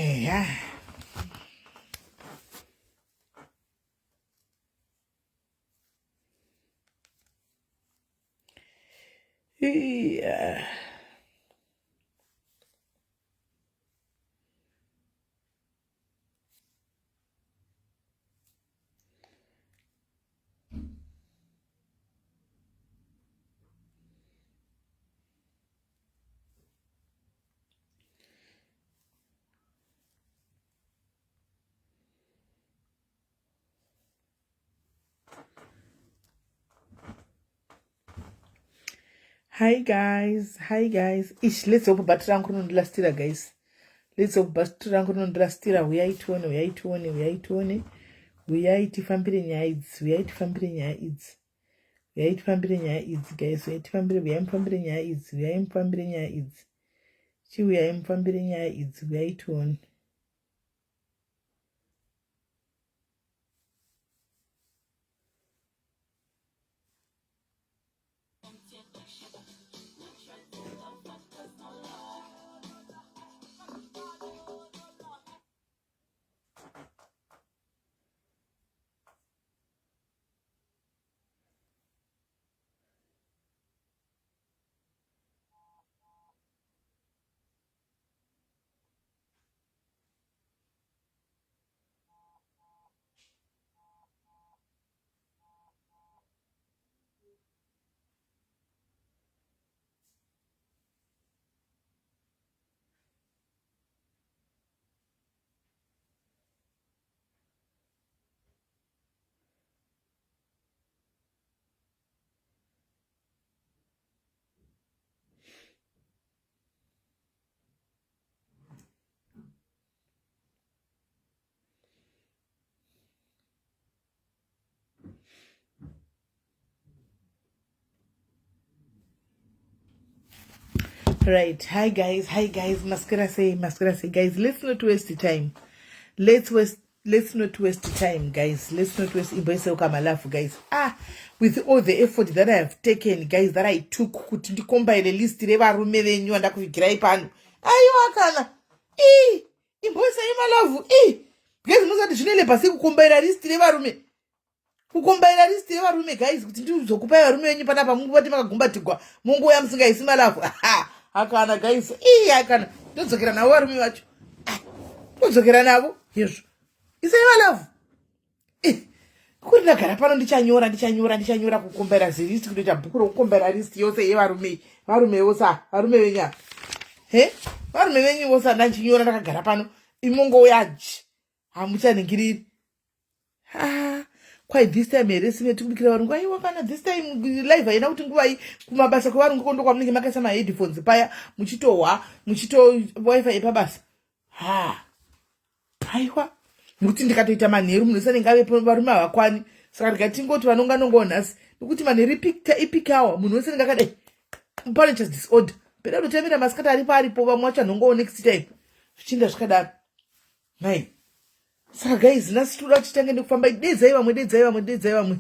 Eya. Yeah. Hi guys, hi guys. Ish, let's hope battery rangu rinondilastira guys. Let's hope battery rangu rinondilastira. Huyai tione, huyai tione, huyai tione. Huyai tifambire nyaya idzi, huyai tifambire nyaya idzi. Huyai tifambire nyaya idzi guys, huyai tifambire, huyai mufambire nyaya idzi, huyai mufambire nyaya idzi. Chiuyai mufambire nyaya idzi, huyai tione. Right, hi guys, hi guys, maswera sei, maswera sei guys, let's not waste time. Let's waste let's not waste time guys, let's not waste imboiseuka malafu guys. Ah, with all the effort that I have taken guys, that I took kuti ndikombaile list revarume venyu andakuvigirai pano. Aiwa kana ii imboisai malavu ii guys, musati zvinelepa sei kukombaira list revarume, kukombaira list yevarume guys, kuti ndizokupai varume venyu panapa munguvati makagumbatigwa mungouya musingaisi malavu. Hakana guys, ii hakana, ndodzokera navo varume vacho, ndodzokera navo hezvo, isai malavu. Kuri ndagara pano ndichanyora, ndichanyora, ndichanyora kukombaira zilist, kutoita bhuku rokukombaira list yose yevarume, varume vose, varume venyu ava, he varume venyu vose, ndanchinyora ndakagara pano, imongouya hamuchaningiriri. Ah, kwai this time here sime tikubikira varungu? Aiwa kana this time live haina kuti nguvai kumabasa kwevarungu kondo kwamunenge makaisa maheadphones paya muchitohwa muchito wifi yepabasa. Ha, aiwa, nekuti ndikatoita manheru munhu wese anenge avepo, varume havakwani, saka rega tingoti vanonga nongawo nhasi, nekuti manheru ipeak hour, munhu wese anenge akadai pane disorder peda kutotemera masikati aripo aripo, vamwe vacho anongawo next time, zvichinda zvakadaro nai. Saka guys, nhasi tinoda kuti titange nekufamba, dedzai vamwe, dedzai vamwe, dedzai vamwe.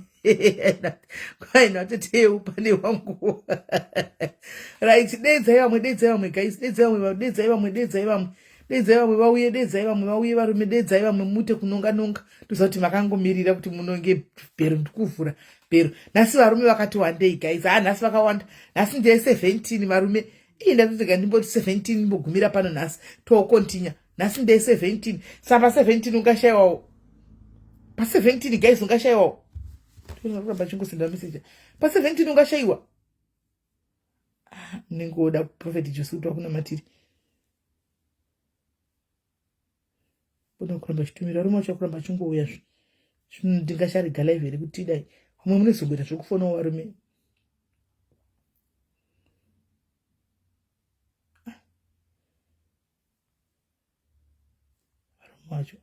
Kwai nateteu pane wangu. Right, dedzai vamwe, dedzai vamwe guys, dedzai vamwe, dedzai vamwe, dedzai vamwe, dedzai vamwe vauye, dedzai vamwe vauye varume, dedzai vamwe mute kunonga nonga. Toziva kuti makangomirira kuti munonge bhero, ndikuvhura bhero. Nhasi varume vakati wandei guys, ha nhasi vakawanda, nhasi ndeye 17 varume. Ii ndatotega ndimboti 17 ndimbogumira pano nhasi, tokontinya. Nhasi ndeye 17, saka pa 17 ungashayiwawo, pa 17 guys ungashayiwawo, kuramba chingosenda message, pa 17 ungashayiwa. Unenge woda Prophet Jose kuti vakunamatiri, oda kuramba chitumira varume vacho kuramba chingouya zve zvino ndingacharega live here kuti dai vamwe munozongoita zvekufonawo varume. Varume vacho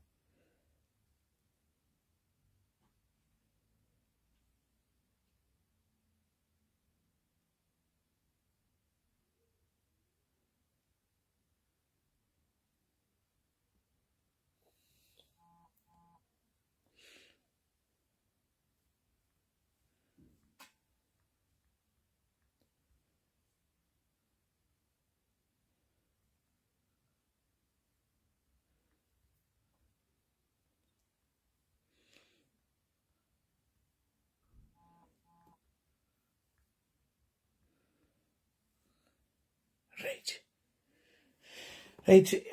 Right. Right.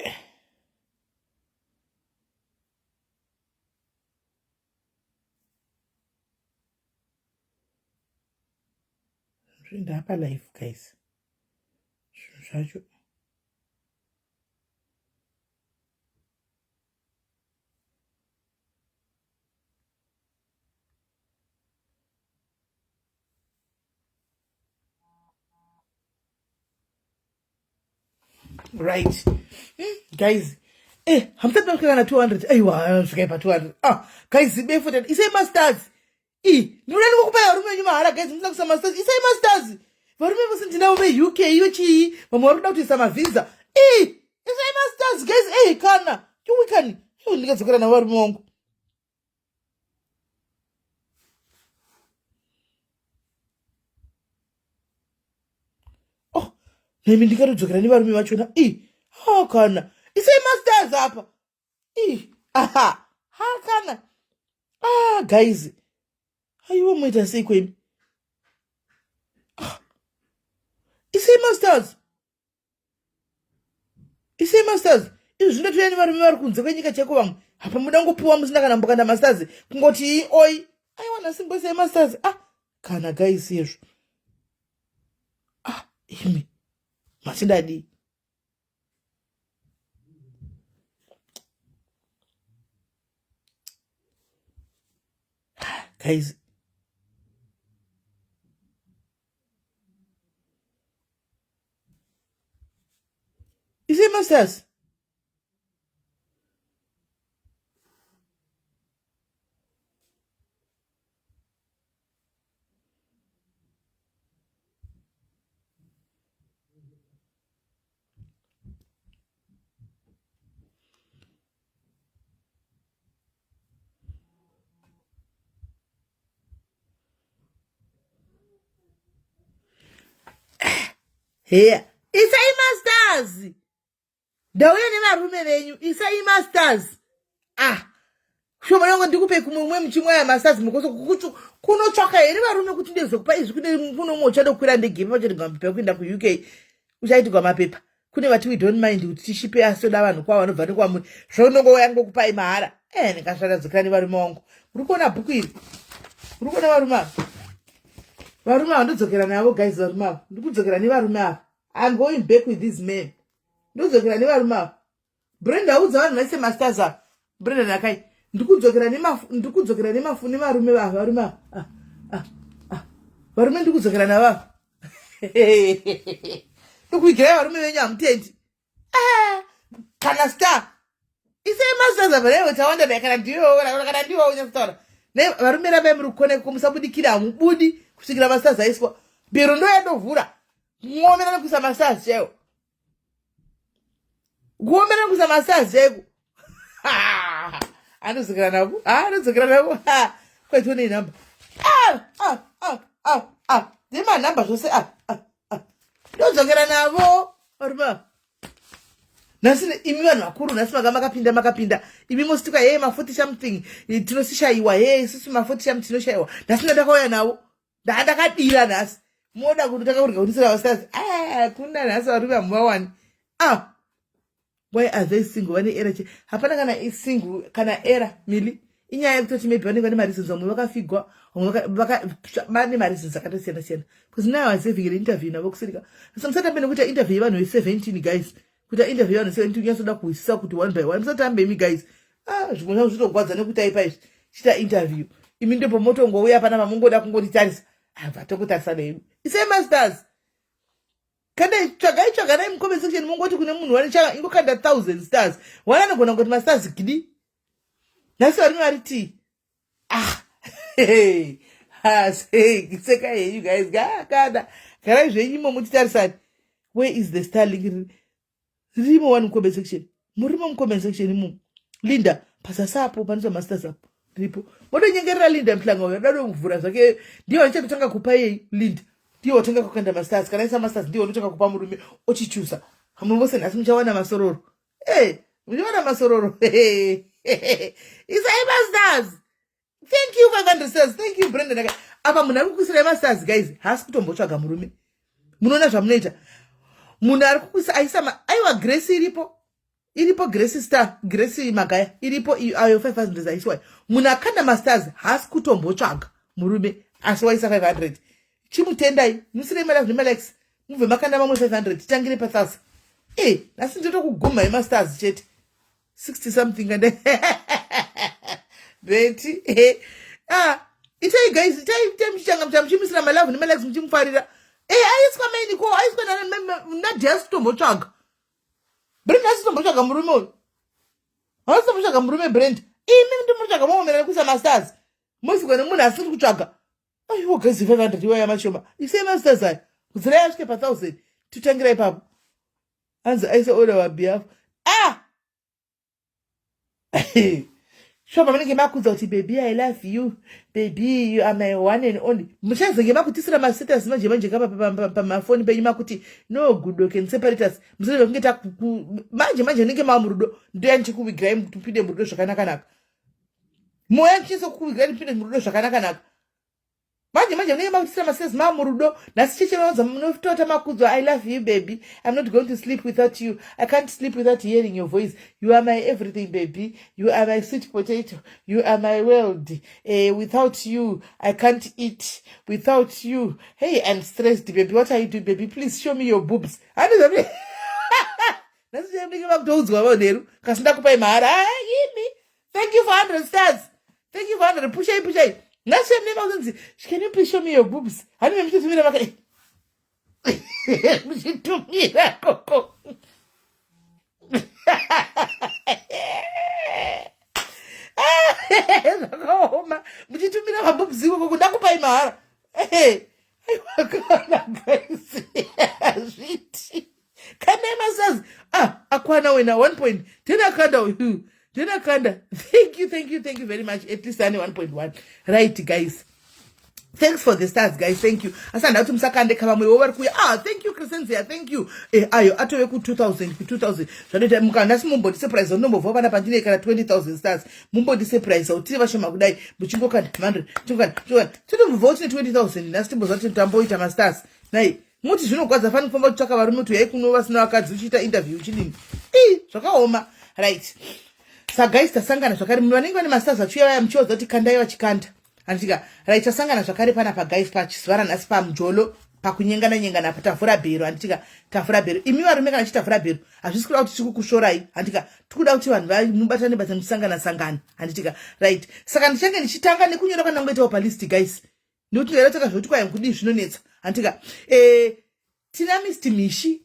Ndapa life guys. Zvinhu zvacho. Right. Guys, hamusati masvika kana 200. Aiwa, svikai pa 200. Ah, guys, befu tati isai masters. I, ndinoda ndikokupai varume venyu mahara guys, musina kuisa masters. Isai masters. Varume vose ndinavo ve UK iyo chii? Vamwe vari kuda kutoisa mavisa. I, isai masters guys. Kana. Chiwikani. Iwe ndingadzokera navo varume vangu. Oh, nemi ndikatodzokera nevarume vachona. I, ha kana. Isai masters apa. I, aha. Ha kana. Ah, guys. Aiwa moita sei kwemi? Ah. Isai masters. Isai masters. Izvi zvinotoya nevarume vari kunze kwenyika chaiko vamwe. Apa muda kungopiwa musina kana mbokanda masters. Kungoti oi. Aiwa nhasi mboisai masters. Ah, kana guys izvo. Ah, imi. Masindadii. Guys, is it masters? Heya, isai masters. Ndauya nevarume venyu, isai masters. Ah, shoma yangu ndikupe kumwe umwe muchimwaya masters mukoso kukuchu kunotsvaka here varume kuti ndezokupa izvi kune kuno umwe uchada kukwira ndege pacho mapepa kuenda kuUK uchaitirwa mapepa kune vati we don't mind kuti tishipe asi toda vanhu kwavo vanobva nekwamuri zvaunongouya ngokupai mahara. Ndikasvada dzokera nevarume vangu. Muri kuona bhuku iri? Muri kuona varume ava? Varume ava ndodzokera navo guys, varume ava. Ndikudzokera nevarume ava. I'm going back with these men. Ndodzokera nevarume ava. Brenda udza vanhu vaise masters ava. Brenda nakai. Ndikudzokera nemafu, ndikudzokera nemafu nevarume ava, varume ava. Ah, ah, ah. Varume ndikudzokera navo ava. Ndokuigirai varume venyu hamutendi. Ah, kana star. Isai masters ava newe tawanda naye kana ndiwe kana ndiwe unyatsotaura. Ne varume rambai muri kukoneka musabudikira hamubudi kusvikira masters aiswa. Bhero ndo yandovhura. Kuomera nekuisa masters chaiwo. Kuomera nekuisa masters chaiko. Anodzokera navo. Anodzokera navo. Kwaitwa nei number? Ah, ah, ah, ah, ah. Ndima number zvose. Ah, ah, ah. Ndodzokera navo. Varume ava. Nhasi imi vanhu vakuru nhasi manga makapinda makapinda imi mositika hey ma40 something tinosishaiwa hey isusu ma40 something tinoshayiwa nhasi ndakauya navo ndakadira nhasi moda kuti tanga kurya kunisira vasazi ah kuna nhasi varume hamuvawani. Ah, why are they single? Vane era che hapana kana single kana era mili inyaya yekutoti maybe vanenge vane mareasons, vamwe vakafigwa, vamwe vane mareasons akatosiyana siyana. Because now I was having an interview navo kusirika. So musatambe nekuita interview yevanhu ve17 guys. Kuita interview yevanhu 17 unyatsoda kuhwisisa kuti one by one. Musatambe imi guys. Ah, zvimwe zvangu zvitogwadza nekutaipa izvi. Chiita interview. Imi ndipo motongouya pana mamungoda kungotitarisa. Abva tokutarisa neimi. Isai masters. Kana tsvagai tsvaganai mucomment section mungoti kune munhu wani chaka ingokanda 1000 stars. Wani anogona kungoti masters gidi. Nhasi varume vari tii. Ah. Hey. Ha, sei, seka henyu guys. Kana. Garai zvenyu imo mutitarisani. Where is the star link? Ririmo wani mucomment section. Murimo mucomment section imomo. Linda, pasasa apo panoiswa masters apo. Ripo. Modonyengerera Linda Mhlanga uyo adado kuvhura zvake. Ndiye wachatotanga kupa yei Linda. Ndiye watanga kukanda masters. Kana isa masters ndiye unotanga kupa murume ochichusa. Hamwe vose nhasi muchawana masororo. Eh, muchawana masororo. Isai masters. Thank you 500 stars. Thank you Brenda. Apa munhu ari kukuisirai masters guys. Haasi kutombotsvaga murume. Munoona zvamunoita. Munhu ari kukuisa aisa, aiwa, Grace iripo, iripo. Grace Star, Grace Magaya iripo. Ayo 500 aiswa. Munhu akanda mastars haasi kutombotsvaga murume, asi waisa 500. Chimutendai, musirei malove nemalikes, mubve makanda mamwe 500, titangire pa1000. E, nhasi ndotokugumai mastars chete, 60 something and beti. Ah, itai guys, itai, itai muchichanga muchimisira malove nemalikes, muchimufarira. E, aiswa maini ko aiswa nadhiasi kutombotsvaga Brenda, asi kutombotsvaga murume uyu, hausi kutombotsvaga murume, Brenda. Imi ndimutsvaga, moomera nekuisa mastars, mosikwa nemunhu asiri kutsvaga. Aiwa guys, 500 iwaya mashoma. Isai mastars aya, kudzirai asvike pa1000, totangira ipapo. Hanzi aise on our behalf. Ah, sure, pamunenge makudza kuti, "Baby, I love you, baby, you are my one and only," muchazenge makutisira mastatus manje manje kapa pamafoni penyu, makuti, "No gudo can separate us." Musireve kunge manje manje unenge mava murudo. Ndoya ndichikuvigirai mupinde murudo zvakanakanaka. Moya ndichizokuvigirai mupinde murudo zvakanakanaka. Manje manje munenge makutisira mastatus, mava murudo. Nhasi cheche maudza, munotota makudzwa, "I love you, baby. I'm not going to sleep without you. I can't sleep without hearing your voice. You are my everything, baby. You are my sweet potato. You are my world. Without you I can't eat. Without you, hey, I'm stressed. Baby, what are you doing? Baby, please show me your boobs." Handizavi nhasi munenge makutoudzwa vanheru kasi ndakupai mahara. Imi, thank you for 100 stars, thank you for 100. Pushai, pushai. Nhasi munenge makutonzi, "Can you please show me your boobs?" Hanime muchitumira maka muchitumira koko. Zvakaoma, muchitumira maboobs ikoko, ndakupai mahara. Aiwa kana guys, hazviti kandai mastars. Ah, akwana wena 1 point ten. Akanda uyu, ten akanda. Thank you, thank you, thank you very much. At least ane 1.1. Right guys, thanks for the stars, guys, thank you. Asi handida kuti musakande kavamwewo vari kuuya. Ah, thank you, Crescenzia, thank you. Ayo atove ku2000, ku2000 zvanoita. Mukanhasi mumbondisurprise, ndinombobva pana pandine kana 20,000 stars. Mumbondisurprise kuti tiri vashoma kudai, muchingokanda 100, chingokanda, chingokanda, tinombobvawo tine 20,000 nhasi. Timbozva kuti tamboita mastars nai. Muti zvinogwadza fani kufamba kutsvaka varume kuti uyai kuno vasina vakadzi, uchiita interview, uchidini. Ii, zvakaoma. Right, saguys, tasangana zvakare. Munhu vanenge vane mastars vachiuya vaya, muchiodza kuti kandai, vachikanda, handitika? Right, tasangana zvakare panapa guys, pachizuva ranhasi, pamujolo, pakunyengana nyengana apa. Tavhura bhero, handitika? Tavhura bhero. Imi varume, kana chitavhura bhero, hazvisi kuda kuti tiri kukusvorai, handitika? Tikuda kuti vanhu mubatane batane, musangana sangana, handitika? Right, saka ndichange ndichitanga nekunyora kwandangoitawo palist, guys, nekuti ndairotaka zvekuti kwai kudii, zvinonetsa, handitika? Tina Mr Mishi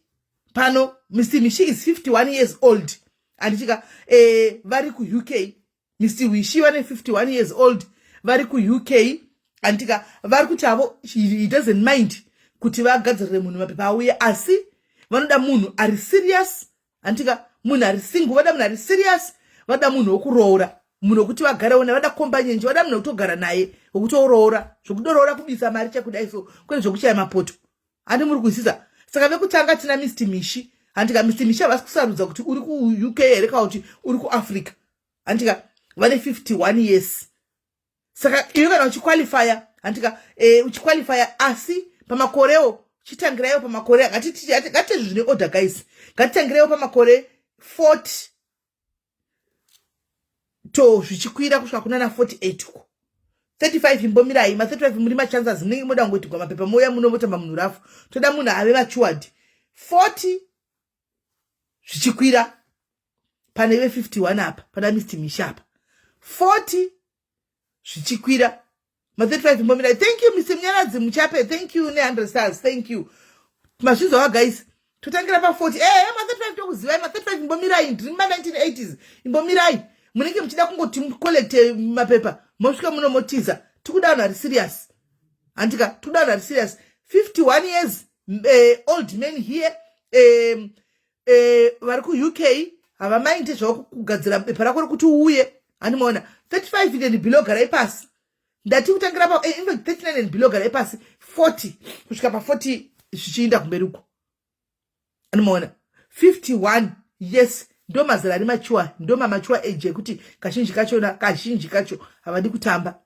pano. Mr Mishi is 51 years old, handitika? Vari kuUK. Mr Wishi vane 51 years old, vari kuUK, handitika? Vari kuti havo he doesn't mind kuti vagadzirire munhu mapepa auye, asi vanoda munhu ari serious, handitika? Munhu ari single, vada munhu ari serious, vada munhu wokuroora, munhu wekuti vagarewo naye, vada companionship, vada munhu wekutogara naye, wekutoroora, zvekudoroora, kubisa mari chekudai so, kwete zvekuchaya mapoto. Handi muri kuziza? Saka vekutanga tina Mr Mishi, handika? Mr Mishi havasi kusarudza kuti uri kuUK here kana kuti uri kuAfrica, handika? Vane 51 years. Saka iwe kana uchiqualifya, handika, uchiqualifya, asi pamakorewo chitangiraiwo pamakore, ngatitizvi zvine order, guys, ngatitangireiwo pamakore 40 to zvichikwira kusvika kuna na 48 uko. 35 imbomirai, ma35 muri machances, munenge moda kungoitigwa mapepa, mouya munomotamba munhu rafu. Toda munhu ave matured. 40 zvichikwira pane ve51 apa, pana Mr Misha apa, 40 zvichikwira. Ma35 imbomirai. Thank you, Mr Munyaradzi Muchape, thank you ne100 stars, thank you. Mazvinzwa, guys? Totangira pa40. Ma35 tokuzivai. Ma35 imbomirai, ndiri ma1980s, imbomirai. Munenge muchida kungoti mucollecte mapepa, mosvika munomotiza. Tikuda vanhu vari serious, handika? Tikuda vanhu vari serious. 51 years old man here, vari kuUK, havamaindi zvavo kugadzira bepa rako rekuti uuye, handimaona? 35 and below, garai pasi. Ndati kutangira pa in fact 39 and below, garai pasi. 40 kusvika pa40 zvichiinda kumberi uko, handimaona? 51, yes, ndo mazera ari mature, ndo mamature age ekuti kazhinji kachona, kazhinji kacho havadi kutamba,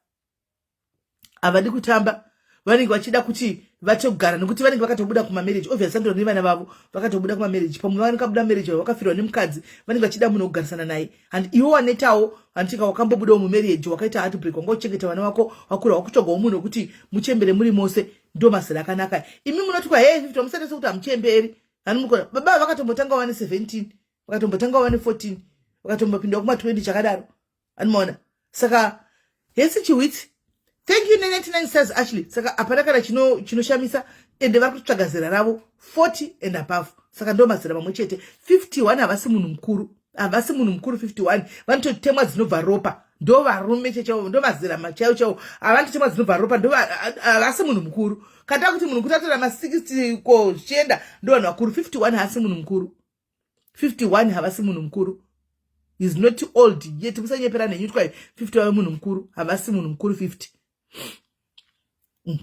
havadi kutamba. Vanenge vachida kuti vatogara nekuti vanenge vakatobuda kumamarriage, obviously andoro nevana vavo vakatobuda kumamarriage. Pamwe vakabuda marriage vavo vakafirwa nemukadzi, vanenge vachida munhu wekugarisana naye. And iwe wanetawo, handitika wakambobudawo mumarriage, wakaita heartbreak, wanga uchengeta vana vako, wakura, wakutsvagawo munhu wekuti muchembere muri mose. Ndo mazera akanaka. Imi munoti kwa hey 50, musati sekuti hamuchemberi. Hanimukona baba vakatombotanga vane 17, vakatombotanga vane 14, vakatombopinda kuma 20 chakadaro. Anomaona saka hesi chiwitsi. Thank you ne99 stars, Ashley. Saka hapana kana chinoshamisa ende vari kutsvaga zera ravo 40 and above. Saka ndo mazera mamwe chete. 51 havasi munhu mukuru, havasi munhu mukuru. 51 vanototemwa dzinobva ropa. Ndo varume chechaivo, ndo mazera chaivo chaivo, havanototemwa dzinobva ropa. Ndo havasi munhu mukuru. Kana kuti munhu kuti atora ma60 ko zvichienda, ndo vanhu vakuru. 51 haasi munhu mukuru. 51 havasi munhu mukuru, is not old yet. Musanyepera nenyu twai 50 vave munhu mukuru. Havasi munhu mukuru 50.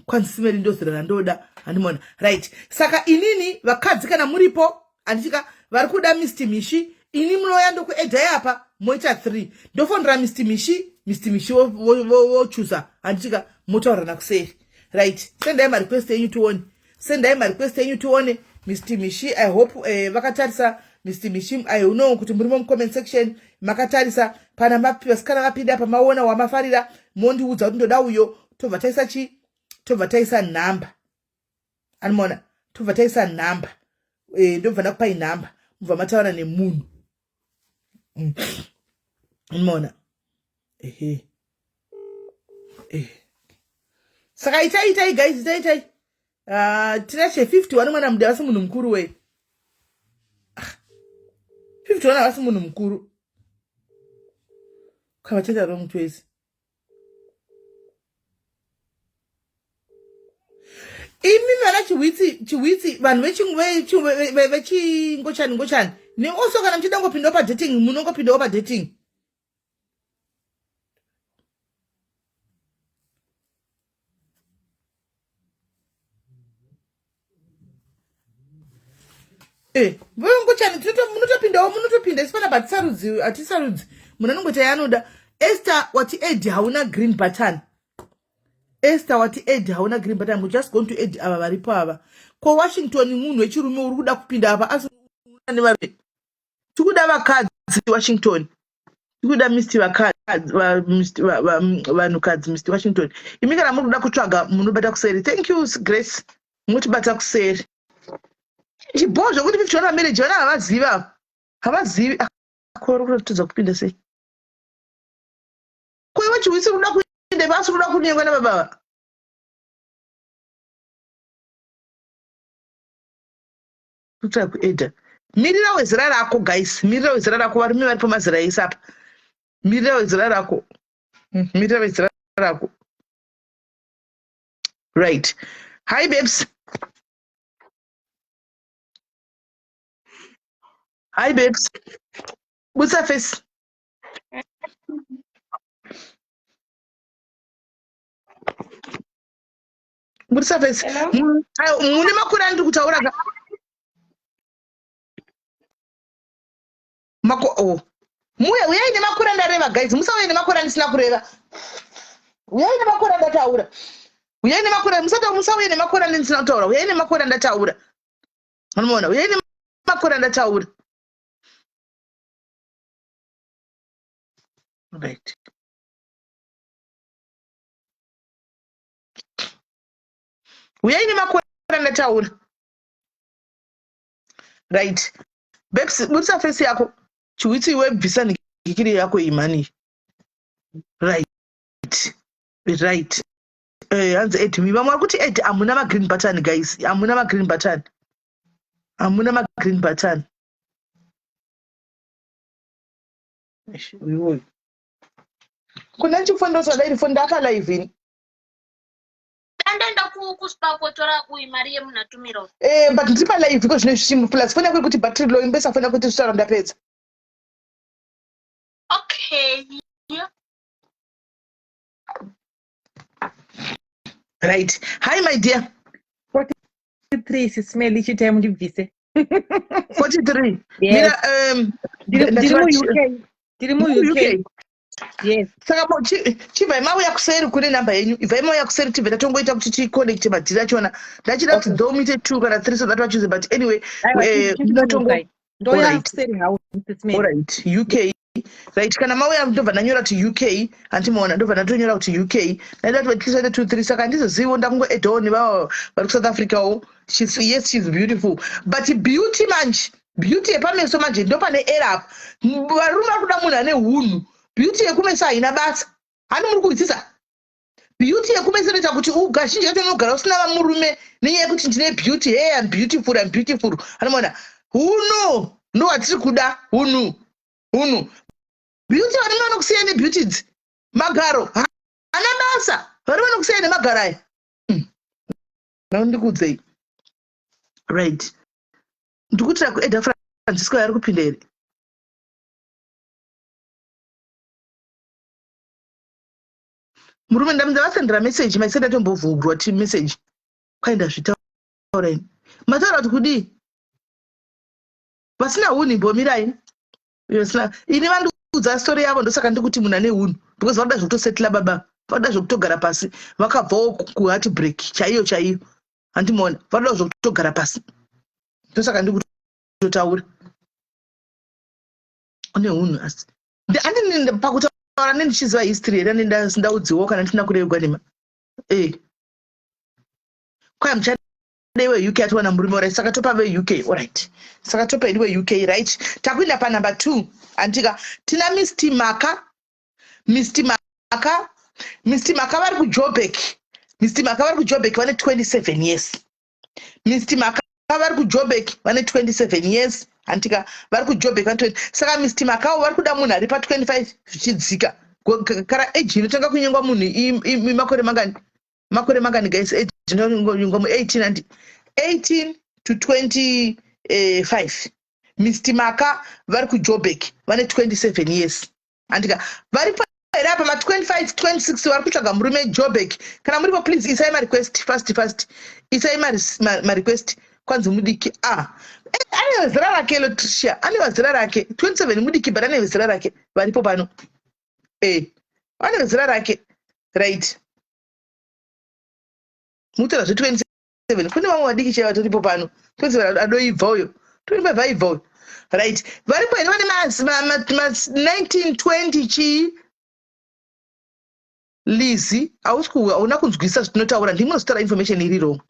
Kwanzi simeri ndozera randoda, handimona. Right, saka inini vakadzi kana muripo, handitika vari kuda Mr Mishi, ini munoya ndokuedhai apa, moita 3, ndofonera Mr Mishi, Mr Mishi vochuza, handitika motaurana kuseri. Right, sendai marequest enyu tione, sendai marequest enyu tione. Mr Mishi, I hope vakatarisa. Mr Mishi, I know kuti murimo mucomment section, makatarisa. Pana vasikana vapinda pamaona wamafarira, mondiudza kuti ndoda uyo, tobva taisa chi, tobva taisa nhamba. Anomaona, tobva taisa nhamba, ndobva ndakupai nhamba, mubva mataura nemunhu. Unoona, ehe. Saka itai, itai guys, itai, itai. Tina che 51 mwana mude havasi munhu mukuru we. 51 havasi munhu mukuru. Kavachaita wrong choice. Imi vana Chiwitsi, Chiwitsi, vanhu vechingochani ngochani neoso, kana muchida ngopindawo padating, munongopindawo padating. Ngochani munotopindawo, munotopinda. Isi panapa hatisarudzi, hatisarudzi, munhu anongoita yaanoda. Esther wati ed hauna green button. Esther wati ed hauna green button. I'm just going to add ava varipo ava. Ko Washington, munhu wechirume uri kuda kupinda apa, asi nevarume tikuda vakadzi. Washington, tikuda Mr vakadzi, vanhukadzi. Mr Washington, imi kana muri kuda kutsvaga, munobata kuseri. Thank you Grace, munotibata kuseri. Chibho zvokuti 51 marriage, vana havazivi ava, havazivi. Kori kuratidza kupinda sei? Koiwe Chiwisi kuda kuenda pasi, kuda kunyengwa nababa. Kutsvaka kuedha, mirira wezera rako guys, mirira wezera rako. Varume varipo mazera ese apa, mirira wezera rako. Mirira wezera rako. Right, hi babes, hi babes, butsa face. Budisa face. Hello? Mune makore andiri kutaura ka mako oh. Muye, uyai nemakore andareva guys, musauye nemakore andisina kureva. Uyai nemakore andataura, uyai nemakore, musata, musauye nemakore andisina kutaura. Uyai nemakore andataura, unoona, uyai nemakore andataura. Right, uyai nemakore andataura. Right babes, budisa face yako. Chiwitsi iwe, bvisa nikikiri yako imani. Right, hanzi add me. Vamwe vari kuti add, hamuna magreen button guys, hamuna magreen button, hamuna magreen button. Eish, uyu uyu kuna chifondosa dai rifo ndakalive ini. Tandaenda kuspa kotora uyu mari yemunhu atumira uyu. But ndiri palive iko zvino zvichimu plus foni yako iri kuti battery low. Imbesa foni yako kuti zvitaura ndapedza. Okay. Right, hi my dear. 43 sisimeli, chitai mundibvise. 43? Yes. Mira Ndiri mu UK, ndiri mu UK. UK. Yes. Saka chibvai mauya kuseri kune namba yenyu, ibvai mauya kuseri tibve tatongoita kuti ticonnecte madhiri achona. Ndachida kuti though muite two kana three so that vachoose, but anyway, Aiwa, munotongo chindonzai. Ndoya Alright. kuseri hawo Sis Melly. Alright, UK. Right, kana mauya ndobva ndanyora kuti UK, handimaona, ndobva ndatonyora kuti UK. Ndaida kuti at least vaite two three, saka handizoziviwo, ndakungoedawo nevava vari kuSouth Africa wo. She's, yes, she's beautiful. But beauty manje, beauty yepameso manje ndopane error apa. Varume vari kuda munhu ane hunhu. Beauty yekumeso haina basa. Hani muri kuhwisisa? Beauty yekumeso inoita kuti kazhinji kacho unogara usina vamurume nenyaya yekuti ndine beauty, hey, I'm beautiful, I'm beautiful. Anomaona hunhu ndo watiri kuda, hunhu, hunhu. Beauty varume vanokusiya nebeauty idzi. Magaro haana basa, varume vanokusiya nemagaro aya. Ndikuudzei. Right. Ndikutira kuedha Francisco yari kupinda here? Murume ndavasendera message, maisati ndatombovhurwa ti message. Kwai ndazvitaura ini. Mataura kuti kudii? Vasina hunhu imbomirai. Vasina ini vandiudza story yavo, ndosaka ndikuti munhu ane hunhu because vanoda zvekutosetla baba, vanoda zvekutogara pasi, vakabvawo kuheartbreak chaiyo chaiyo. Handimuona, vanoda zvekutogara pasi. Ndosaka ndikutotaura. Une hunhu asi. Andini pakutaura nendichiziva history here ane ndaudziwawo kana ndisina kurevegwa nema. Kwai muchadei weUK atiwana murume, alright, saka topa veUK, alright. Saka topa ini weUK, right. Takuenda panumber 2, andika tina Mr Maka. Mr Maka, Mr Maka vari kuJoburg. Mr Maka vari kuJoburg vane 27 years. Mr Maka vari kuJoburg vane 27 years. Andika vari kuJoburg vane 20. Saka Mr Maka vari kuda munhu ari pa 25 zvichidzika. Kara age inotanga kunyengwa munhu makore mangani? Makore mangani guys? Age inonyengwa mu 18 and 18 to 25. Mr Maka vari kuJoburg vane 27 years. Andika varipo here apa ma 25 26 vari kutsvaga murume Joburg? Kana muripo please isai ma request fast fast. Isai ma request. Kwanzi mudiki. Ah. Ane zera rake Letitia, ane zera rake. 27 mudiki but ane zera rake. Varipo pano. Ane zera rake. Right. Mutaura zve 27. Kune vamwe vadiki chaivo vatoripo pano. 27 adoibva uyo. 25 aibva uyo. Right. Varipo here vane ma 19 20 chii? Lizzy, hauna kunzwisisa zvatinotaura, ndimi munozotaura information iri wrong.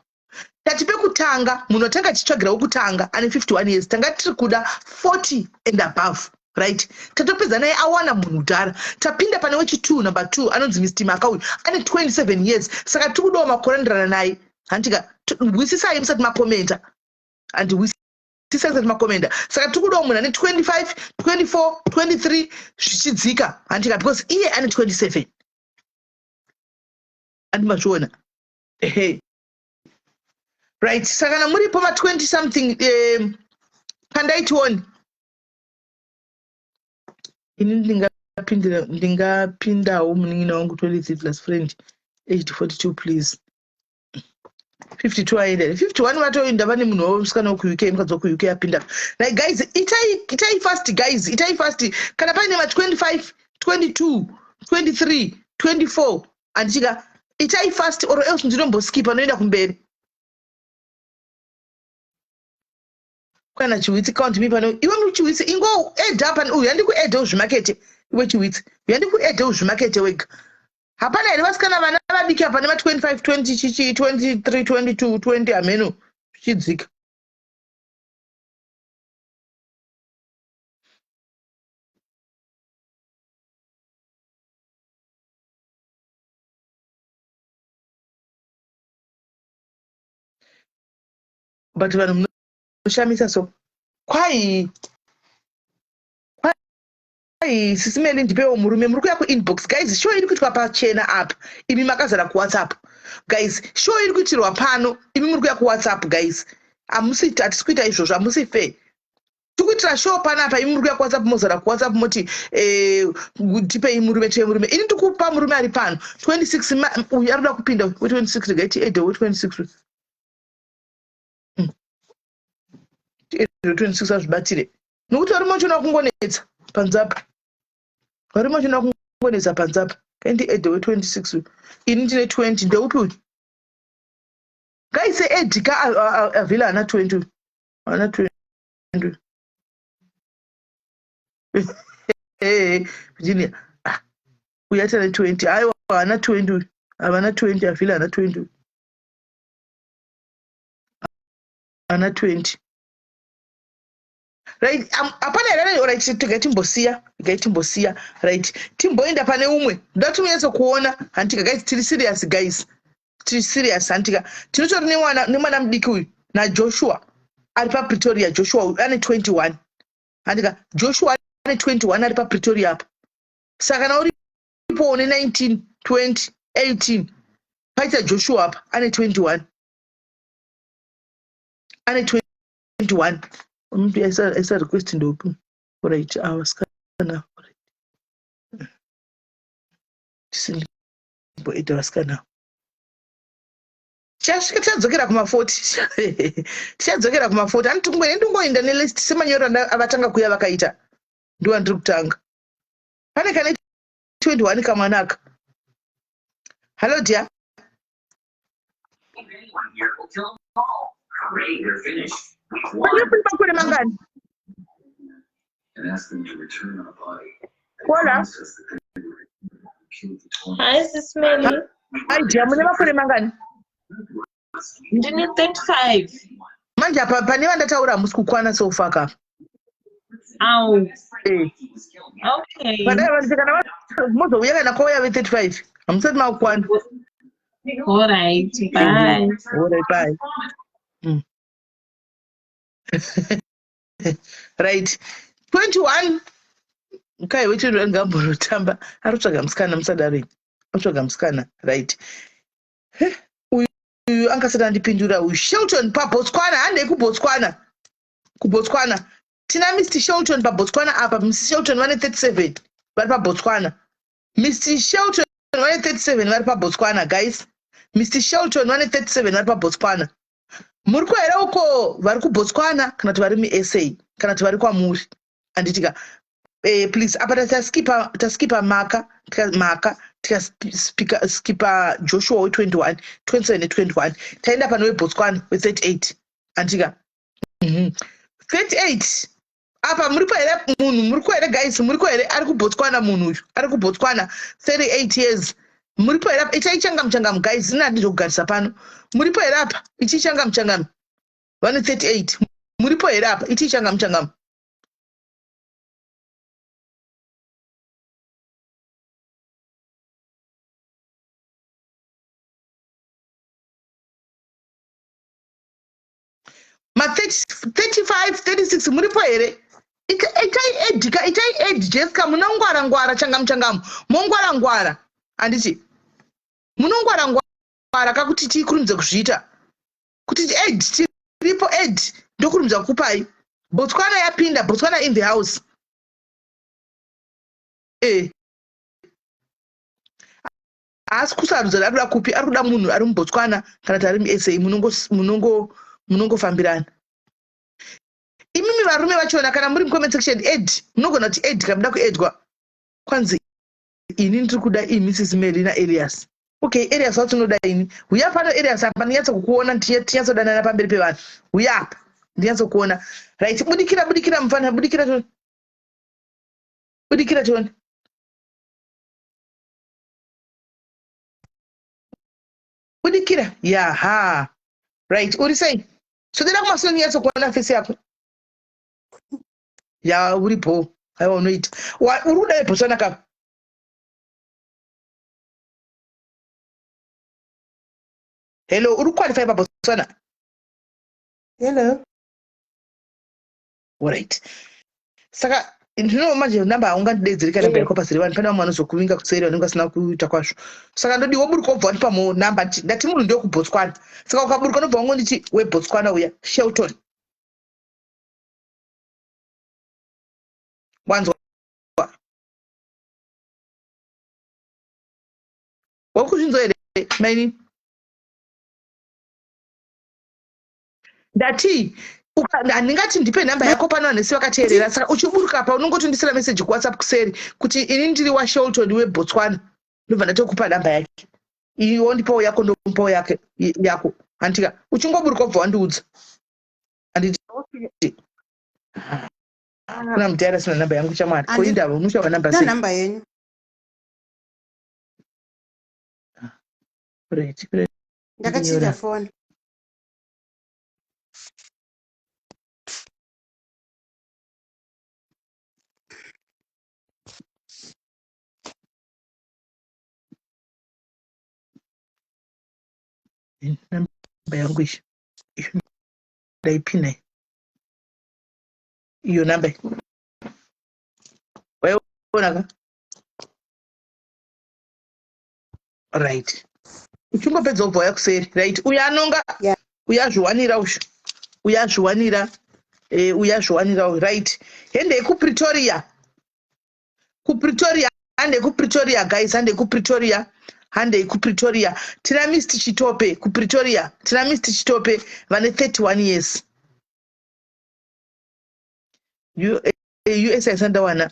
Tati pekutanga, munhu atanga achitsvagira wokutanga ane 51 years, tanga tiri kuda 40 and above. Right? Tatopedza naye awana munhu kudhara. Tapinda pane wechi2, number 2 anonzi Mr Maka uyu ane 27 years. Saka tiri kudawo makore anoenderana naye. Handika hwisisai musati makomenta. Handihwisisai musati makomenta. Saka tiri kudawo munhu ane 25, 24, 23 zvichidzika. Handika because iye ane 27. Andimazviona. Ehe. Right, saka kana muripo ma 20 something kandai tione. Ini ndingapindawo munin'ina wangu 23 plus friend aged 42 please. 52 aenda 51 vatoenda vane munhu wavo musikana wekuUK, mukadzi wekuUK apinda. Like guys, itai fast guys, itai fast. Kana paine ma 25, 22, 23, 24 andichika itai fast or else ndinomboskipa noenda kumberi. Kana Chiwitsi count me pano. Iwe muchiwitsi ingo add up uyu handikuadde uzvimakete. Iwe Chiwitsi, uyu handikuadde uzvimakete wega. Hapana here vasikana vana vadiki apa nema 25, 20 chichi 23, 22, 20 hameno zvichidzika? But vanhu munoshamisa so. Kwai kwai Sis Melly ndipewo murume, muri kuya kuinbox guys, show iri kuitwa pachena apa, imi makazara kuWhatsApp guys. Show iri kuitirwa pano, imi muri kuya kuWhatsApp guys. Hamusi, hatisi kuita izvozvo, hamusi fair. Tikuitira show panapa, imi muri kuya kuWhatsApp, mozara kuWhatsApp moti tipei murume, tipei murume. Ini ndikupa murume ari pano 26, uyu ari kuda kupinda we26, regai tiede we26. Tiede 26 azvibatire nokuti varume vachona kungonetsa panze apa, varume vachona. kungonetsa panze apa. Kaindi ed we26 uyu. Ini ndine 20 ndeupi uyu? Ngaise ed ka avhila ana 20 uyu. Ana 20 uyu. Hey, Virginia. Ah, uyu ati ane 20. Aiwa ana 20 uyu. Havana 20 avhila ana 20 uyu. Ana 20. Right, hapana here? Right, tigai timbosiya, tigai timbosiya. Right, timboenda pane umwe. Ndoda kuti munyatso kuona. Hantika guys, tiri serious guys. Tiri serious hantika. Tinotori nemwana nemwana mudiki uyu naJoshua ari paPretoria. Joshua uyu ane 21. Handika Joshua ane 21 ari paPretoria apo. Saka kana uripo une 19, 20, 18 paita Joshua apa ane 21. Ane 21. Umuntu aisa request ndopi? Alright, vasikana. Alright. Tisimboita vasikana. Tichasvika tichadzokera kuma40. Tichadzokera kuma40. Ani tikungoenda ndingoenda nelist semanyoro avatanga kuya vakaita. Ndiwo andiri kutanga. Pane kane 21 kamwana aka. Hello dear. Makore mangani? Kola. Hi, Sis Melly. Hi dear, mune makore mangani? Ndine 35. Manje apa pane vandataura hamusi kukwana so far ka. Au. Eh. Okay. Padai vanhu kana mozouya kana kwauya ve35 hamusati makukwana. All right. Bye. All right, bye. Right. 21 kai we21 ngambonotamba ari kutsvaga musikana musadaro imi. Ari kutsvaga musikana. Right. Uyu angasati andipindura uyu. Shelton paBotswana, handei kuBotswana. KuBotswana. Tina Mr Shelton paBotswana apa. Mr Shelton vane 37 vari paBotswana. Mr Shelton vane 37 vari paBotswana guys. Mr Shelton vane 37 vari paBotswana. Muri kuhere uko vari kuBotswana kana kuti vari muSA kana kuti vari kwamuri? Handitika. Please apa taskipa taskipa maka tika maka tikaskipa skipa Joshua we21 27 ne21 taenda pane weBotswana we38 handitika. 38 apa muripo here munhu muriko here guys muriko here ari kuBotswana munhu uyu ari kuBotswana 38 years muripo here apa itai changamu changamu guys ini handizvo kugarisa pano muripo here apa ichi changamu changamu vane 38 muripo here apa ichi changamu changamu ma 35 36 muripo here itai edika itai ed Jessica munongwara ngwara changamu changamu mongwara ngwara handiti munongwara ngwara kakuti tikurumidze kuzviita kuti ed tiripo ed ndokurumidza kukupai Botswana yapinda Botswana in the house eh haasi kusarudza ari kuda kupi ari kuda munhu ari muBotswana kana kuti ari muSA munongofambirana imimi varume vachona kana muri mucomment section ed munogona kuti ed kana muda kuedwa kwanzi ini ndiri kuda imi Sis Mary naElias okay Elias wati unoda ini huya pano Elias apa ndinyatsokukuona tinyatsodanana pamberi pevanhu huya apa ndinyatsokuona right budikira budikira mufana budikira tione budikira tione budikira yaha right uri sei sodera kumasure ndinyatsokuona face yako ya uri bho aiwa unoita uri kuda veBotswana kapa hello uri kuqualify paBotswana Hello. Alright saka ndino manje namba haungandidedzeri kana yako pasiri vanhu pane vamwe vanozokuvinga kuseri vanenge vasina kuita kwazvo saka ndodi woburuka wobva wandipa namba ndati munhu ndewekuBotswana saka ukaburuka unobva wangonditi weBotswana uya Shelton wanzwa wakuzvinzwa here maini ndati Handingati ndipe nhamba yako pano, vanhu vese vakateerera. Saka uchiburuka apa unongotondisira meseji kuWhatsApp kuseri kuti ini ndiri waShelton weBotswana, ndobva ndatokupa nhamba yake. Iwo ndipawo yako, ndomupawo yake yako, handika? Uchingoburuka ubva wandiudza, handiti? Okay. Kuna mudhara asina nhamba yangu, chamwari. Handi- Koindava unoshava nhamba Na sei? namba yenyu. Right, right. Ndakachinja Nyora. foni. Namba yangu iyi, ndaipina iyo namba iyi. Waiona ka? Right, uchingopedza ubva wauya kuseri, right? Uyo anonga uyazviwanira uyu, uyazviwanira, uyazviwanira uyu. Right, hendei kuPretoria, kuPretoria, handei kuPretoria guys, handei kuPretoria, handei kuPretoria. Tina Mr Chitope kuPretoria, tina Mr Chitope vane 31 years. US aisandawana,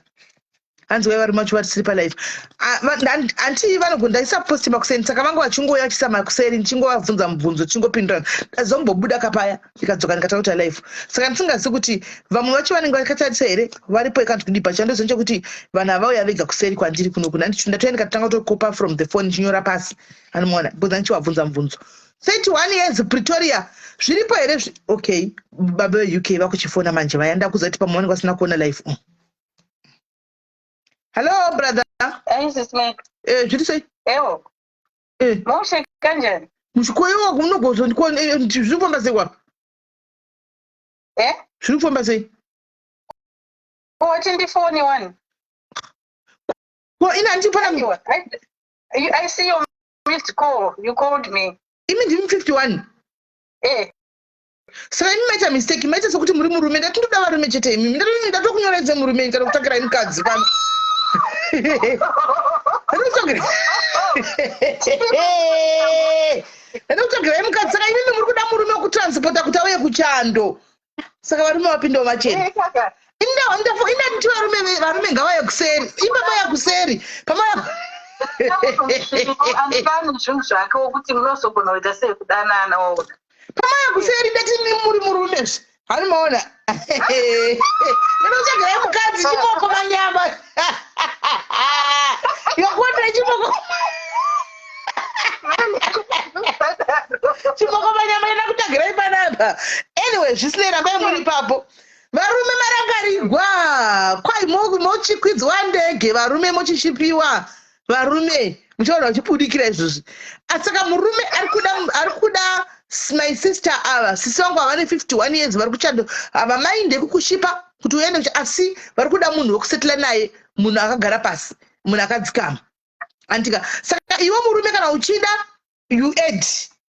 hanzi wai varume vacho vatisiri palife. Hanti vanogona ndaisa post makuseni, saka vanga vachingouya vachiisa makuseri, ndichingovabvunza mubvunzo, tichingopindurana. Ndazombobuda kapaya, ndikadzoka, ndikatanga kuita life, saka ndisingazivi kuti vamwe vacho vanenge vakatarisa here, varipo. Ikanzi kudii pachandoziva chekuti vanhu havauya vega kuseri kwandiri kunoku. Ndatoya ndikatanga kutokopa from the phone, ndichinyora pasi, anomuona, because ndichivabvunza mubvunzo. 31 years, Pretoria, zviripo here? Okay, baba veUK vakuchifona manje, vayanda kuzati pamwe vanenge vasina kuona life. Hello brother. Hey, sis Meg. Zviri sei? Ewo. Moshe, kanjani? Muchikoiwa kunogozondikuona, zviri kufamba sei kwapa? Eh? Zviri kufamba sei? Wati ndifoni wani? Ko ina handipana. Aiwa, I see your missed call. You called me. Imi ndimi 51? Eh. Saka imi maita mistake, maita sekuti muri murume. Ndati ndoda varume chete imi. Ndatokunyorai murume kana kutsvakirai mukadzi pano. Ndatokutsvakirai mukadzi. Saka imimi muri kuda murume wekutransporta kuti auye kuchando. Saka varume vapindawo vachena. Eh, kaka. Inda nditi varume ngavauye kuseri, imba mauya kuseri pamauya. Andipani zvinhu zvake wokuti munozogona kuita sei kudanana waona. Pamauya kuseri, ndati imi muri murume zve, hani maona? Ndinotsvagirai mukadzi, chimoko manyama yakuonera, chimoko, chimoko manyama ina kutagirai panapa. Anyway, zvisinei, rambai muri ipapo varume. Marangarigwa kwai mochikwidzwa ndege varume, mochishipiwa varume, muchaona vachibudikira izvozvi. Asi saka murume ari kuda my sister ava, sisi vangu ava, vane 51 years, vari kuchando. Havamai ndekukushipa kuti uende, asi vari kuda munhu wekusetla naye, munhu akagara pasi, munhu akadzikama, andika? Saka iwe murume, kana uchida, you add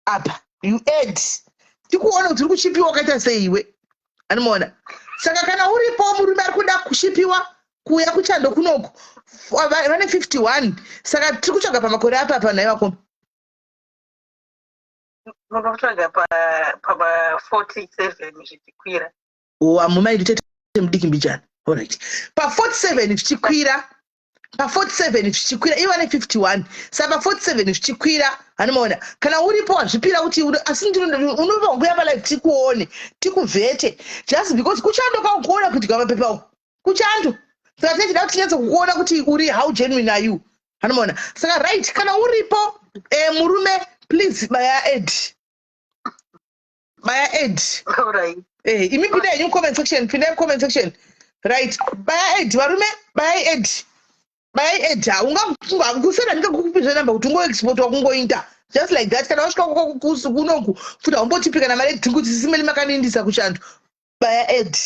apa, you add, tikuona kuti uri kushipiwa wakaita sei iwe, anomaona? Saka kana uripo murume ari kuda kushipiwa kuuya kuchando kunoku, vane 51, saka tiri kutsvaga pamakore apa apa, nhai vakoma? Munotsvaga pama 47 zvichikwira. Hamumai, nditete mudiki mbijana. Alright, pa47 zvichikwira, pa47 zvichikwira, ivo vane 51, saka pa47 zvichikwira, hanomaona? Kana uripo wazvipira kuti asi unobva kuuya palive, tikuone, tikuvhete, just because kuchando kaukuona kuti kamapepa uku kuchando, saka tinechida kuti tinyatso kukuona kuti uri, how genuine are you, hanomaona? Saka right, kana uripo murume, please baya add, baya add. Alright. Imi pindai henyu comment section, pindai comment section. Right, baya add varume, bayai add, bayai add. Haungakusera, ndingakukupizve namba kuti ungoexportwa kungoinda just like that. Kana wasvika kunoku futi, haumbotipi kana mari yekuti kuti sisimeli makanindisa kuchando. Baya add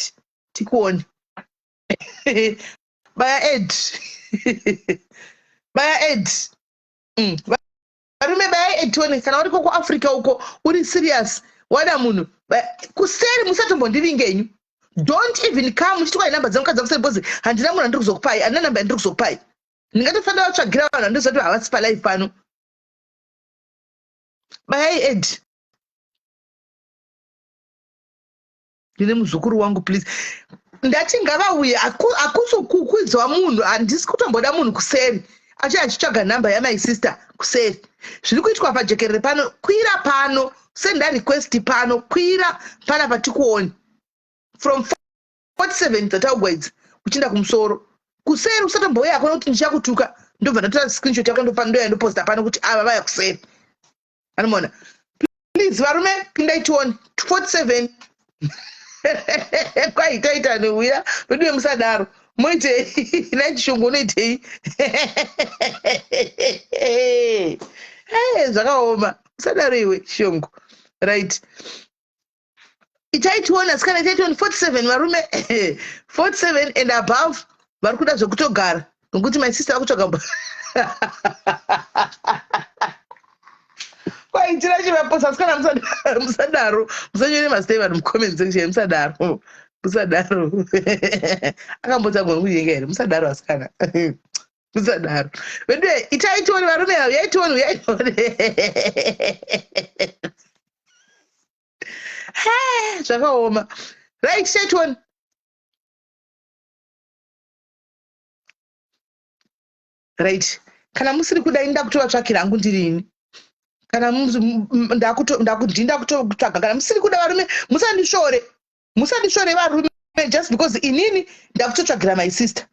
tikuone, baya add, baya add. Varume, bayai add tione. Kana uriko kuAfrica uko, uri serious, wada munhu, kuseri musatombondivinge henyu. Don't even come muchiti kwai namba dzangu kadza kuseri, because handina munhu andiri kuzokupai, handina namba yandiri kuzokupai. Ndingatofanira vatsvagira vanhu vandozoti havasi palive pano. Bayai add. Ndine muzukuru wangu please. Ndati ngavauye hakusi kukwidzwa munhu handisi kutomboda munhu kuseri achi achitsvaga nhamba yamai sister kuseri. Zviri kuitwa pajekerere pano kwira pano senda request pano kwira pana patikuone from 47 dzataugwa idzi uchienda kumusoro kuseri usatombouya hakuna kuti ndichakutuka ndobva ndatora screenshot yako ndopa ndoya ndoposta pano kuti ava vaya kuseri anomuona please varume pindai tione 47 kwaitaita neuya veduwe musadaro moitei nai chishongo unoitei zvakaoma musadaro iwe chishongo right itai tione asikana itai tione 47 varume 47 and above vari kuda zvekutogara nokuti my sister vakutsvaga kwaitira chivaposa asikana musadaro musanyore mazita evanhu mucomment section musadaro musadaro akambotagwa nokunyenga here musadaro asikana musadaro veduwe itai tione varume ava uyai tione uyai tione zvakaoma right set one right kana musiri kuda ini ndakutovatsvakira hangu ndiri ini kana ndakutotsvaga kana musiri kuda varume musandishore musandishore varume just because inini ndakutotsvagira my sister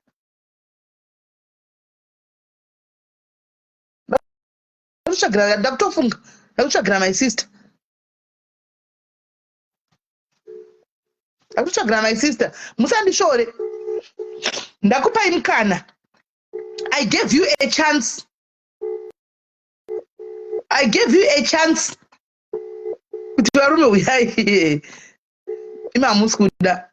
ndakutotsvagira ndakutofunga ndakutotsvagira my sister ndakutsvagira my sister musandishore ndakupai mukana i gave you a chance i gave you a chance kuti varume uyai imi hamusi kuda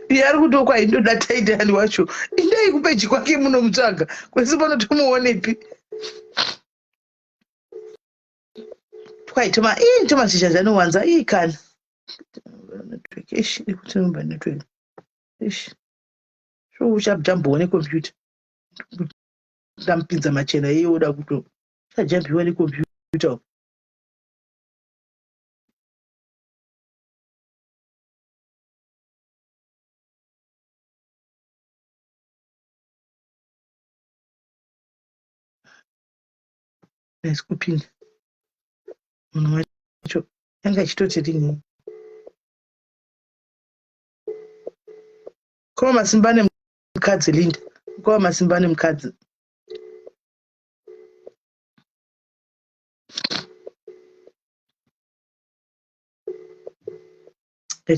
iye ari kutokwa indoda taitani wacho indai kupeji kwake munomutsvaga kwese pano tomuonepi twai toma ii tomashizha zvanowanza ii kana network ish ikuti nomba network ish so uchajambiwa necomputer ndamupinza machena iye oda kuto uchajambiwa necomputer haisi kupinda munhu wacho yanga ichitoti rinyi koma masimba ane mukadzi linda koma masimba ane mukadzi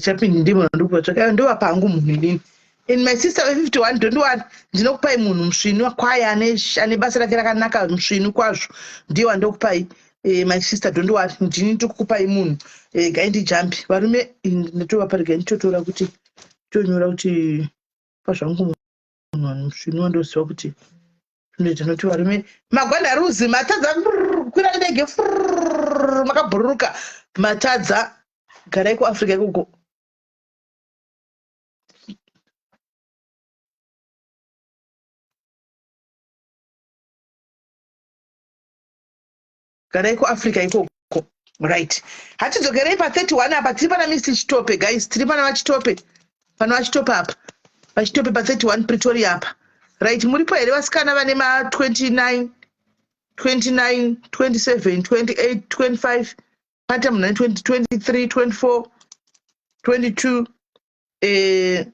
Chapini ndimo ndikuvatsvaka ndovapa hangu munhu inini and my sister ve 51 don't worry ndinokupai munhu musvinu kwaye ane ane basa rake rakanaka musvinu kwazvo ndiye wandokupai eh, my sister don't worry ndini ndikukupai munhu eh, gai ndijambi varume ndatovapa regai nditotora kuti tonyora kuti pazvangu munhu musvinu wandoziva kuti zvinoita nokuti varume magwandaruzi matadza kukwira ndege makabhururuka matadza garai kuafrica ikoko garai kuafrica ikoko right hatidzokerei pa31 apa tiri pana mr chitope guys tiri pana vachitope pana vachitope apa vachitope pa31 pretoria apa right muripo here vasikana vane ma29 29 27 28 25 paita munhu ane 23 24 22 eh,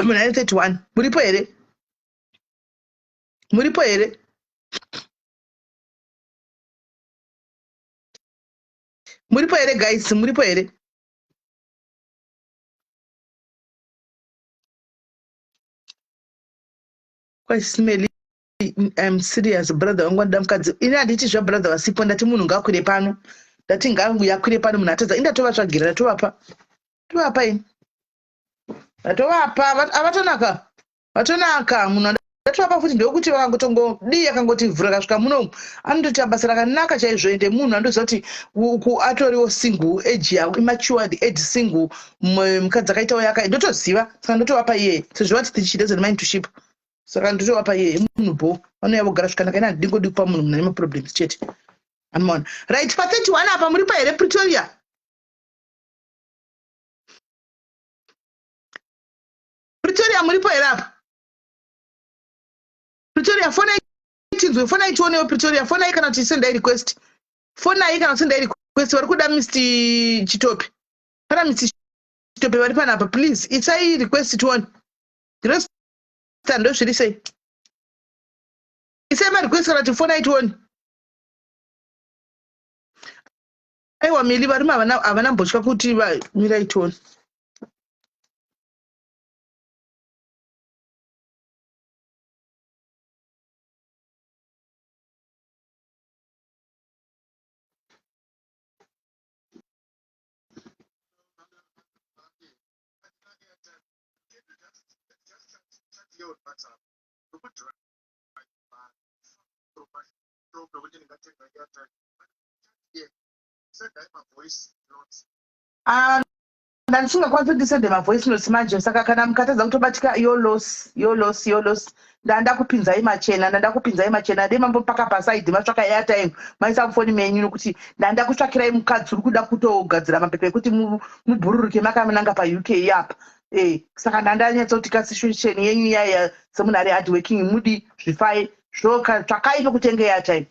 munhu ane 31 muripo here muripo here muripo here guys muripo here kwasimeli im serious brother wangu anoda mukadzi ini handiti zvabrother vasipo ndati munhu ngaakwire pano ndati ngaakwire pano munhu atadza indatovatsvagira ndatovapa tovapa ini ndatovapa avatonaka Vatonaka munhu andatovapa futi ndewekuti vakangotongodii akangoti vhura akasvika munomu anotoita basa rakanaka chaizvo ende munhu andoziva kuti uku atoriwo single age yavo imatured age single mukadzi akaitawo yaka ndotoziva saka ndotovapa iyeye sezvo vati she doesn't mind to ship Saka ndotovapa iye munhu bho vanouya vogara zvakanaka. Ini handingodi kupa munhu munhu ane maproblems chete. Anomaona. Right, pa 31 apa muri pa here Pretoria? Pretoria muripo here apa? Pretoria fonai tinzwe, fonai tionewo Pretoria, fonai kana kuti sendai request. Fonai kana kuti sendai request vari kuda Mr Chitopi. Kana Mr Chitopi vari panapa please isai request tione. Ndinosta ndozviri sei? Isai ma request kana kuti fonai tione. Aiwa Mili varume havana havana mbotya kuti mirai tione. Ah, ndandisingakwanisi kuti ndisende mavoice notes manje saka kana mukatadza kutobatika your loss your loss your loss ndanda kupinzai machena ndanda kupinzai machena dei mambopaka pasaidi matsvaka airtime maisa mufoni menyu nokuti ndanda kutsvakirai mukadzi uri kuda kutogadzira mapepa ekuti mubhururuke makananga pauk apa e saka ndandanyatsa ka situation yenyu iyaya semunhu ari hard working mudi zvifai zvoka tsvakai pekutenga airtime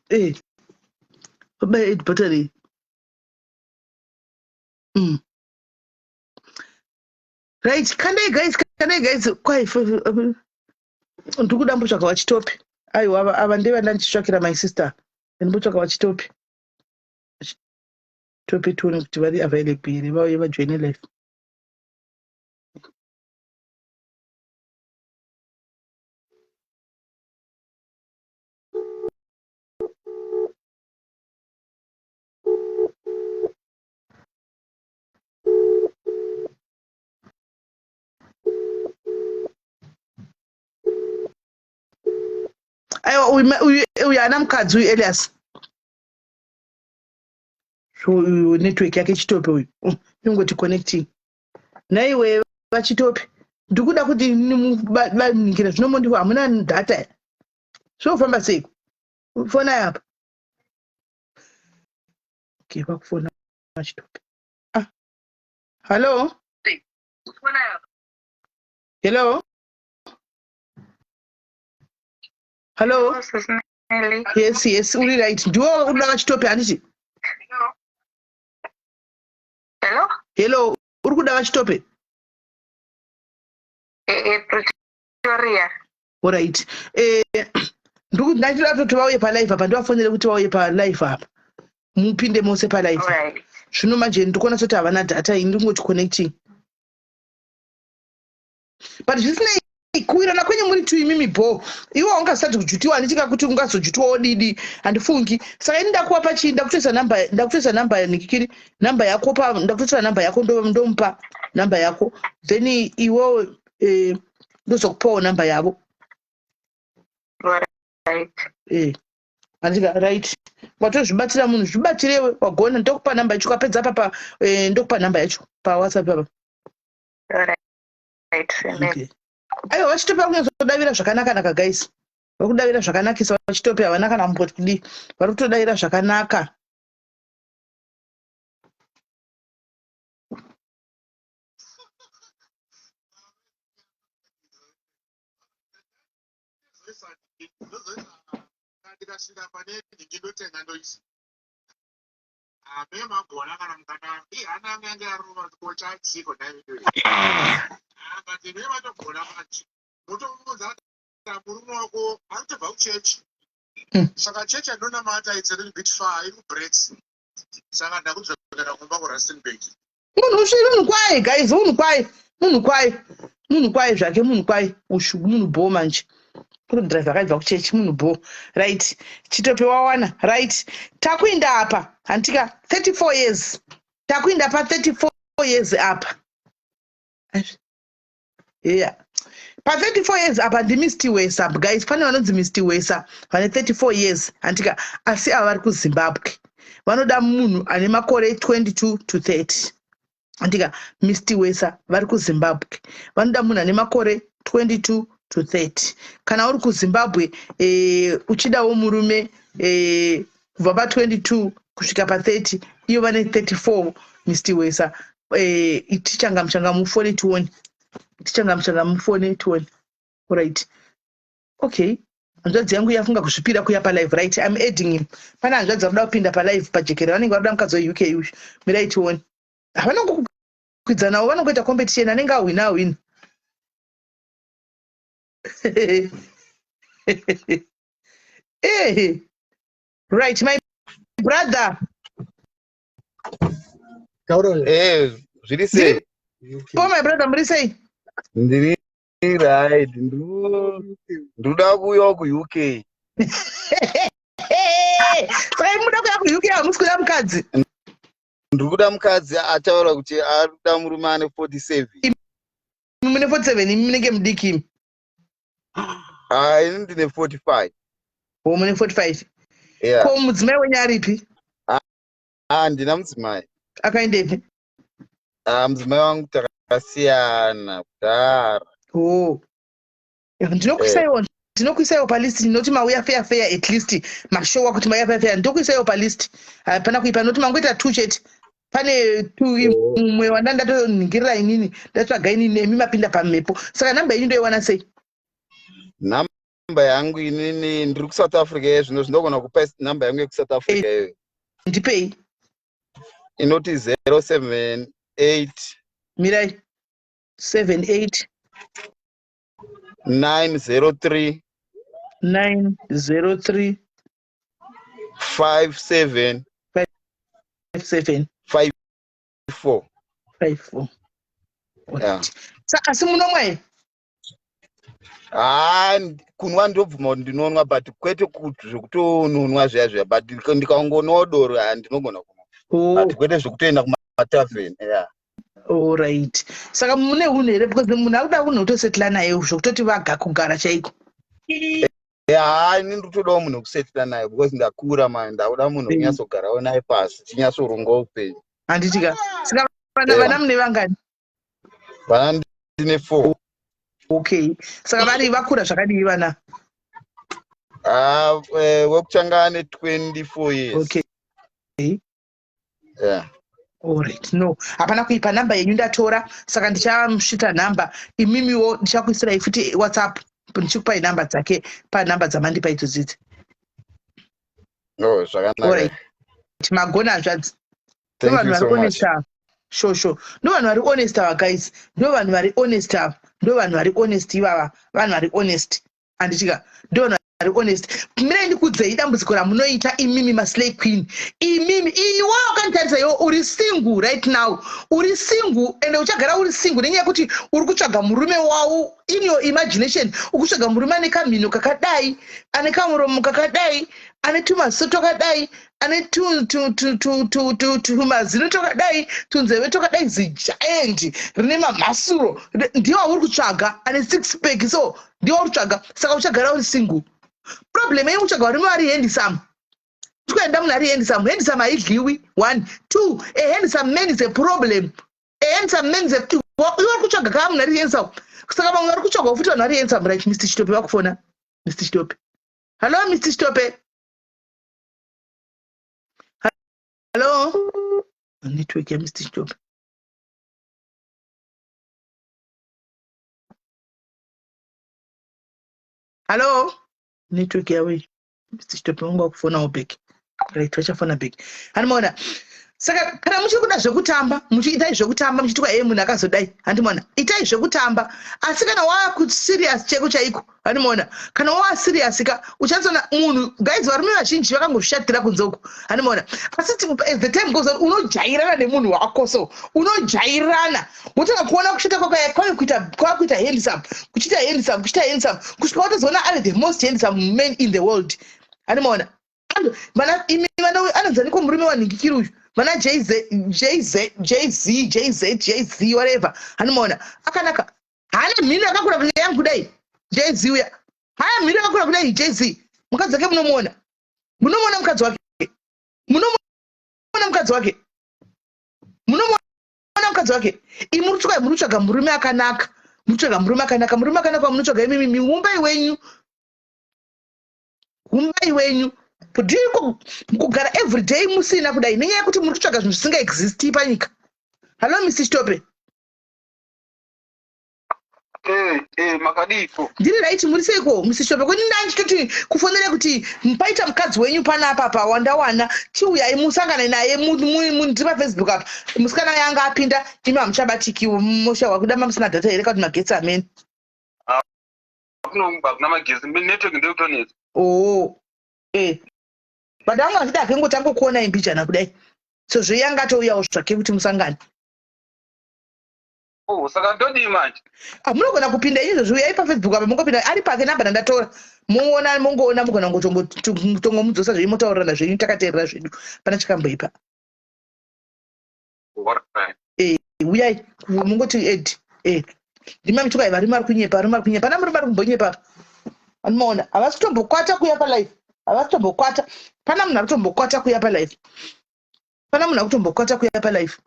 e baba battery. Right, kandai guys, kandai guys. Kwai ndiri kuda mbotsvaga vachitopi. Aiwa, ava ava ndeva ndandichitsvakira my sister. Ndimbotsvaga vachitopi. Topi tione kuti vari available here vauye vajoine live. Aiwa, uyu uyu haana mukadzi uyu Elias. So uyu network yake chitope uyu. Inongoti connecting. Naiwe vachitope. Ndikuda kuti baningira zvino mondi hamuna data. Zvofamba sei? Fona apa. Okay, vakufona vachitope. Ah. Hello? Hello? Hello? Yes, uri right. Ndiwo uri kuda vachitope handiti? Hello? Hello, uri kuda vachitope? Eh, Pretoria. Alright. Ndikuti ndachida kutoti vauye palive apa, ndivafonere kuti vauye palive apa. Mupinde mose palive. Alright. Zvino manje ndikuona soti havana data ini ndingoti connecting. But zvisinei kuwirana kwenyu muri two imimi bho. Iwe ungasati kujutiwa handichika kuti ungazojutiwawo didi handifungi. Saka ini ndakuwapa chii ndakutoisa namba ndakutoisa namba nikikiri namba yako pa ndakutotora namba yako ndomupa namba yako then iwewe ndozokupawo namba yavo. Right. Andika right. Watozvibatira munhu zvibatsirewe wagona ndokupa namba yacho ukapedza apa pa ndokupa namba yacho pa WhatsApp apa. Right. Okay. Aiwa vachitopa kunyatsodavira zvakanaka naka guys. Vari kudavira zvakanakisa vachitope havana kana kumboti kudii. Vari kutodavira zvakanaka. Ndikasvika pane nhingi ndotenga ndoisa. Ame magona kana mukadaro. Ii hana yangu yange yarova kuti ko chachiko nhai vedu. Ah, but ime vatogona manje. Mutomuudza kuti murume wako arikutobva kuchechi. Saka chechi yandinonamata it's a little bit far, iri kuBrits. Saka ndakudzokera kumba kuRustenburg. Munhu usviri munhu kwaye guys, munhu kwaye, munhu kwaye, munhu kwaye zvake, munhu kwaye. Ushu munhu bho manje. Kuri driver akaibva kuchechi munhu bho. Right. Chitope wawana. Right. Takuinda apa. Hantika 34 years. Takuinda pa 34 years apa. Yeah. Pa 34 years apa ndi Mr Wesa guys, pane vanonzi Mr Wesa vane 34 years hantika asi ava vari kuZimbabwe. Vanoda munhu ane makore 22 to 30. Ndika Mr Wesa vari kuZimbabwe vanoda munhu ane makore 22 to 30. Kana uri kuZimbabwe e, uchidawo murume e, kubva pa 22 kusvika pa 30, iyo vane 34. Mr Wesa e, tichangamuchanga mufone tione, tichangamuchanga mufone tione. Right, okay, hanzvadzi yangu yafunga kuzvipira kuya palive. Right, I'm adding him. Pane hanzvadzi vakuda kupinda palive pajekere, vanenge vakuda mukadzi weUK uyu. Mirai tione, havana kukwidzanawo, vanongoita competition, anenge ahwina ahwina. Eh, right, my brother. Eh, zviri sei? Oh, my brother, muri sei? Ndiri right. Ndinoda kuuyawo kuUK. Saka muda kuya kuUK, hamusi kuda mukadzi? Ndiri kuda mukadzi ataura kuti ari kuda murume ane 47. Mune 47, imi munenge mudiki imi. Ah, ini ndine 45. O, mune 45? Yeah. Ko mudzimai wenyu aripi? Ah, ndina mudzimai. Akaendepi? Ah, mudzimai wangu takasiyana kudhara. O, ndinokuisaiwo, ndinokuisaiwo palist. Ndinoti mauya feya feya, at least mashowa kuti mauya feya feya. Ndinokuisaiwo palist, hapana kuipa, noti mangoita two chete, pane two. Oh. Mumwe wanda ndatoningirira inini, ndatsvaga inini, nemi mapinda pamhepo. Saka namba yenyu ndoiwana sei? Namba yangu inini ndiri kuSouth Africa iye zvino, zvinogona kupa namba yangu yekuSouth Africa iyoyo. Ndipei. Inoti 078. Mirai, 78. 903. 903. 57. 57. 54. 54. Yeah. Saka asi munomwa here? Haa, kunwa ndobvuma kuti ndinonwa, but kwete kuti zvekutononwa zviya zviya, but ndikangonwawo doro, ha, ndinogona kunwa, but kwete zvekutoenda kumatavheni, yeah. Alright, saka mune unhu here? Because munhu akuda unhu kutosetla naye, zvokutoti vaga kugara chaiko. Haa, ini ndikutodawo munhu wekusetla naye because ndakura mani, ndakuda munhu wekunyatsogarawo naye pasi tinyatsoronga upenyu. Handiti ka? Saka vana, vana mune vangani? Vana ndine four. Okay, saka vari vakura zvakadii vana? Ah, wekutanga ane 24 years. Yeah. Alright, no, hapana kuipa. Namba yenyu ndatora, saka ndichamusvita nhamba. Imimiwo ndichakuisirai futi WhatsApp ndichikupai namba dzake panhamba dzamandipa idzodzidzi. Oh, zvakanaka. Alright, magona hanzvadzi. Thank Ndo vanhu you vari so much. honest ava, shosho. Ndo vanhu vari honest ava, guys, ndo vanhu vari honest ava, ndo vanhu vari honest ivava, vanhu vari honest, handitika? Ndo vanhu vari honest. Mirai ndikudzei dambudziko ramunoita imimi maslay queen imimi. Iwe wakanditarisa iwe, uri single right now, uri single ende uchagara uri single nenyaya yekuti uri kutsvaga murume wavo in your imagination. Ukutsvaga murume ane kamhino kakadai, ane kamuromo kakadai, ane tumaziso twakadai, ane tumazino twakadai, tunzeve twakadai, zigiant rine mamhasuro. Ndiwo auri kutsvaga, ane six pack, so ndiwo uri kutsvaga. Saka uchagara uri single. Problem yenyu kutsvaga varume vari handsome. Tikuenda munhu ari handsome, handsome haidyiwi, one two. A handsome man is a problem. A handsome man is a, iwe uri kutsvaga kaa munhu ari handsome, saka vamwe vari kutsvagawo futi vanhu vari handsome. Right, Mr Chitope vakufona. Mr Chitope, hello, Mr Chitope, hello. Network yaMr Chitope. Hello, network yawe. Mr Chitope vanga vakufonawo back. Right, vachafona back, handimaona. Saka kana muchiri kuda zvekutamba, muchiitai zvekutamba, muchiti kwa munhu akazodai, handimaona, itai zvekutamba. Asi kana wakuserious chaiko chaiko, handimaona, kana waserious ka, uchanzona munhu. Guys, varume vazhinji vakangozvishatira kunze uku, handimaona. Asi as the time goes on, unojairana nemunhu wako, so unojairana, wotanga kuona kushata kwako kwave kuita, kwakuita handsome, kuchiita handsome, kuchiita handsome, kusvika watozoona ave the most handsome man in the world, handimaona. Vana imi vana anonzaniko murume wanhingikiri uyu, vana JZ, JZ, JZ, JZ, JZ, whatever, handimaona, akanaka, haana mhino yakakura kunge yangu kudai. JZ uya haya mhino yakakura kudai. JZ mukadzi wake munomuona, munomuona mukadzi wake, munomuona mukadzi wake, munomuona. mukadzi wake. Imi muri kutsvaga muri kutsvaga murume akanaka. Muri kutsvaga murume akanaka. Murume akanaka wamunotsvaga imimi miumbai wenyu. Umbai wenyu. Kudii kugara every day musina kudai nenyaya yekuti muri kutsvaga zvinhu zvisinga existi panyika. Hello Mr. Chitope. Eh, eh, makadiiko? Ndiri right muri seiko Mr. Chitope kuni ndandichitoti kufonera kuti paita mukadzi wenyu panapa pa wandawana chiuyai musangane naye ndiri pafacebook apa musikana yanga apinda imi hamuchabatikiwo moshawa kuda mamusina data here kana kuti magetsi amene Hakuna magetsi network ndekutonetsa. Oh eh but anga achida hake ngoti angokuonai mbijana kudai sezvo iye anga atouyawo zvake kuti musangane. Oh, saka ndodii manje? Ah, munogona kupinda izvozvi uyai pafacebook apa mungopinda ari pake namba ndandatora moona mongoona mugona kutongomudzosa zvenyu motaurirana zvenyu takateerera zvedu pana chakamboipa. Eh, uyai mungoti ed eh ndima mituka varume vari kunyepa varume vari kunyepa pana murume ari kumbonyepa apa anomaona havasi kutombokwata kuya palife havasi kutombokwata pana munhu ari kutombokwata kuya palife pana munhu ari kutombokwata kuya palife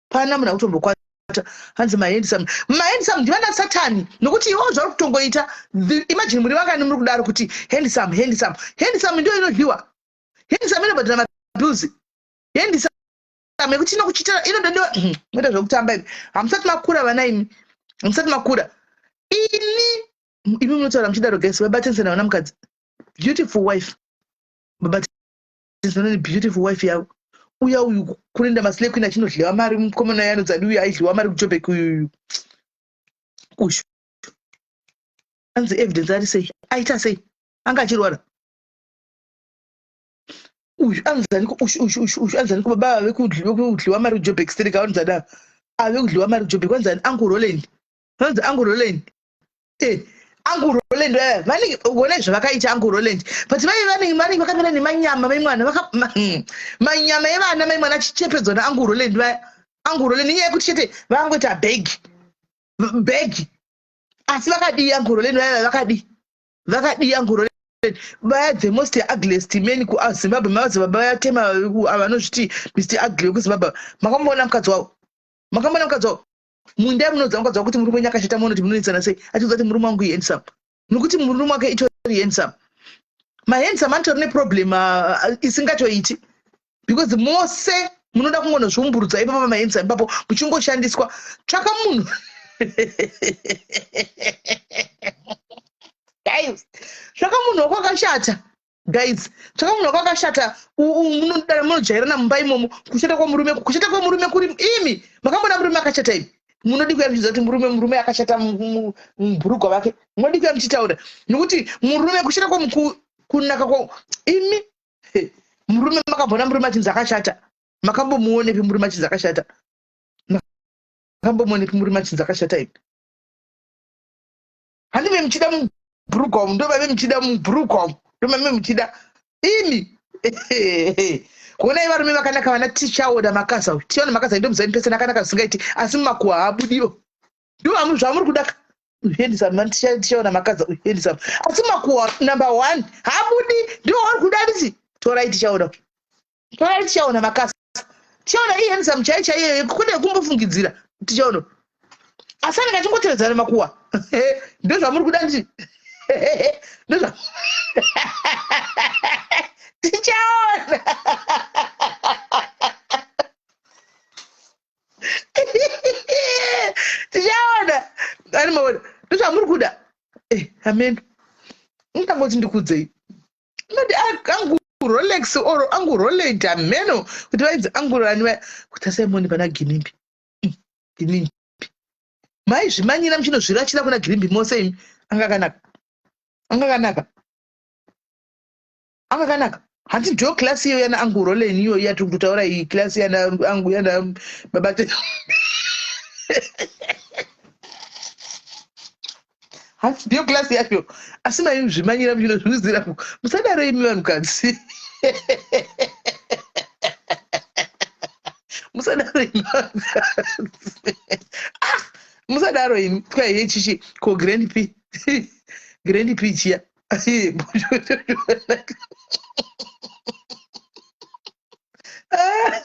pana munhu akutombokwata hanzi mahandsome mahandsome ndivana satani nokuti iwo zvauri kutongoita imagine muri vangani muri kudaro kuti handsome handsome handsome ndiyo inodyiwa handsome inobhadhara mabills handsome yekuti inokuchitira inododiwa moita zvekutamba imi hamusati makura vana imi hamusati makura ini imi munotaura muchidaro guys vabatanisa navana mukadzi beautiful wife babatanisa beautiful wife yavo uya uyu kurinda maslay queen achinodliwa mari mukomana yanonzi uyu aidliwa mari kujobek uyuyu uyu anzi evidence ari sei aita sei anga achirwara uyu anzaniko uyu uyu uyu uyu anzaniko baba ave kudliwa mari kujobek sterek anonzi adava ave kudliwa mari kujobek anzi angu roland anonzi angu roland Eh, Uncle Roland eh, vanenge uone zvavakaita Uncle Roland but vai vanenge vanenge vakamira nemanyama mai mwana vaka manyama evana mai mwana achichepedzwa naUncle Roland vaya Uncle Roland inyaya yekuti chete vangoita bag bag asi vakadii Uncle Roland vaya vakadii vakadii Uncle Roland vaya the most ugliest men kuZimbabwe mavazi baba vatema vanozviti Mr Ugly wekuZimbabwe makamboona mukadzi wavo makamboona mukadzi wavo Munda munoudza mukadzi wako kuti murume wenyu akashata muone kuti munonetsana sei achiudza kuti murume wangu ihandsome nokuti murume wake itori handsome mahandsome anotori neproblem isingatoiti because mose munoda kungonozviumburudza ipapo pamahandsome ipapo muchingoshandiswa tsvaka munhu guys tsvaka munhu wako akashata guys tsvaka munhu wako akashata munodara munojairana mumba imomo kushata kwemurume kushata kwemurume kuri imi makamboona murume akashata imi munodi kuya muchiziva kuti murume murume akashata mubhurugwa vake munodi kuya muchitaura nokuti murume kushata kunaka kwa imi murume makamboona murume achinzi akashata makambomuonepi murume achinzi akashata makambomuonepi murume achinzi akashata imi handime muchida mubhurugwa umu ndovave muchida mubhurugwa umu ndomame muchida imi kuonai varume vakanaka vana tichaona makasa uyu tichaona makasa ndomuziva pese akanaka zvisingaiti asi mumakuhwa haabudiwo ndo zvamuri kudaka uhendisa tichaona makaza uhendisa asi mumakuhwa number one haabudi ndiwo wari kuda nditi torai tichaona torai tichaona makasa tichaona iye handsome chai chaiye kwete kumbofungidzira tichaona asi anenge achingotevedzana makuwa ndozvamuri kuda nditi ndozva tichaona tichaona ani maona ndozvamuri kuda eh, amen ndangoti ndikudzei Ndati angu Rolex or angu Roland hameno kuti vainzi angu rani vaya kuti asai muone pana Ginimbi. Ginimbi. Maizvimanyira muchinozvirachira kuna Ginimbi mose imi. Anga akanaka. Anga akanaka. Anga akanaka. Hanti ndiyo class iyo yana angu Roland iyo yatiri kutotaura iyi class yana angu yana baba hanzi ndiyo class yacho asi maizvimanyira muchinozviuzira musadaro imi vanhukadzi musadaro imi vanhukadzi ah, musadaro imi twaiye chichi ko grand p grand p chiya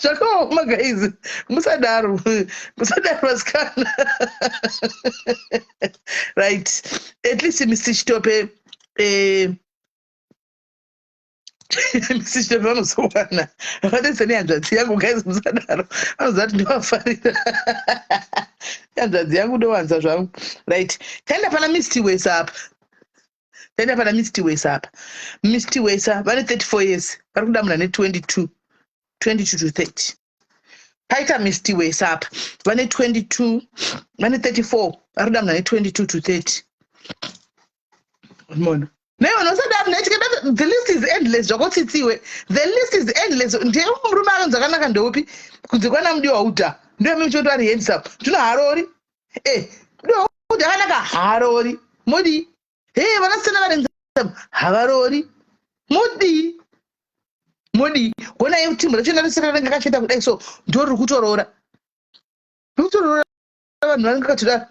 Zvakaoma guys, musadaro, musadaro vasikana. Right, at least Mr Chitope, Mr Chitope vanozowana vakatarisa nehanzvadzi yangu. Guys, musadaro, vanoziva kuti ndovafarira hanzvadzi yangu, ndowanza zvangu. Right, taenda pana Mr Wesa apa, taenda pana Mr Wesa apa. Mr Wesa vane 34 years, vari kuda munhu ane 22, 22 to 30. Paita Mr Wesa apa, vane 22, vane 34, vari kuda munhu ane 22 to 30. Mona naiona, usadaro naitikada. The list is endless, zvakotsitsiwe, the list is endless. Ndiye murume anonzi akanaka ndeupi kunze kwana Mudiwa Uta? Ndiye muchoti ari handsome, ndino harori. Mudiwa Uta akanaka, harori. Modi he vanasiyana vari handsome, havarori. Modi, modi honai timu racho narisira ringe kachita kudai, so ndo riri kutorora, riri kutorora. Vanhu vanenge vakatodaro,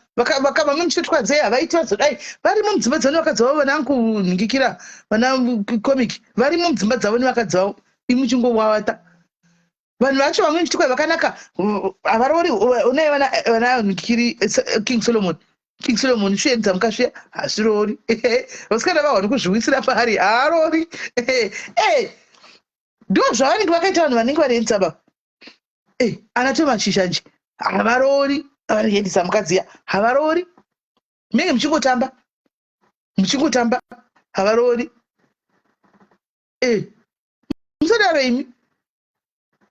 vamwe muchitotwa dzei, havaiti vazodai varimo mudzimba dzavo nevakadzi vavo. Vana kunhingikira, vana comic varimo mudzimba dzavo nevakadzi vavo, imi muchingowawata. Vanhu vacho vamwe muchitikwa vakanaka, havarori. Unai vana nhingikiri, King Solomon, King Solomon shuenza mukasviya, hazvirori. Vasikana vahwani kuzviwisira pari, haarori. Ndo zvavanenge vakaita vanhu vanenge vari handsome. Ana Tomashishanje havarori, variendisa mukadziya, havarori. Munenge muchingotamba, muchingotamba, havarori. Musadaro imi,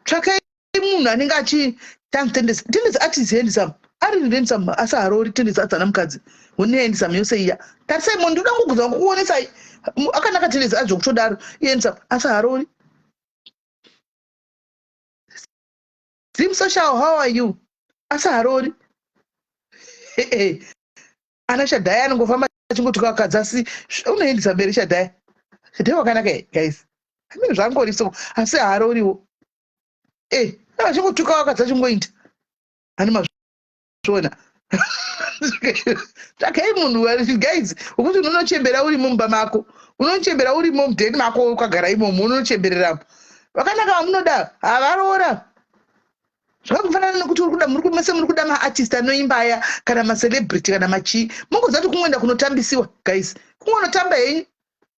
tsvakai munhu anenge achi tendesi tendesi ati handsome, ari handsome, asi harori. Tendesi adzana mukadzi une handsome yose iya. Tarisai munhu, ndoda kugudza kukuonesai akanaka. Tendesi azvokutodaro, ihandsome, asi harori. Zim Social, how are you? Asi harori. Ana Shadhaya anongofamba achingotuka vakadzi, asi unoendesa mberi. Shadhaya, Shadhaya wakanaka guys, amene zvangori so, asi haaroriwo. Achingotuka vakadzi, achingoita ani mazviona. Tsvakai munhu guys wekuti unonochembera urimo mumba mako, unochembera urimo mudheni mako, ukagara imomo, unonochembereramo. Vakanaka vamunoda havaroora. Zvakangofanana nekuti uri kuda, muri mese muri kuda maartist anoimba aya, kana macelebrity, kana machii. Mungoziva kuti kungoenda kunotambisiwa guys, kungonotamba henyu.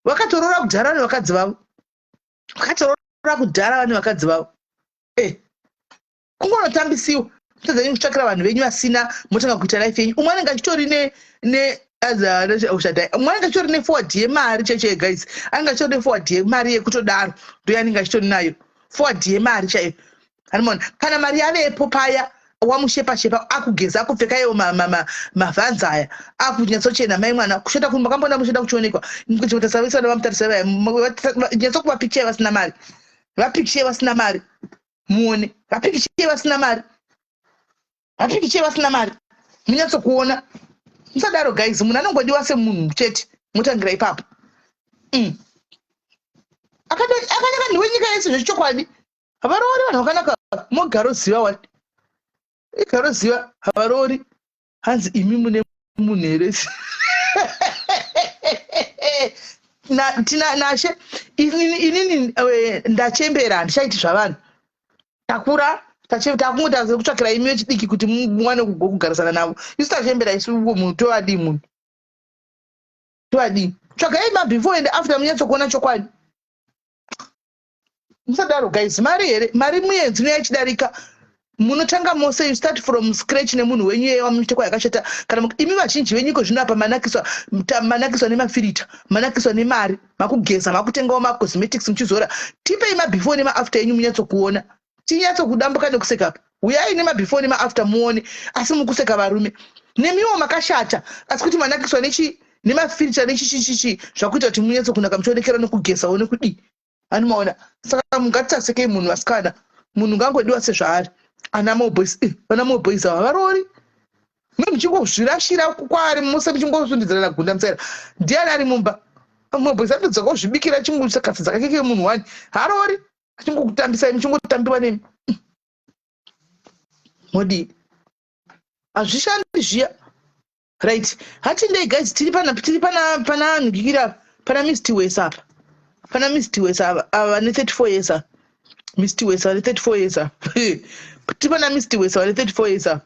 Vakatorora kudhara nevakadzi vavo, vakatorora kudhara vane vakadzi vavo. Kungonotambisiwa. Mutadza henyu kutsvakira vanhu venyu vasina, motanga kuita life yenyu. Umwe anenge achitori ne ushadai, umwe anenge achitori neforward yemari chaicho guys, anenge achitori neforward yemari yekutodaro, ndo yaanenge achitori nayo, forward yemari chaiyo. Anomona kana mari yavepo paya, wamushepa shepa, akugeza, akupfeka iwo mavhanzi aya, akunyatsochena. Mai mwana kushota kumba kambona mushota kuchionekwa kutarisa vana, vamutarisa vaya, nyatsokuvapikichai vasina mari, vapikichei vasina mari muone, vapikichei vasina mari, vapikichei vasina mari munyatsokuona. Musadaro guys, munhu anongodiwa semunhu chete, motangira ipapo. Akanaka ndiwe nyika yese zvechokwadi. Havarori vanhu vakanaka, mogaroziva wani, igaroziva havarori. Hanzi imi mune munhu here? Tina nashe, inini ndachembera, handichaiti zvavanhu. Takura, takungoita kutsvakira imi vechidiki kuti muwane kugarisana navo. Isu tachembera isu, munhu tovadii? Munhu tovadii? Tsvagai mabefore and after munyatsokuona chokwadi. Musadaro guys, mari here? Mari muenzi inoya ichidarika. Munotanga mose, you start from scratch nemunhu wenyu iye wamuchite yakashata. Kana imi vazhinji venyu iko zvino apa manakiswa, manakiswa nemafirita, manakiswa nemari, makugeza, makutengawo macosmetics muchizora. Tipei mabefore nemaafter enyu munyatsokuona, tinyatsokudambuka nekuseka apa. Uyai nemabefore nemaafter muone. Asi mukuseka varume, nemiwo makashata, asi kuti manakiswa nechi nemafirita nechichichichi, zvakuita kuti munyatsokunaka, muchionekera nekugezawo nekudii. Anomaona, saka mungatisasekei munhu vasikana, munhu ngangodiwa sezvaari. Ana moboys, vana moboys ava varori me muchingozvirashira kwaari mose, muchingosundidzirana gunda musaira. Ndiani ari mumba? Moboys anotodzoka kuzvibikira chingosakatsidza kake kemunhu wani, harori, achingokutambisai, muchingotambiwa nemi. Modii? Hazvishandi zviya. Right, hatindei guys, tiri pana, tiri pana, pana nhikira, pana Mr Wes apa, pana Mr Wes ava, ava vane 34 years ava. Mr Wesa vane 34 years apa. Tipana Mr Wesa vane 34 years apa.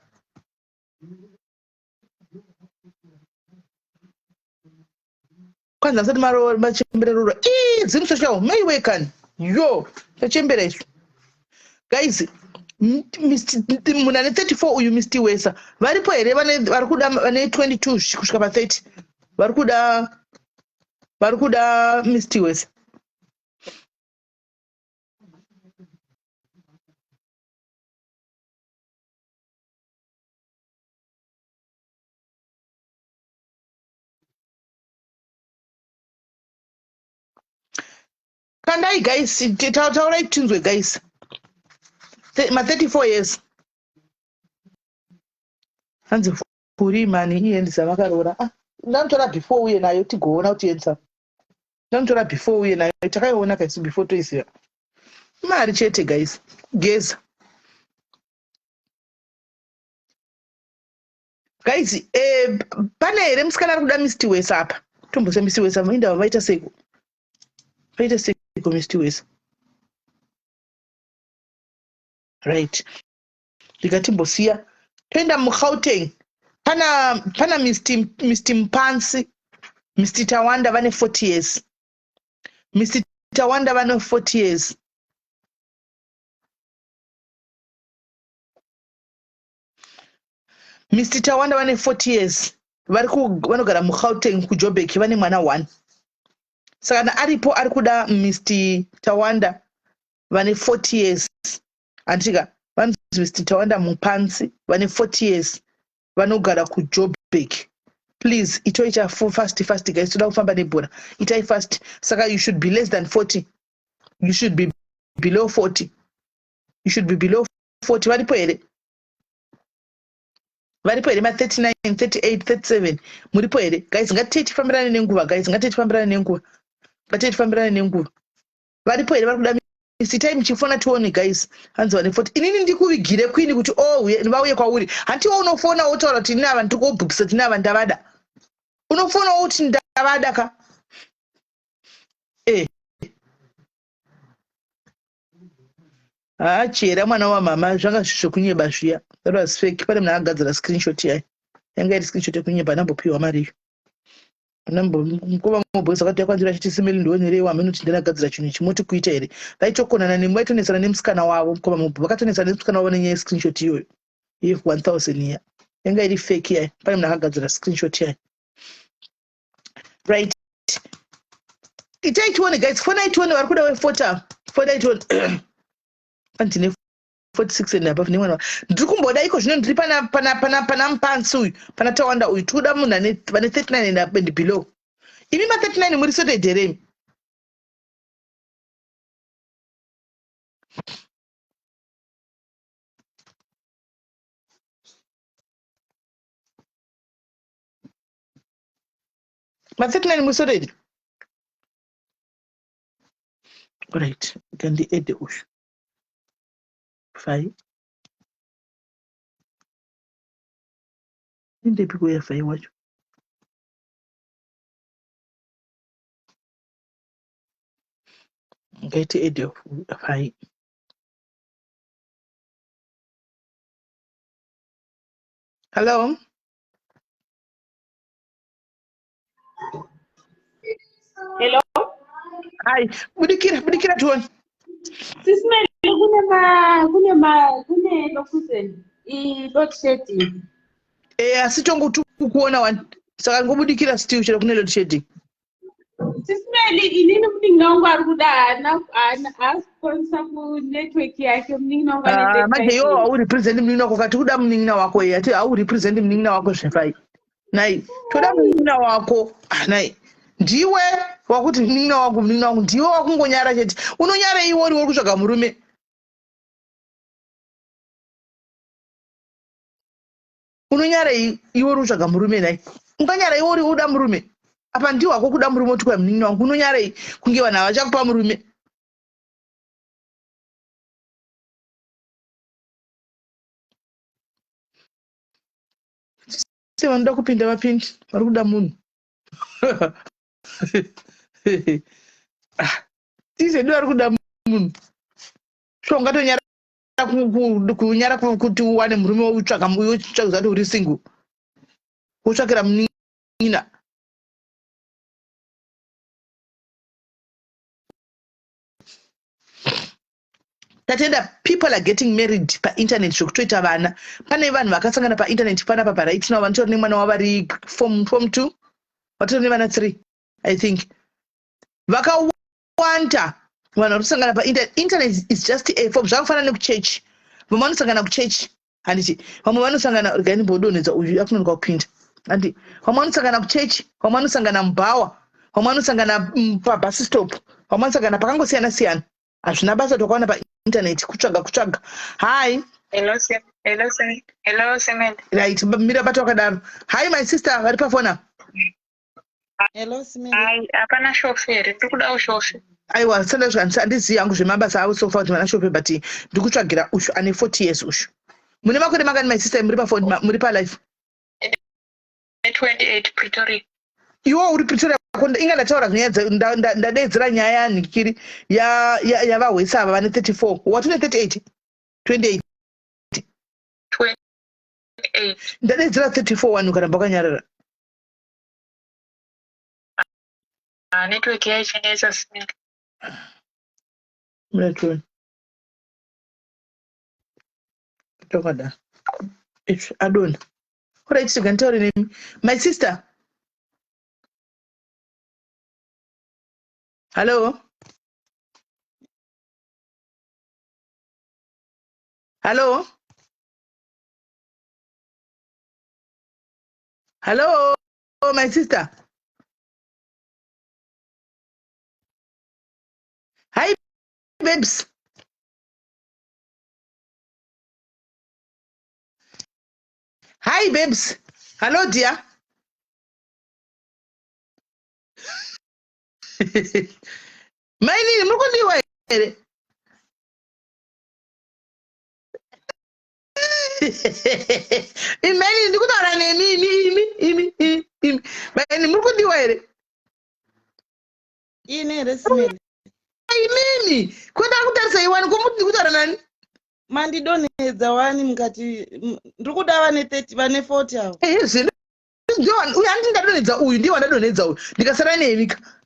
Kwanzi asati maroora machembera roora. Ii Zim social maiwe kani. Yo, tachembera isu. Guys, munhu ane 34 uyu Mr Wesa varipo here vane vari kuda vane 22 kusvika pa 30 vari kuda vari kuda Mr Wesa. Kandai guys, taurai tinzwe guys. Ma 34 years. Hanzi kuri mani iendisa vakaroora. Ah, ndanotora before uye nayo tigoona kuti endisa. Ndanotora before uye nayo takaiona guys before toiziva. Mari chete guys. Geza. Guys, eh, pane here musikana ari kuda Mr Wesa apa? Tombose Mr Wesa indava vaita seiko? Vaita seiko Mr Wesa? Right. Ndikatimbosiya toenda muGauteng. Pana pana Mr Mr Mpansi, Mr Tawanda vane 40 years. Mr Tawanda vane 40 years. Mr Tawanda vane 40 years vari vanogara muGauteng kuJoburg vane mwana one. Saka kana aripo ari kuda Mr Tawanda vane 40 years handitika vanonzi Mr Tawanda Mupansi vane 40 years vanogara kuJoburg. Please itoita fast fast guys toda kufamba nebhora itai fast saka you should be less than 40 you should be below 40 you should be below 40 varipo here varipo here ma39 38 37 muripo here guys ngatitei tifambirane nenguva guys ngatitei tifambirane nenguva ngatitei tifambirane nenguva varipo here vari kuda sitai muchifona tione guys hanzi vane 40 inini ndikuvigire kwini kuti oh vauye kwauri hantiwo unofona wotaura kuti ini ava ndiri kobhukisa kuti ini ava ndavada unofona woti ndavada ka eh Haa chihera mwana wamama zvanga zvekunyeba zviya that was fake pane munhu akagadzira screenshot yayo yanga iri screenshot yekunyeba anambopiwa mari iyo mukoma mobhoys akati yakwandira achiti simeli ndionereiwo hameno kuti ndinagadzira chinhu ichi moti kuita here vaitokonana nemi vaitonetsana nemusikana wavo mukoma mobho vakatonetsana nemusikana wavo nenyaya yescreenshot iyoyo ye 1000 iya yanga iri fake yayo pane munhu akagadzira screenshot yayo right itai tione guys fonai tione vari kuda wefota fonai tione andine 46 and above nemwana ndiri kumboda iko zvino ndiri pana pana pana pana mupansi uyu pana tawanda uyu tikuda munhu ane vane 39 and up and below imi ma 39 muri sorted here imi Ma 39 muri sorted? Right, gandiede uyu. Fai. Indepi kuya fai wacho? Ngaiti ede fai. Hello? Hello. Hi, budikira budikira tione. Sisi Mary kune ma kune ma kune lokuzen i load shedding. Eh asi tongo tukuona wani. Saka ngobudikira still chero kune load shedding. Sisi Mary inini munin'ina wangu ari kuda haana haana haasi kukwanisa ku network yake munin'ina wangu ane Ah, manje 35 iwe haurepresent munin'ina wako kati kuda munin'ina wako iye ati haurepresent munin'ina wako zvefai. Nai, toda munin'ina wako. Ah, nai. Ndiwe wakuti munin'ina wangu munin'ina wangu ndiwe wakungonyara chete. Unonyara iwe uri uri kutsvaga murume. Unonyara iwe uri kutsvaga murume nai. Unganyara iwe uri uda murume. Apa ndiwe wako kuda murume uti kwa munin'ina wangu unonyarei kunge vanhu havachakupa murume. Se vanoda kupinda vapinde vari kuda munhu. Ah, tizedu vari kuda munhu. Sure ungatonyara kunyara kuti uwane murume wotsvaga wotsvaga kuti uri single. Wotsvakira munin'ina. Tatenda people are getting married painternet zvekutoita vana. Pane vanhu vakasangana painternet panapa paright now vanotori nemwana wavari form 2 vatori nevana 3 I think. Vakawanda vanhu vari kusangana painternet. Internet is just a form zvakafanana nekuchechi. Vamwe vanosangana kuchechi handiti vamwe vanosangana regai ndimbodonhedza uyu akunonoka kupinda handi vamwe vanosangana kuchechi vamwe vanosangana mubhawa vamwe vanosangana pabus stop vamwe vanosangana pakangosiyana siyana hazvina basa twakawana painternet kutsvaga kutsvaga hi Hello, hello, hello, Cement. Right, mira bata wakadaro. Hi my sister, vari pafona. Hello, Simeli. Hai, hapana shoferi, ndiri kudawo shofe. Aiwa, sanda zvikanzi handizivi hangu zvemabasa avo sofa kuti vana shofe but ndiri kutsvagira ushu ane 40 years ushu. Mune makore mangani my sister muri pafoni muri palife? 28 Pretoria. Iwo uri Pretoria ko inga ndataura nyaya ndadeedzera nyaya yanhikiri yavahwesa ava vane 34 wati une 38 28 28. Ndadeedzera 34 wani ukaramba wakanyarara. Ah, network yaichinetsa Simeli. Muna tione. Tokada. Izvi adona. Alright, rega nditaure nemi. My sister. Hello. Hello. Hello, my sister. Hi, babes. Hi, babes. Hello, dear. Mainini, muri kudiwa here? Mainini, ndikutaura nemi, imi, imi, imi, imi, imi. Mainini, muri kudiwa here? Ini here Simeli? Imimi, kwenda kutarisa iwani, ko muri kutaura nani? Mandidonhedza wani mukati ndiri kuda vane 30 vane 40 avo. Ehe, zvino uyu handiti ndadonhedza uyu, ndiye wandadonhedza uyu, ndikasara nemi ka.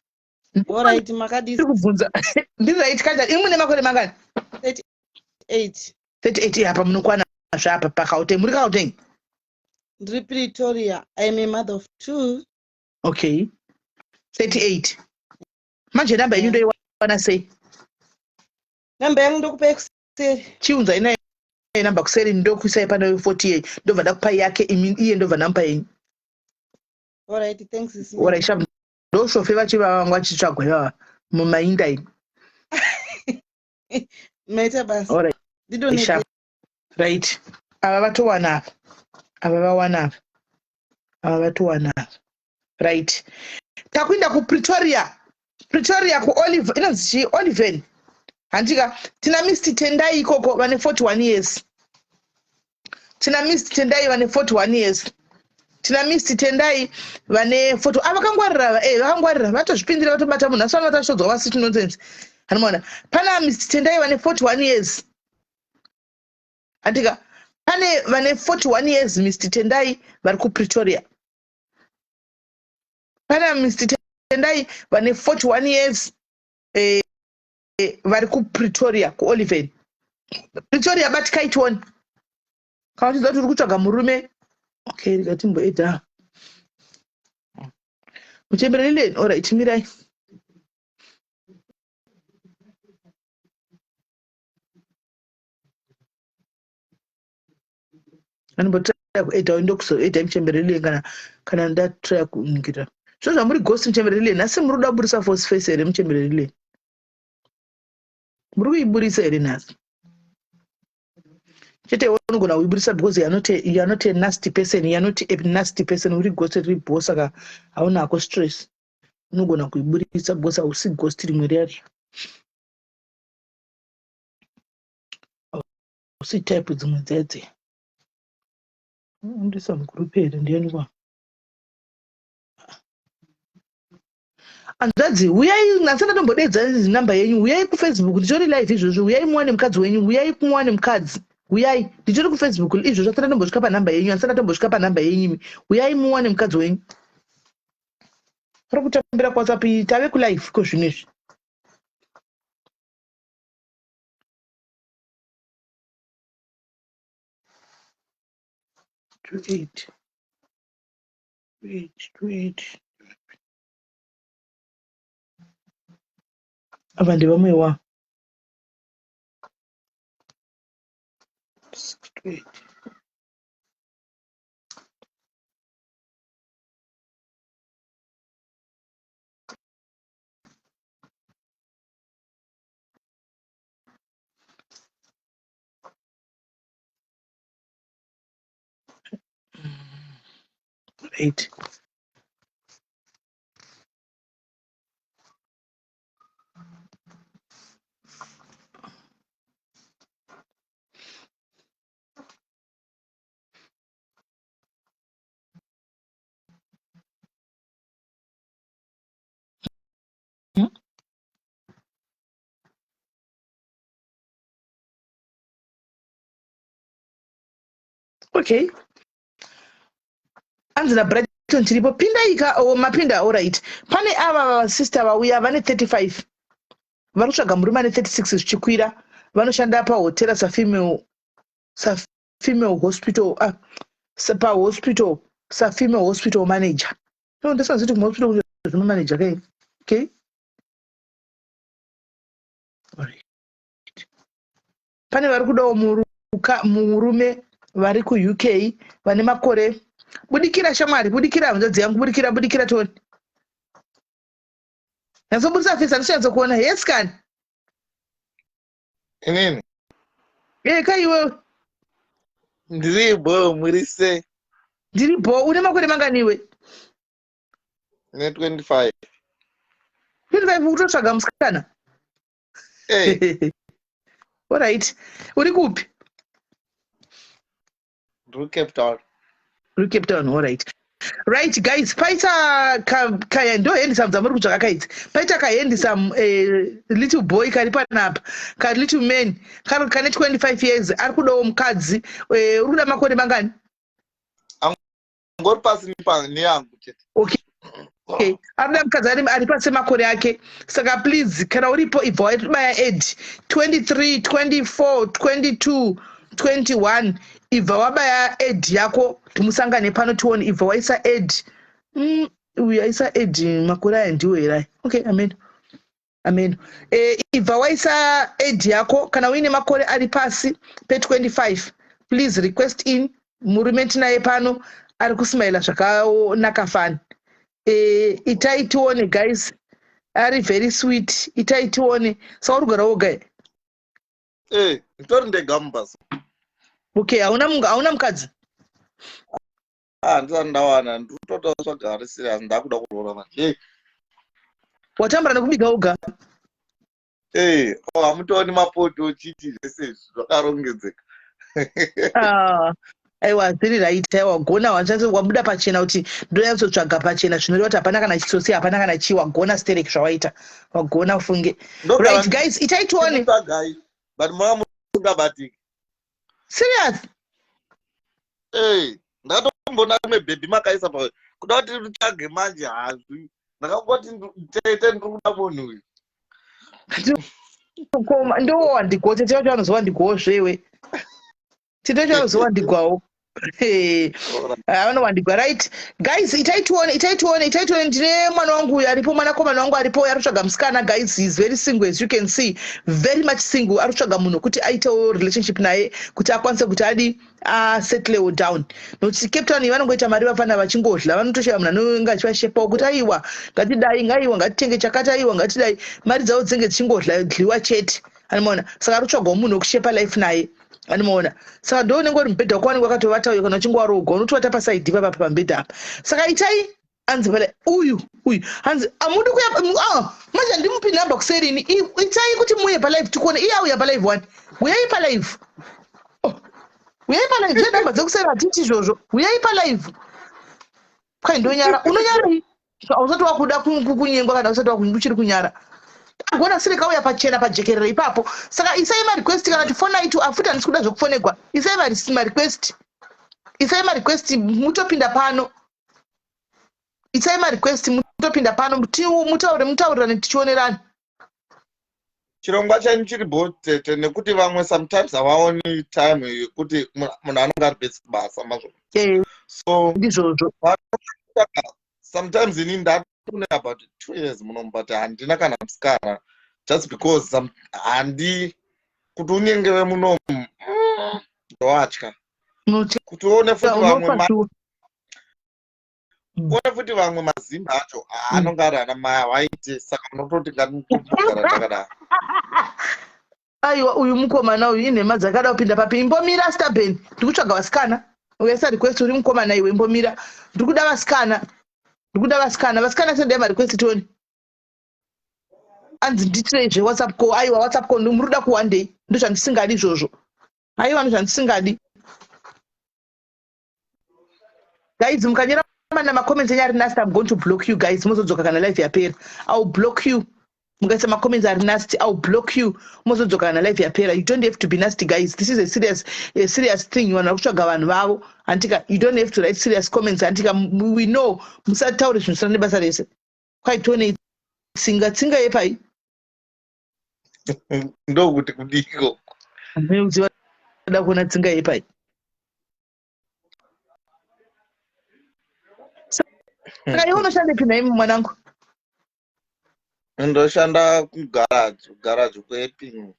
Alright, makadii? Ndiri kubvunza. Ndiri right kanjani? Imi mune makore mangani? 38. 38 apa munokwana zvaapa paGauteng. Muri Gauteng? Ndiri Pretoria. I am a mother of two. Okay. 38. Manje namba yenyu ndoiwana sei? Namba yangu ndokupai kuseri. Chiunzai nayo namba kuseri ndokuisai pano 48 ndobva ndakupai yake imi iye ndobva ndamupa yenyu. Alright, thanks Simeli. Alright, sharp. Ndoshofe vachivava vangu vachitsvagwa ivava mumainda imi. Maita basa. Alright, Ndidonhedze. sharp. Right. Ava vatowana ava. Ava vawana ava. Ava vatowana ava. Right. Takuenda kuPretoria. Pretoria kuOlive inonzi chii? Oliven. Handika tina Mr Tendai ikoko vane 41 years. Tina Mr Tendai vane 41 years. Tina Mr Tendai vane 40 ah vakangwarira ava eh vakangwarira vatozvipindira vatobata munhu asi vanoti vachitodzwa vasiti nonsense. Hanimona. Pana Mr Tendai vane 41 years. Handika pane vane 41 years Mr Tendai vari kuPretoria. Pana Mr Tendai vane 41 years vari kuPretoria kuOliven. Pretoria batikai tione. Kana uchiziva kuti uri kutsvaga murume. Okay, rega timboedha. Muchembere Lilian, alright, mirai. Anombotraya kuedha ndokuzoedha muchembere Lilian kana ndatraya kuningira. Zvo zvamuri ghost muchembere Lilian, nhasi muri kuda kuburisa false face here muchembere Lilian? Muri kuiburisa here nhasi? Chete iwe unogona kuiburisa because you are not a nasty person, you are not a nasty person, uri ghost riri bho saka hauna hako stress. Unogona kuiburisa because hausi ghost rimwe riya riya. Hausi type dzimwe dziya dziya. Ndisa mugroup here ndiani kwa? Hanzvadzi, huyai nhasi ndatombodedza namba yenyu, huyai kuFacebook, nditori live izvozvo, huyai muwane mukadzi wenyu, huyai muwane mukadzi. Huyai, nditori kuFacebook izvozvo, asati ndatombosvika panhamba yenyu, asati ndatombosvika panhamba yenyu imi. Huyai muwane mukadzi wenyu. Uri kutambira kuWhatsApp iyi, tave kulive ko zvino izvi. 28 28 28 ava ndevamwe wa 68 Right. Okay. Anzi naBrighton tiripo. Pindai ka oh, mapinda alright. Pane ava sister vauya vane 35. Vari kutsvaga murume ane 36 zvichikwira. Vanoshanda pahotera safemale safemale hospital ah, pahospital safemale hospital manager. No, ndisingazivi kuti kumahospital kune zvimamanager kai. Okay. Alright. Pane vari kudawo muruka murume vari kuUK vane makore budikira shamwari budikira hanzvadzi yangu budikira budikira toni nyatsobudisa fesi handisi kuona yes kani Inini e ka iwewe ndiri bho muri sei? Ndiri bho une makore mangani iwe? Ne 25. 25 ukutotsvaga musikana? Hey. Alright. Uri kupi? Ndiri Cape Town. Uri Cape Town, alright. Right guys, paita ka, kaya ndo handsome dzamuri kutsvaka kaidzi. Paita ka handsome eh, little boy kari panapa, ka little man kari kane 25 years ari kudawo mukadzi. Eh, uri kuda makore mangani? Ngori pasi neyangu chete. Okay. Okay. Arikuda mukadzi ari ari pasi makore ake. Saka please kana uripo ibva wabaya add 23 24 22 21 ibva wabaya add yako timusangane pano tione ibva waisa add. Uyu aisa add makore aya ndiwo here aya? Okay, amen. Amen. Eh, ibva waisa add yako kana uine makore ari pasi pe25 please request in murume tinaye pano ari kusmaila zvakanaka fani. Eh, itai tione guys ari very sweet itai tione saka uri kugara woga here? Eh, nditori ndega mubasa. Okay, hauna mukadzi? Ah, ndisati ndawana, ndiri kutoda kutsvaga ari serious, ndakuda kuroora manje. Watambura nekubika woga? Eh, oh, hamutooni mapoto chiti zvese izvi zvakarongedzeka. Ah, aiwa zviri right, aiwa wagona, wanyatso wabuda pachena kuti ndonyatsotsvaga pachena zvinoreva kuti hapana kana chitsotsi, hapana kana chii, wagona sterek zvawaita. Wagona ufunge. Ndogara Right guys, itai tione. ndikutsvagai, but mava musingabatiki. Serious? Hey, ndakatombona rimwe bhebhi makaisa pa kuda kuti ritsvage manje hazvi ndakangoti tete ndiri kuda munhu uyu ndowandigwa tete vacho vanozowandigwawo zvewe tete vacho vanozowandigwawo vanowandigwa right guys itai tione itai tione itai tione ndine mwana wangu uyu aripo mwanakomana wangu aripo uyo ari kutsvaga musikana guys is very single as you can see very much single ari kutsvaga munhu wekuti aitewo relationship naye kuti akwanise kuti adi asettlewo down nokuti Cape Town iyi vanongoita mari vafana vachingodla vanotoshaya munhu anonge achivashepawo kuti aiwa ngatidai ngaiwa ngatitenge chakati aiwa ngatidai mari dzavo dzinenge dzichingodla dliwa chete anomaona saka ari kutsvagawo munhu wekushepa life naye anomaona saka ndo unenge uri mubhedha wako wanenge wakatovata uyo kana uchinge waroogwa unotovata pasaidhi ipapa pamubhedha apa saka itai hanzi pale uyu uyu hanzi amudi kuya ah, manje handimupi number kuseri ini itai kuti muuye palive tikuone iye auya palive one huyai palive oh, huyai palive zve number dzekuseri hatiti izvozvo huyai palive kwai ndonyara unonyarei Hausati wakuda kunyengwa kana usati uchiri kunyara. Agona siri kauya pachena pajekerere ipapo. Saka isai marequest kana kuti fonai tu afuti handisi kuda zvekufonegwa. Isai marequest. Isai marequest mutopinda pano. Isai marequest mutopinda pano mutaure mutaurirane tichionerana. Chirongwa chenyu chiri bho tete nekuti vamwe sometimes havaoni time yekuti munhu anonge ari busy kubasa mazvo. Eh, So ndizvozvo. Sometimes ini ndatone about 2 years muno, but handina kana musikana just because some, handi kuti unyengeve munomu, ndowatya Unotya kuti uone futi vamwe unofa shuwa. Uone futi vamwe mazimba acho anonge ari ana mai havaite, saka unototi nganditogara ndakadaro. Aiwa, uyu mukomana uyu inhema dzakada kupinda papi. Imbomira, Starben, ndiri kutsvaga vasikana. Ukaisa request uri mukomana iwe, imbomira, ndiri kuda vasikana, ndiri kuda vasikana. Vasikana, sendai marequest tione. Anzi nditirei zveWhatsApp call. Aiwa, WhatsApp call muri kuda kuwandei? Ndo zvandisingadi izvozvo. Aiwa, ndo zvandisingadi. Guys, mukanyora mana macomments enyu ari nasty, I'm going to block you guys. Mozodzoka kana live yapera. I will block you. Mukaisa macomments ari nasty, I will block you. Mozodzoka kana live yapera. You don't have to be nasty, guys. This is a serious thing. Vanhu vari kutsvaga vanhu vavo, handika? You don't have to write serious comments, handika? We know. Musataure zvinhu zvisina nebasa rese. Kwaitionei tsinga tsinga yepai? Ndokuti kudiko? Ndinoziva da kuona tsinga yepai. Saka iwe unoshandepi nhai mwanangu? Ndoshanda kugaraji, kugaraji kuEpping,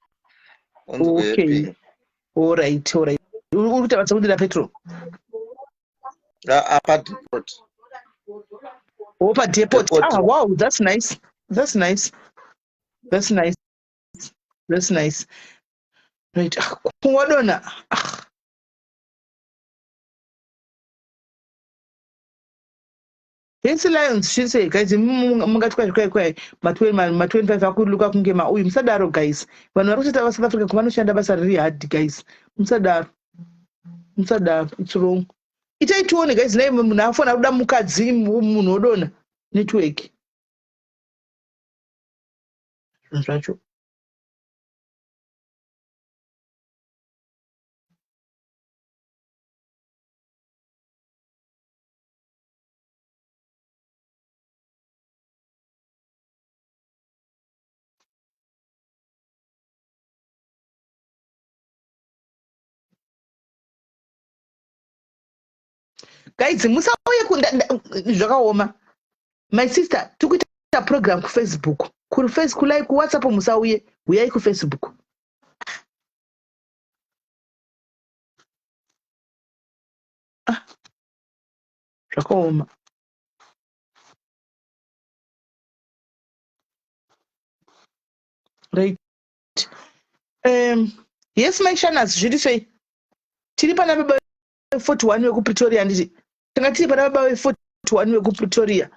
onzi kuEpping. Alright, uri kuita basa kudira petrol? Apa depot. Wopa depot? Depot. Ah, wow, that's nice, that's nice, that's nice, that's nice. Right. Ah, wadona. Ah. Hesi Lions, zvise guys, mungati kwai kwai kwai ma25 akuluka kunge mauyu. Musadaro guys. Vanhu vari kutoita vaSouth Africa vanoshanda basa riri hard, guys. Musadaro, musadaro, it's wrong. Itai tione guys. Nai munhu afona kuda mukadzi, munhu odona network, zvinhu zvacho. Guys, musauye zvakaoma. My sister, tiri kuita program kuFacebook, kuface, kulai, kuWhatsApp musauye, uyai kuFacebook. Ah, zvakaoma. Right. Yes, my shanas, zviri sei? Tiri pana baba 41 vekuPretoria, handiti? Tanga tiri pana baba ve41 vekuPretoria.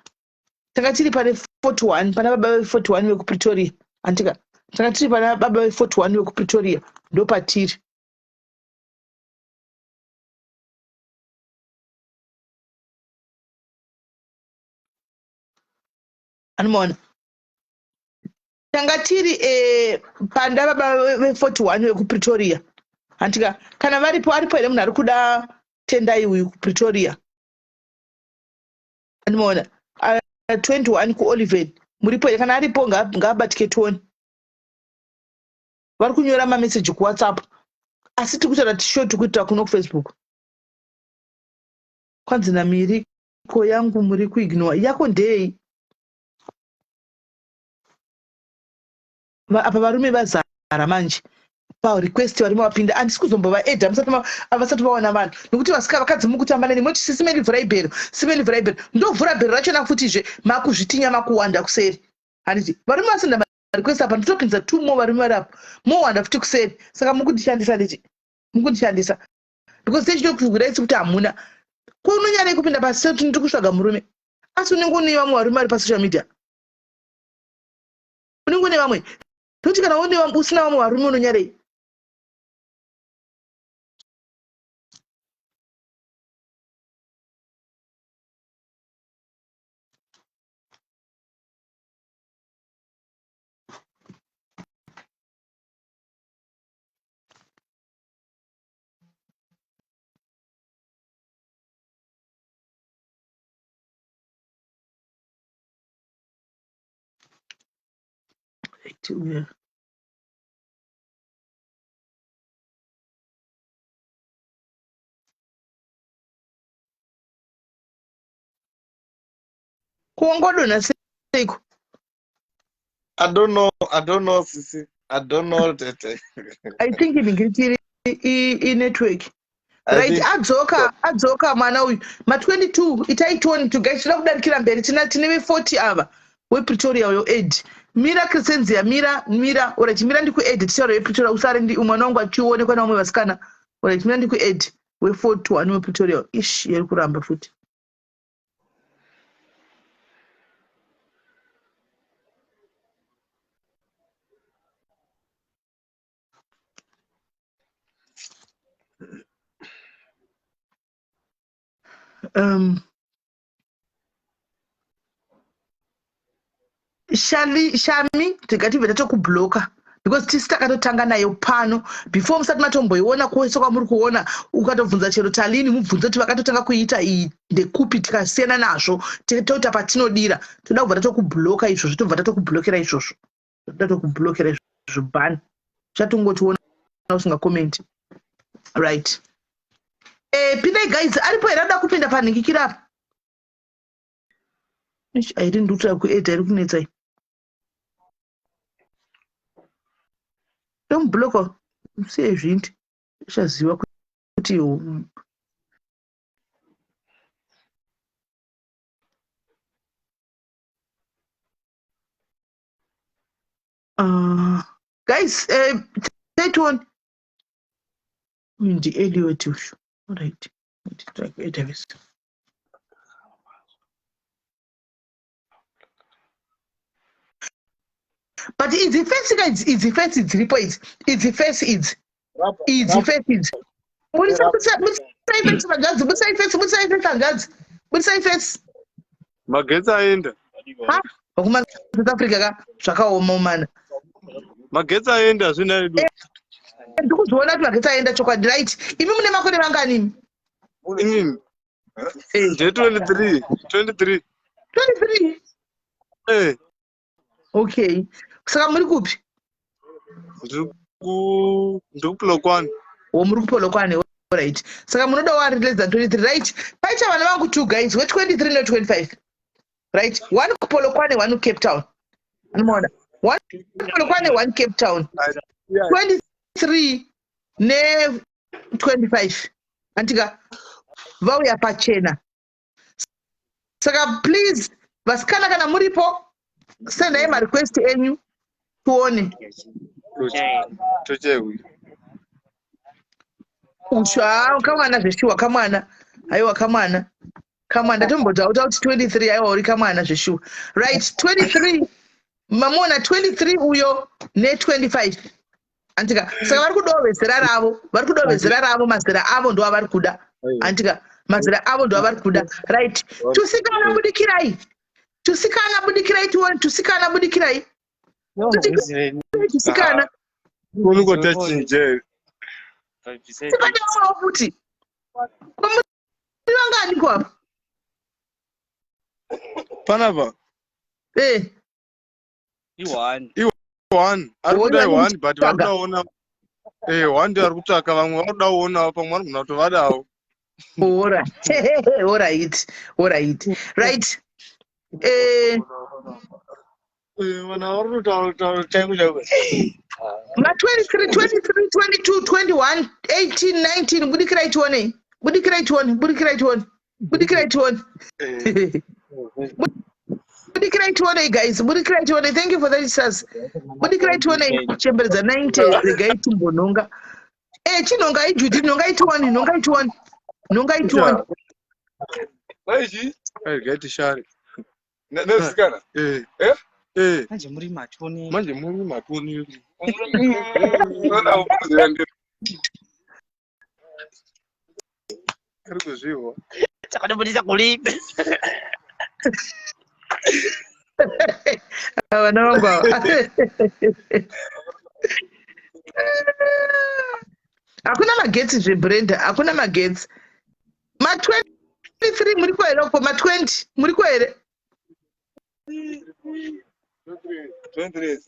Tanga tiri pane 41, pana baba ve41 vekuPretoria, handika? Tanga tiri pana baba ve41 vekuPretoria, ndopatiri. Anomaona tanga tiri panda baba ve41 vekuPretoria, handika? Kana varipo, aripo here munhu ari kuda Tendai uyu kuPretoria? Anomaona 21 kuOliven. Muripo here? Kana aripo ngaabatike tione. Vari kunyora mameseji kuWhatsApp, asi tiri kutaura tisho tiri kuitira kuno kuFacebook. Kwanzi namiriko yangu muri kuignore. Yako ndei? Apa varume vazara manje parequest. Varume vapinda, handisi kuzombovaedha vasati vawana vanhu, nekuti vasika vakadzi mukutamba neni. Moti sisimeli vhurai bhero, simeli vhurai bhero, ndovhura bhero rachona futizve makuzvitinya makuwanda kuseri, handiti? Varume vasenda marequest apa, ndotopinza two more varume vari apo, mowanda futi kuseri. Saka mukundishandisa, nditi mukundishandisa because techitokugurai sekuti hamuna ko unonyarei kupinda pasi sekuti ndiri kutsvaga murume, asi unenge une vamwe varume vari pasocial media, unenge une vamwe. Nokuti kana une usina vamwe varume, unonyarei? Right uya. Kuongodonha seiko? I don't know, I don't know, Sisi. I don't know, Tete. I think inenge iri inetwork. Right, adzoka, adzoka mwana uyu. Ma 22 itai tone to guys tinoda kudarikira mberi tina tine ve 40 ava wePretoria uyo Ed. Mira Crescenzia, mira, mira, alright, mira ndiku Ed tichaura wePretoria usare ndi mwana wangu achionekwa nevamwe vasikana. Alright, mira ndiku Ed we 41 wePretoria. Ish, yari kuramba futi. Um, Shali, Shami tingatibve tatokubloka because tisi takatotanga nayo pano before musati matomboiona kwese kwamuri kuona ukatobvunza chero Talini mubvunze kuti vakatotanga kuiita iyi ndekupi tikasiyana nazvo toita patinodira toda kubva tatokubloka izvozvo tobva tatokublokera izvozvo tatokublokera izvozvo ban chatongotiona usingakomenti right eh, pindai guys aripo here anoda kupinda panhingikira apa airi ndikutoda kuedha iri kunetsa iyi Domubloka musiye zvindi uchaziva kuti guys 31 uyu ndiEliot uyu alright nditry but idzi fesi ka idzi idzi fesi dziripo idzi idzi fesi idzi idzi fesi idzi budisai fesi hanzvadzi budisai fesi budisai fesi hanzvadzi budisai fesi magetsi aenda vakuma South Africa ka zvakaoma umana magetsi aenda hazvina edu eh, ndikuzviona kuti magetsi aenda chokwadi right imi mune makore vangani imi inini Nde 23, 23. 23? Eh. Okay. Saka muri kupi? Ndiri ku ndiri kuPolokwane. Oh, muri kuPolokwane. Right. Saka munoda wari less than 23, right? Paita vana vangu two guys, we 23 ne 25. Right? One kuPolokwane, one kuCape Town. Anomaona. One kuPolokwane, one Cape Town. 23 ne 25 antika vauya pachena saka please vasikana kana muripo sendai marequest enyu tione usha kamwana zveshuwa kamwana aiwa kamwana kamwana ndatombotaura kuti 23 aiwa uri kamwana zveshuwa right 23 mamuona 23 uyo ne25 antika saka vari kudawo vezera ravo vari kudawo vezera ravo mazera avo ndo avari kuda antika mazera avo ndo avari kuda right tusikana budikirai tusikana budikirai tione tusikana budikirai tusikana tipadawo futi vangani ko apa panapa eh i-one i-one ari kuda i-one but vari kudaona eh one ndio ari kutsvaka vamwe vari kuda kuonawo pamwe vanogona kutovadawo orit orit right eh vana vari kutotaura chaiko chaiko ma 23 23 22 21 18 19 budikirai tionei budikirai tione budikirai tione budikirai tione budikirai tione guys budikirai tione thank you for that sisters budikirai tione kuchemberedza 90 regai timbonhonga eh chinhonga ijuti nhonga itione nhonga itione nhonga itione regai tishare nesikana eh eh eh manje muri matoni manje muri matoni ari kuzvihwa takatobudisa kulipe vana vangu ava hakuna magetsi zvebrenda hakuna magetsi ma 23 muriko here uko ma 20 muriko here 23.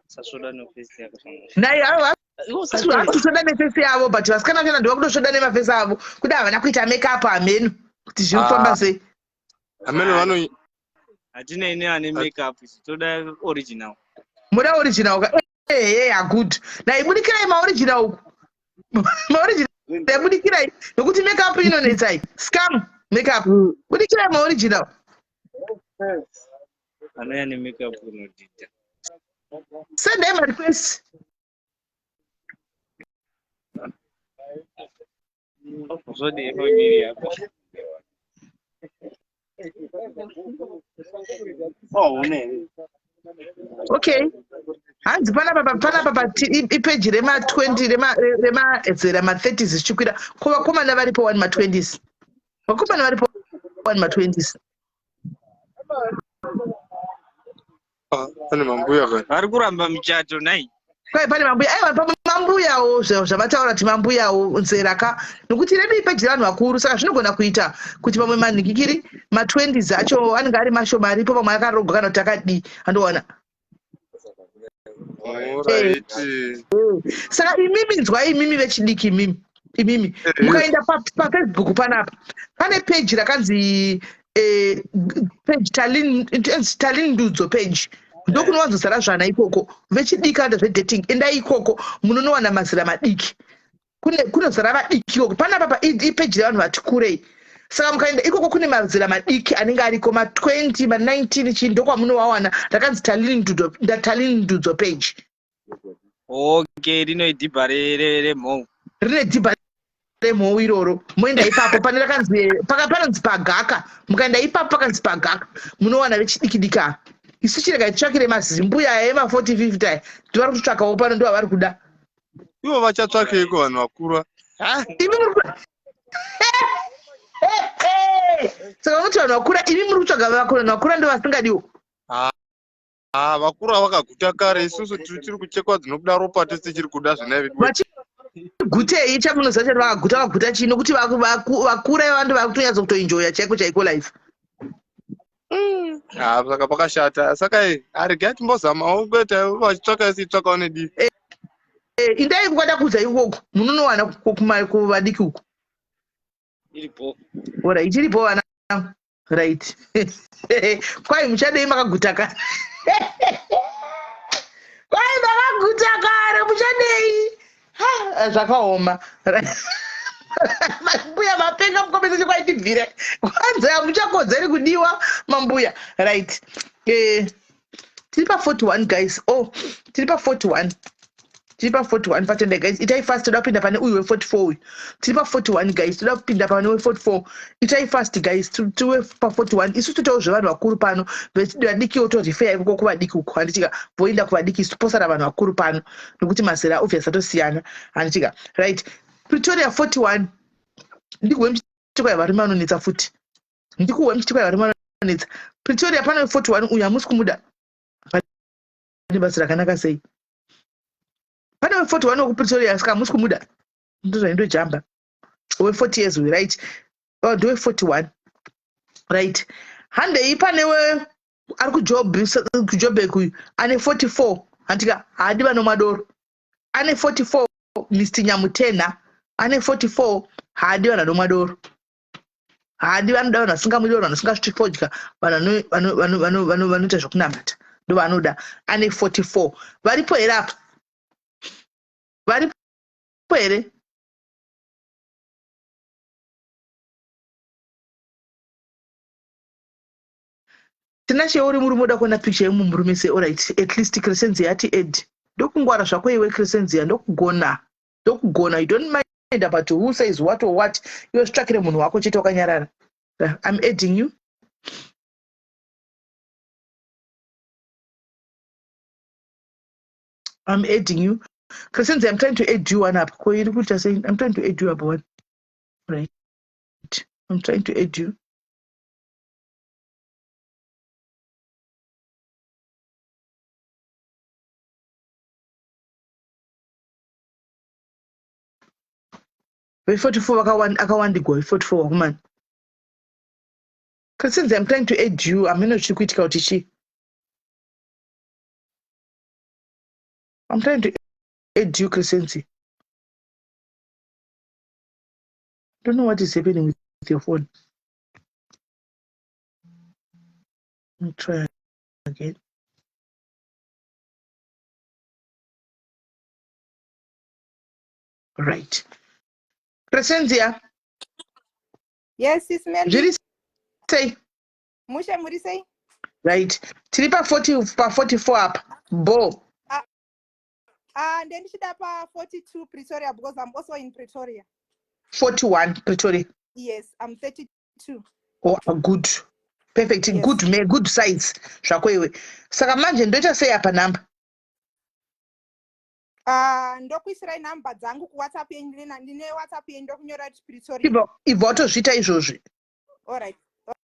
Sasvoda nefesi yako. Nhai avo vakusvoda nefesi yavo but vasikana vachona ndiva kutosvoda nemafesi avo kuda havana kuita makeup hameno kuti zvinofamba Ah. sei. Hameno vano Hatinei neane makeup isu toda original. Muda original ka? Ehe, good. Nhai budikirai maoriginal uku. Maoriginal budikirai nokuti makeup inonetsai. Scam makeup. Budikirai maoriginal. Anouya nemakeup unodhidha. Sendai marequest. Zvodii ifoni yako? Okay. Hanzi panapa panapa ipeji rema 20 rema rema zera ma 30s zvichikwira. Ko vakomana varipo wani ma 20s. Vakomana varipo wani ma 20s. Ah, pane mambuya kani. Vari kuramba michato nhai. Kwai pane mambuya aiwa pamwe mambuyawo zvavataura kuti mambuyawo nzera ka nokuti redu ipeji revanhu vakuru saka zvinogona kuita kuti pamwe manhikikiri ma20s acho anenge ari mashoma aripo pamwe akarogwa kana kuti akadii andoona. Alright. Saka imimi nzwai imimi vechidiki imimi imimi mukaenda paFacebook panapa pane peji rakanzi page Talin Talin Ndudzo page ndokunowanzozara zvana ikoko vechidiki vanoita zvedating endai ikoko munonowana mazera madiki kune kunozara vadiki ikoko panapa pa ipeji revanhu vati kurei saka mukaenda ikoko kune mazera madiki anenge ariko ma20 ma19 chii ndokwamunowawana rakanzi Talin Ndudzo Talin Ndudzo page. Okay, rino idhibha remhou. Rine dhibha remhou iroro moenda ipapo pane rakanzi panonzi pagaka mukaenda ipapo pakanzi pagaka munowana vechidiki diki ava isu chirega titsvakire mazimbuya aya ema 40 50 aya ndivari kutsvakawo pano ndo vavari kuda. Ivo vachatsvakeiko vanhu vakura? Imi muri saka unoti vanhu vakura imi muri kutsvaga vakura vanhu vakura ndo vasingadiwo. Ah, vakura vakaguta kare isusu tiri kuchekwa dzinobuda ropa tese tichiri kuda zvina vedu. Vachigutei chamunoziva chati vakaguta vakaguta chii nokuti vakura ivava ndo vakutonyatsa kutoenjoya chaiko chaiko life. Ah, saka pakashata. Saka aregai timbozamawo kwete vachitsvaka isi tsvakawo nedivi. Indai kwada kuudza ikoko munonowana kuvadiki uko. Iripo. Ora ichiripo vana. Right. Kwai muchadei makaguta kare. Kwai makaguta kare muchadei. Ha, zvakaoma. Mambuya mapenga mukombe seche kwaitibvire. Kwanza hamuchakodzeri kudiwa mambuya. Right. Tiri pa 41 guys. Oh, tiri pa 41. Tiri pa 41 patenda guys. Itai fast toda kupinda pane uyu we 44 uyu. Tiri pa 41 guys. Toda kupinda pane we 44. Itai fast guys. Tiwe pa 41. Isu toitawo zvevanhu vakuru pano. Vadikiwo to refer ikoko kuvadiki uko. Handitika voenda kuvadiki isu posara vanhu vakuru pano. Nokuti mazera obvious atosiyana. Handitika. Right. Pretoria 41. Ndikuwe muchiti kwai varume vanonetsa futi. Ndikuwe muchiti kwai varume vanonetsa. Pretoria pane 41 uyu hamusi kumuda. Pane basa rakanaka sei? Pane 41 wekuPretoria saka hamusi kumuda. Ndozvaindojamba. We 40 years uyu right. Oh, ndiwe 41. Right. Handei pane we ari kuJoburg uyu ane 44 handika haadi vanomwa doro. Ane 44 Mr Nyamutena ane 44 haadi vanhu vanomwa doro. Haadi vanoda vanhu vasingamwi doro, vanhu vasingasvuti fodya, vanhu vanoita zvekunamata ndovanoda. Ane 44. Varipo here apa? Varipo here? Tinashe uri murume uda kuona picture yemumwe murume sei? Alright, at least Crescenzia yati add. Ndokungwara zvako iwe Crescenzia, ndokugona. Ndokugona. You don't mind about who says what or what. Iwe zvitsvakire munhu wako chete wakanyarara. I'm adding you. I'm adding you. Crescenzia, I'm trying to add you one up. Ko iri kuita sei? I'm trying to add you up one. Right. I'm trying to add you. Ve44 akawandigwa ve44 vakomana. Crescenzia, I'm trying to add you. Hameno chiri kuitika kuti chii. I'm trying to add you, Crescenzi. Don't know what is happening with your phone. Let me try again. Right. Crescenzia. Yes, sis Melly. Zviri sei? Mushe muri sei? Right. Tiri pa 40 pa 44 apa. Bo. Ah, ndendichida pa 42 Pretoria because I'm also in Pretoria. 41 Pretoria. Yes, I'm 32. Oh, good. Perfect. Yes. Good man, good size. Zvako iwe. Saka manje ndoita sei apa number? Ah, ndokuisirai number dzangu kuWhatsApp yenyu ndine WhatsApp yenyu ndokunyora kuti Pretoria. Ibva watozviita izvozvi. All right.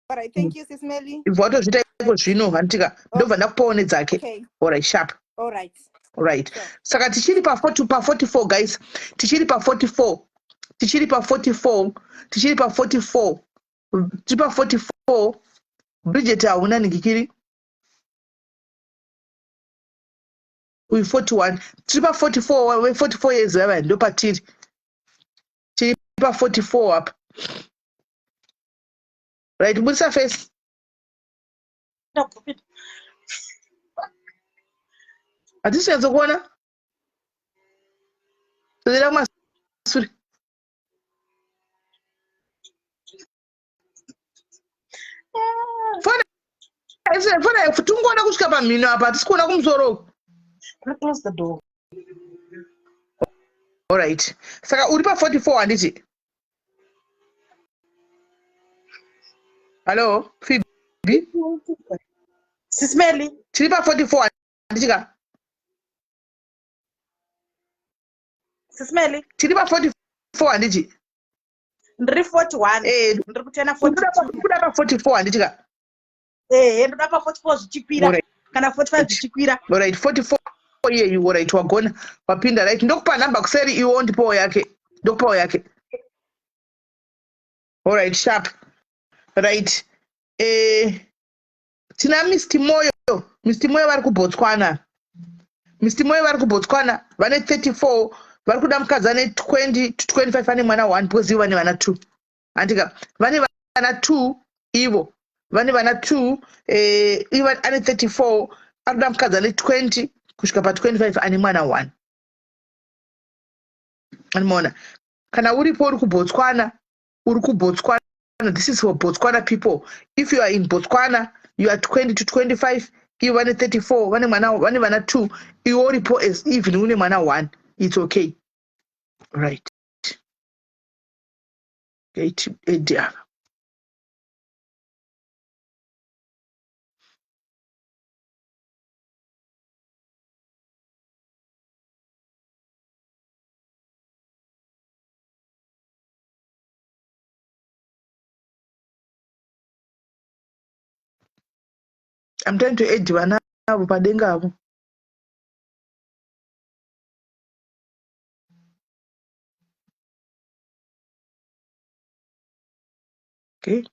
All right, thank you sis Melly. Ibva watozviita iko zvino handitika ndobva ndakupawo nedzake. Okay. All right, sharp. All right. Right. Saka tichiri pa 40 pa 44 guys. Tichiri pa 44. Tichiri pa 44. Tichiri pa 44. Tiri pa 44. Bridget hauna ningikiri. Uyu 41. Tiri pa 44 we 44 years vava ndopatiri. Tiri pa 44 apa. Right, budisa face. Hatisi kunyatsokuona. Todera kumasure. Fona fona tungoona kusvika pamhino apa hatisi kuona kumusoro uku. Close the door. Alright. Saka uri pa 44 handiti? Hello, Phoebe. Sis Melly. Tiri pa 44 handiti ka? Sis Melly. Tiri pa 44 handiti? Ndiri 41. Eh, ndiri kutena 42. Kuda pa 44 handiti ka? Eh, ndoda pa 44 zvichikwira. Kana 45 zvichikwira. Alright, 44 iyeyu alright wagona. Wapinda right. Ndokupa number kuseri iwo ndipowo yake. Ndokupawo yake. Alright, sharp. Right. Eh, tina Mr Moyo. Mr Moyo vari kuBotswana. Mr Moyo vari kuBotswana vane 34 vari kuda mukadzi ane 20 to 25 ane mwana 1 because ivo vane vana 2. Andika vane vana 2 ivo vane vana 2 eh, ivo ane 34 ari kuda mukadzi ane 20 kusvika pa 25 ane mwana 1. Anomaona kana uripo uri kuBotswana uri kuBotswana this is for Botswana people if you are in Botswana you are 20 to 25 ivo vane 34 vane mwana vane vana 2 iwe uripo as even une mwana 1 it's okay right Gate edi ava I'm trying to add vana avo padenga avo. Okay.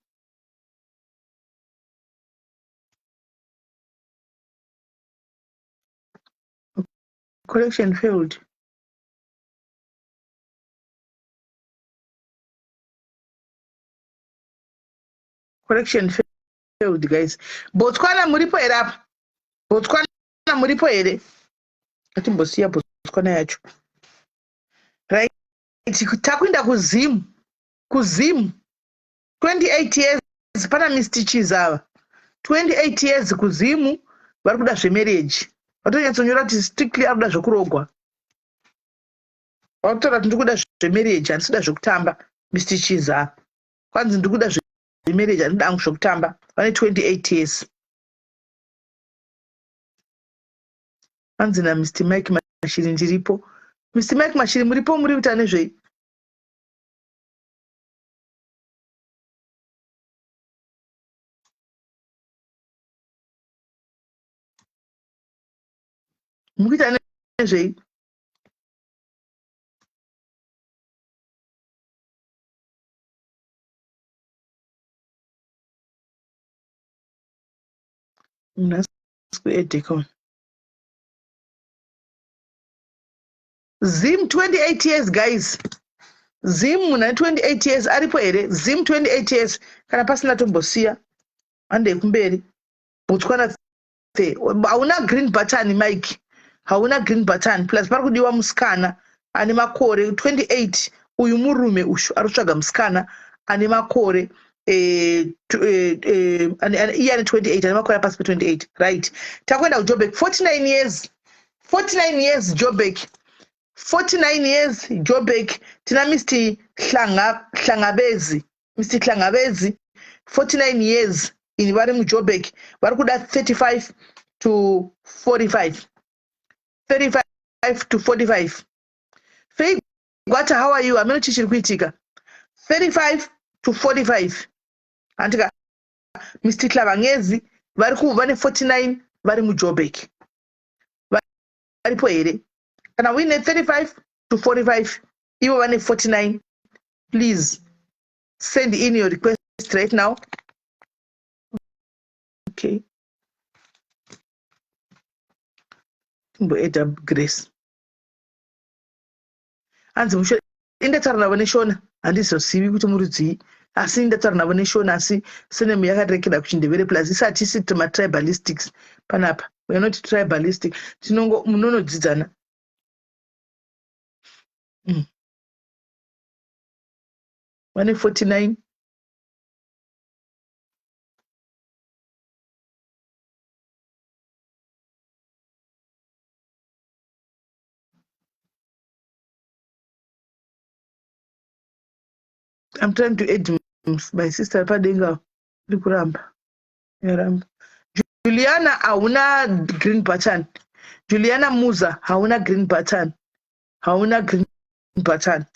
Correction failed. Correction failed guys. Botswana muripo here apa? Botswana muripo here? Atimbosiya Botswana yacho. Right, takuenda kuZim. KuZim 28 years pana Mr Chizava. 28 years kuZimu vari kuda zvemarriage. Vatonyatsonyora kuti strictly ari kuda zvekurogwa. Vakutora kuti ndikuda zvemarriage handisi kuda zvekutamba Mr Chiza. Kwanzi ndikuda zvemarriage handida hangu zvekutamba. Vane 28 years. Hanzi na Mr Mike Mashiri ndiripo. Mr Mike Mashiri muripo muri kuita nezvei? Muri kuita nezvei? Munhu asi kuedheka uyu. Zim 28 years guys. Zim munhu ane 28 years aripo here? Zim 28 years kana pasina tombosiya. Handei kumberi. Botswana the hauna green button Mike. Hauna green button plus pari kudiwa musikana ane makore 28 uyu murume ushu ari kutsvaga musikana ane makore eh, eh, eh, iye ane 28 ane makore apasi pe28 right takuenda kujobek 49 years 49 years Joburg 49 years Joburg tina Mr Hlanga Hlangabezi Mr Hlangabezi 49 years in vari muJoburg vari kuda 35 to 45 35 to 45 Faith Gwata how are you hameno chii chiri kuitika 35 to 45 handika Mr Hlabangezi vari ku vane 49 vari muJoburg varipo here kana uine 35 to 45 ivo vane 49 please send in your request right now okay timboeda grace hanzi musho indataura navo neshona handizozivi kuti murudzii asi indataura navo neshona asi senemu yakarekera kuchindevere plus isati isi matribalistics panapa weare not tribalistic tinongo munonodzidzana mm. vane 49 I'm trying to add my sister padenga iri kuramba yaramba Juliana hauna green button Juliana Muza hauna green button hauna green button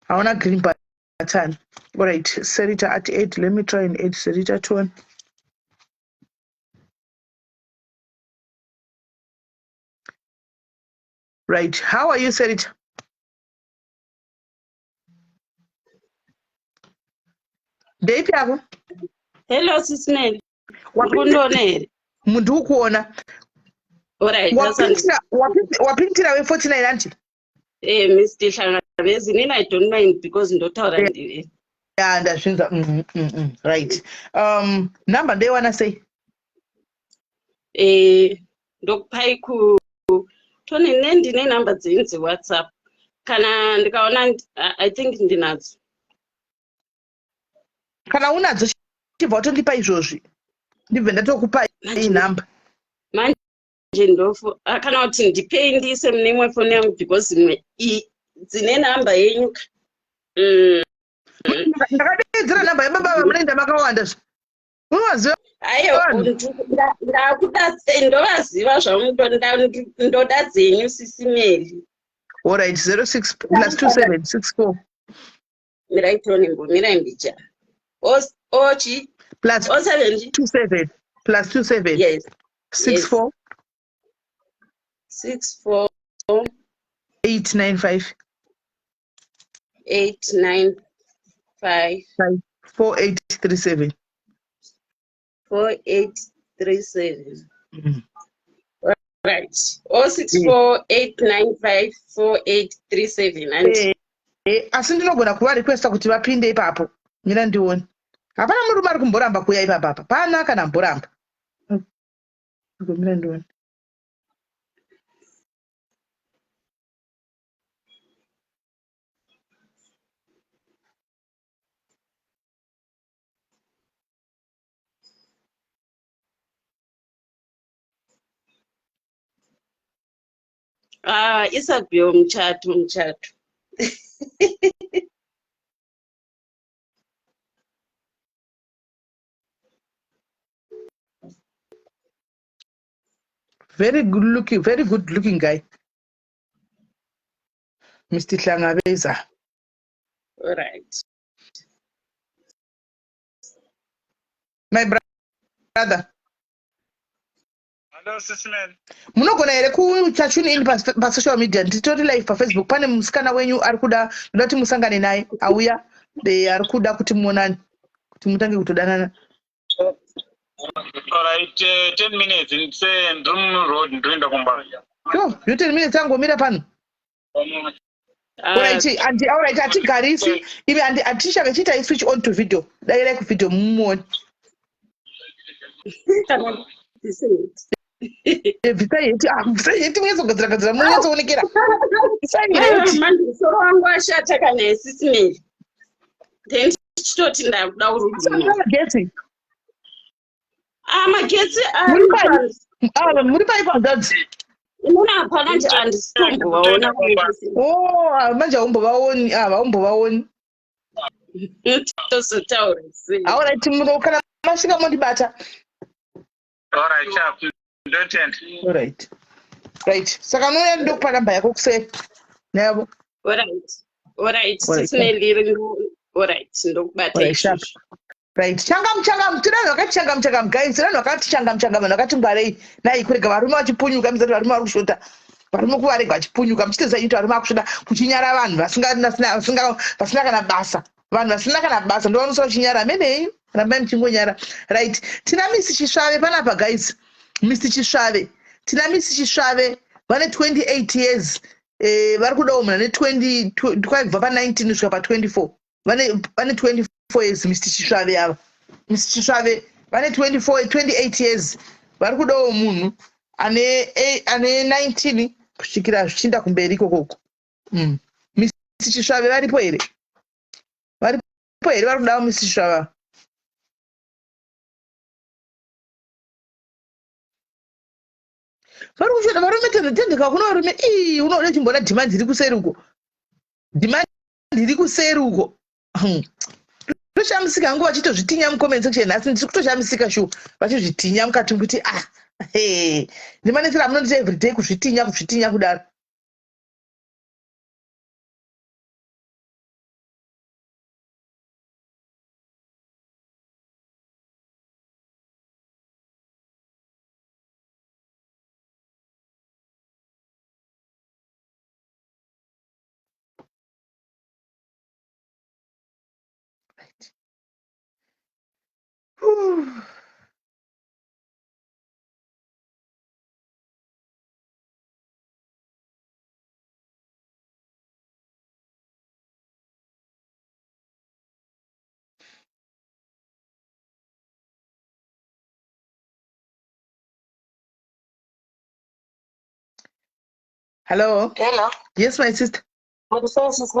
hauna green button all right Serita at 8 let me try and add Serita to one Right. How are you, Serita? Ndeipi yako? Hello, Sis Nelly. Ukundiona here? Munhu ukuona. Alright, Wapindira wapindira we 49 anti? Eh, Mr. Hlangabezi, nini I don't mind because ndotaura ndiri. Yeah, ndazvinzwa. Right. Number ndoiwana sei? Eh, ndokupai ku tone ne ndine number dzenyu dzewhatsapp kana ndikaona i think ndinadzo kana unadzo chibva watondipa izvozvi ndibve ndatokupa iyi number manje ndofu ah, kana kuti ndipei ndiise mune imwe foni yangu because imwe dzine number yenyu mm. ndakadeedzera number yababa vamunoenda makawanda unovaziva aiwa ndakuda ndovaziva zvamundoda dzenyu sisi meli orit 06 plus 2764 mirai tone mbomirai mbija ochi plus 27 plus 27 yes 64 64 895 895 4837 4837 Right. 0648954837 and eh, eh, asi ndinogona kuva requesta kuti vapinde ipapo mira ndione hapana murume ari kumboramba kuuya ipapa apa pana kana mboramba mira ndione Ah, Isabel muchato muchato. Very good looking, very good looking guy. Mr. Hlangabeza. All right. My brother. Hello, Sis Mel. Munogona here kuita tune in pasocial media nditori live pafacebook pane musikana wenyu ari kuda ndoda kuti musangane naye auya ari kuda kuti muonane kuti mutange kutodanana Alright, 10 minutes ndise ndiri muroad ndinoenda kumba. Sure, yo 10 minutes angomira pano. Alright, andi alright hatigarisi ivi andi hatishaka chiitai switch on to video dairai kuvideo mumuone. Kana ndiseti. Eh, bvisai heti ah bvisai heti munyatsogadzira gadzira munyatsoonekera. Bvisai heti. Manje musoro wangu washata kana isisimeri. Then ndichitoti ndakuda urudzi. Magetsi. Ah, magetsi Muri pai? Ah, muri pai panzadzi? Inini hapana nje handisitombovaona. Oh, ah, manje haumbovaoni, ah, haumbovaoni. Tozotaura sei? Alright, muno kana masvika mondibata. Alright, sharp. Ndotenda. Alright. Right. Saka unouya ndokupa namba yako kuseri. Navo. Alright. Alright, Alright. sisi Alright, ndokubata Alright, sharp. izvozvo. Right. Changamu changamu tiri vanhu vakati changamu changamu guys, tiri vanhu vakati changamu changamu vanhu vakati ngwarei. Nai kurega varume vachipunyuka muzati varume vari kushota. Varume kuvarega vachipunyuka muchiteza ito varume vakushota kuchinyara vanhu vasinga vasina vasinga vasina kana basa. Vanhu vasina kana basa ndovanosara vachinyara menei rambai muchingonyara. Right. Tina Miss Chisvave panapa guys. Miss Chisvave. Tina Miss Chisvave vane 28 years. Eh, vari kudawo munhu ane 20 kubva pa 19 kusvika pa 24. Vane vane 24 years Mr Chisvave ava. Mr Chisvave vane 24 28 years vari kudawo munhu ane ane 19 kusvikira zvichienda kumberi ikokoko. Mm. Mr Chisvave varipo here? Varipo here vari kudawo Mr Chisvave? Vari kushota varume tendeka kuna varume ii unoda chimboona demand iri kuseri uko. Demand iri kuseri uko. Toshamisika hangu vachitozvitinya mucomment section nhasi ndiri kutoshamisika shuwa vachizvitinya mukati kuti ah hey nemanetsero amunondiita everyday kuzvitinya kuzvitinya kudaro. Right. Whew. Hello. Hello. Yes, my sister. Muri sei Sis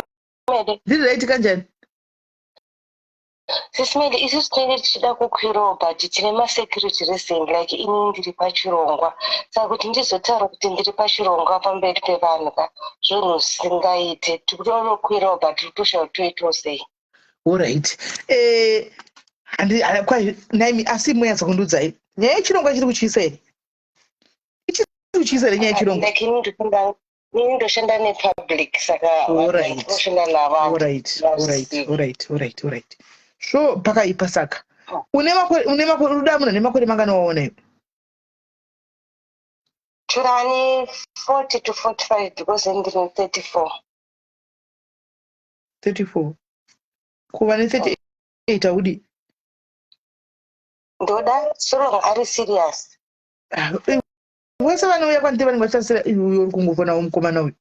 Mele? Ndiri right kanjani? Sis Mele, isusu tinenge tichida kukwirawo but tine masecurity reason like ini ndiri pachirongwa. Saka kuti ndizotaura kuti ndiri pachirongwa pamberi pevanhu ka zvinhu zvisingaite. Tiri kutokwirawo but tiri kutoshaya kuti toitawo sei. Alright. Eh, handi kwai naimi asi moyatsa kundiudzai. Nyaya yechirongwa chiri kutyisa here? Ichiri kutyisa here nyaya yechirongwa? Like ini ndikuenda ini ndoshanda nepublic saka vanhu Alright. vandinoshanda navo Alright, alright, alright, alright, alright. So pakaipa saka. Une makore une makore unoda munhu ane makore mangani waona iwe? Turani 40 to 45 because ndine 34. 34. Kuva ne 38 haudi? Ndoda so long ari serious. Ah, eh, Vose vanouya kwandiri vanenge vachitasira uyu uri kungofonawo mukomana uyu.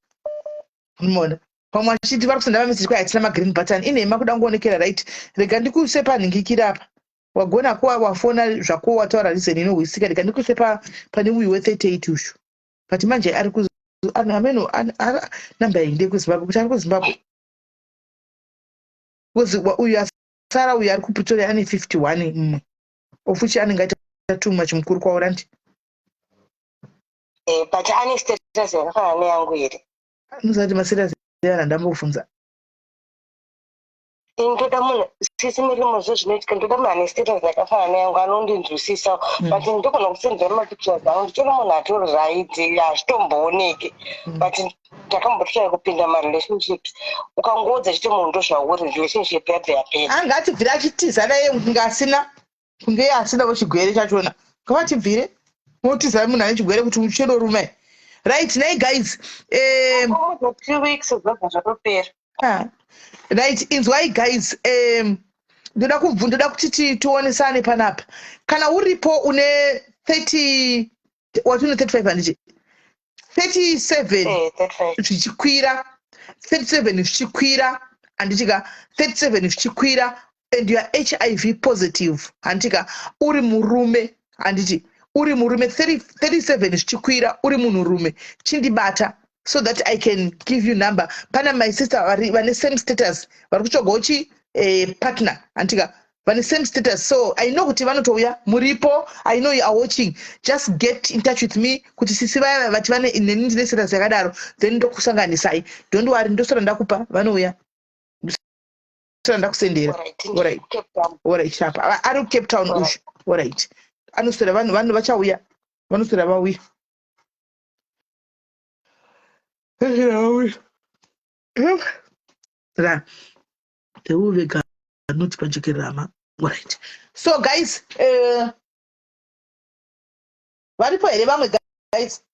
Unoona? Pamwe achiti vari kusenda mameseji kwai hatina magreen button inhema kuda kungoonekera right. Rega ndikuise panhingikira apa. Wagona kuwa wafona zvako wataura reason inohwisika rega ndikuise pa pane uyu we 38 uyu. But manje ari ku ameno namba iyi ndeyekuZimbabwe kuti ari kuZimbabwe. Because uyu asara uyu ari kuPretoria ane 51 mumwe. Of which anenge aita too much mukuru kwauri anti. Eh, but ane status yakafanana neyangu here? Anoziva kuti maserious evanhu andambobvunza. Ini ndoda munhu sisi mirimo zvezvinoitika ndoda munhu ane status yakafanana neyangu anondinzwisisa but ndogona kusenzera mapictures angu nditori munhu atori right hazvitombooneki but ndakambototsvaka kupinda marelationships ukangoudza chete munhu ndozvauri relationship yabva yapera. Anga atibvira achitiza naye kunge asina kunge asina chigwere chachona ngavatibvire motiza munhu ane chigwere kuti ucherorume right nei guys 3 weeks zvobva zvatopera. Ah, right inzwai guys ndoda kubvu ndoda kuti tionesane panapa kana uripo une 30 wati une 35 handiti 37 Eh, zvichikwira 37 zvichikwira handitika 37 zvichikwira and you are hiv positive handitika uri murume handiti uri murume 30 37 zvichikwira uri munhurume chindibata so that i can give you number pana my sister vari vane same status vari kutsvagawo chi eh, partner handitika vane same status so i know kuti vanotouya muripo i know you are watching just get in touch with me kuti sisi vaya vati vane neni ndine status yakadaro then ndokusanganisai don't worry ndosara ndakupa vanouya ndosara ndakusendera orit orit sharp ari kucape town uyu orit anoswera vanhu vanhu vachauya vanoswera vauya ra the not pajekerama orit so guys eh, varipo here vamwe guys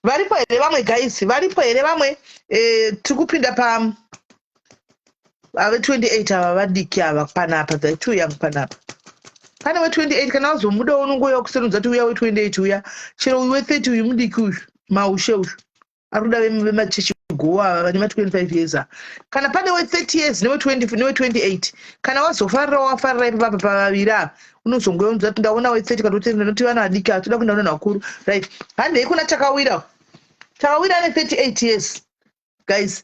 varipo here vamwe guys varipo here vamwe eh, tiri kupinda pa ave 28 ava vadiki ava panapa the two young panapa pane we28 kana wazomuda unongouya kusenudza ti uya we28 uya chero uyu we30 uyu mudiki uyu maushe uyu ari kuda vemachechi gowa ava vane ma25 years ava kana pane we30 years newe28 kana wazofarira wafarira ipapapa pavaviri ava unozongounza kuti ndaona we30 kana kuti ndinoti vana vadiki ava toda kuenda vanhu vakuru right handei kuna takawira takawira ane 38 years guys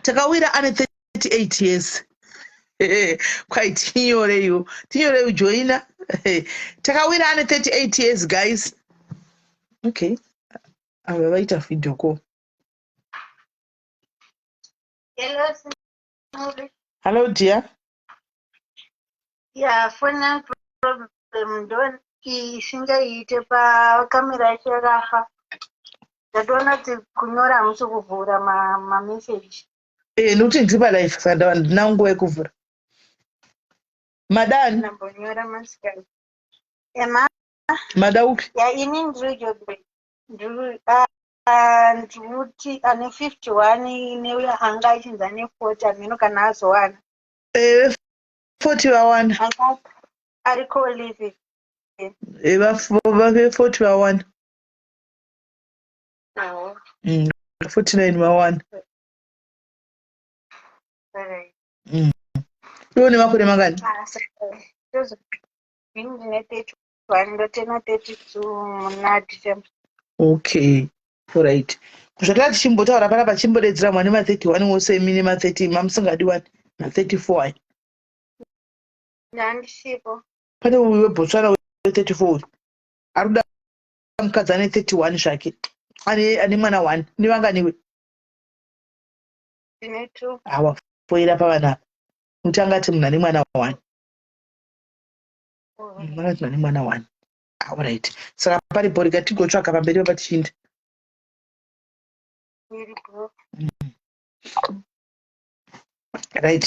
takawira ane 38 years kwai tinyoreiwo tinyoreiwo joina takawira ane 38 years guys okay ava vaita video call Hello, Sinuri. Hello dear. Yeah, phone yangu problem ndo isingaite pakamera yacho yakafa. Ndatoona kuti kunyora hamusi kuvhura mameseji. Eh, nokuti ndiri palife saka ndava ndina nguva yekuvhura. Madani? Ndambonyora masikati. Ema? Mada upi? Ya ini ndiri Joburg. Ndiri ah, ndikuti ane 51 neuya anga achinzi ane 40 hameno kana azowana. Eh, 40 vawana. Anga ari co-living. Eh, va 40 vawana. Oh. 49 vawana. Alright. Iwe une makore mangani? Ah, saka ini ndine 31 ndotena 32 muna December. Okay. Alright. Zvatanga tichimbotaura panapa chimbodedzera mwana ma 31 wose imi nema 30 mamusingadi wani ma 34 aya. Ndandisipo. Pane uyu weBotswana we 34 uyu. Ari kuda mukadzi ane 31 zvake. Ane mwana 1. Nevanganiwe? Ndine 2. Awa foira pavana apa. Nokuti anga ati munhu ane mwana 1. Mwana ati ane mwana 1. Alright. Saka paripo rega tigotsvaka pamberi papa tichiinda. Iripo. Right.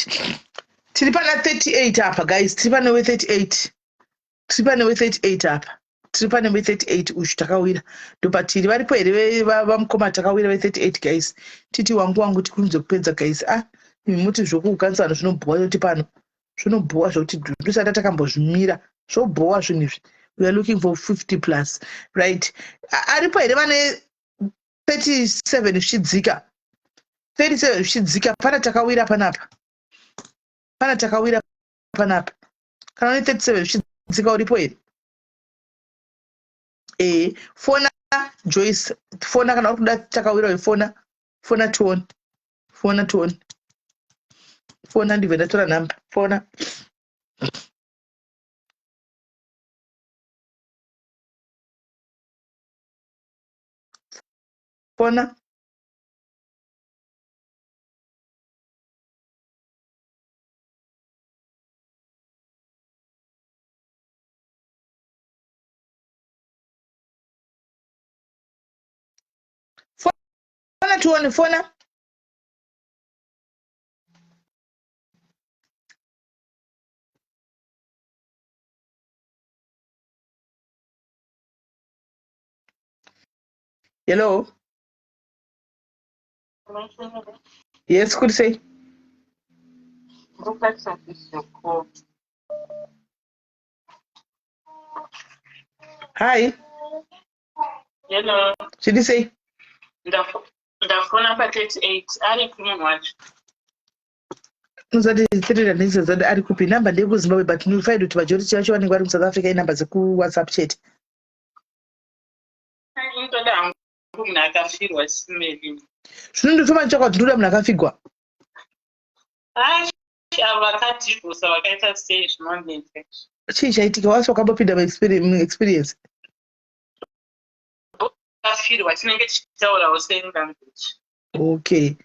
Tiri pana 38 apa guys. Tiri pane we 38. Tiri pane we 38 apa. Tiri pane we 38 uyu takawira. Ndopatiri varipo here vamukoma takawira ve 38 guys. Titi wangu wangu tikurumidze kupedza guys. Ah, imi muti zvokuukanisa vanhu zvinobhowa yoti pano. Zvinobhowa zvokuti ndosati takambozvimira. Zvobhowa zvinhu izvi. We are looking for 50 plus. Right. Aripo here vane 37 zvichidzika 37 zvichidzika pana takawira panapa pana takawira panapa kana une 37 zvichidzika uripo here ee fona joyce fona kana uri kuda takawira uyu fona fona tione fona tione fona ndibve ndatora nhamba fona fona fona tione fona Hello. Yes, could say. Hi. Hello. Zviri sei? Ndafona pa 38 ari munhu wacho. Unozati 3 zati ari kupi? Number ndeyekuZimbabwe but you find kuti majority yacho vanenge vari muSouth Africa inumber dzekuWhatsApp chete. Ndoda hangu munhu akafirwa simeli. Zvino ndotoma ndichaka kuti ndoda munhu akafigwa. Ai, avo vakadhivhosa vakaita sei zvinonetsa. Chii chaitika? Wasi wakambopinda muexperience? Akafirwa tinenge tichitaurawo same language. Okay.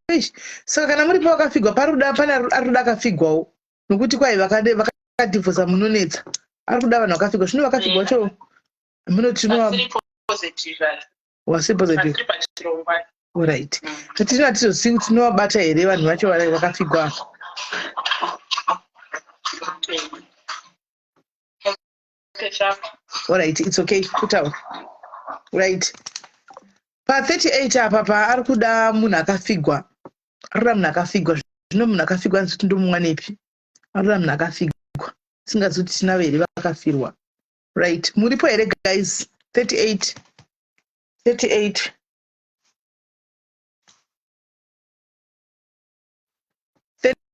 Eish, saka kana muri pavakafigwa pari kuda pane ari kuda akafigwawo nokuti kwai vakadhivhosa munonetsa ari kuda vanhu vakafigwa zvino vakafigwa vacho munoti wasi positive orit hatina hatizozivi kuti tinovabata here vanhu vacho vakafigwa orit its okay kutaura right pa38 apa paari kuda munhu akafigwa ari kuda munhu akafigwa zvino munhu akafigwa anzi kuti ndomumwanepi ari kuda munhu akafigwa singazi kuti tinavo here vakafirwa right muripo here guys 38 38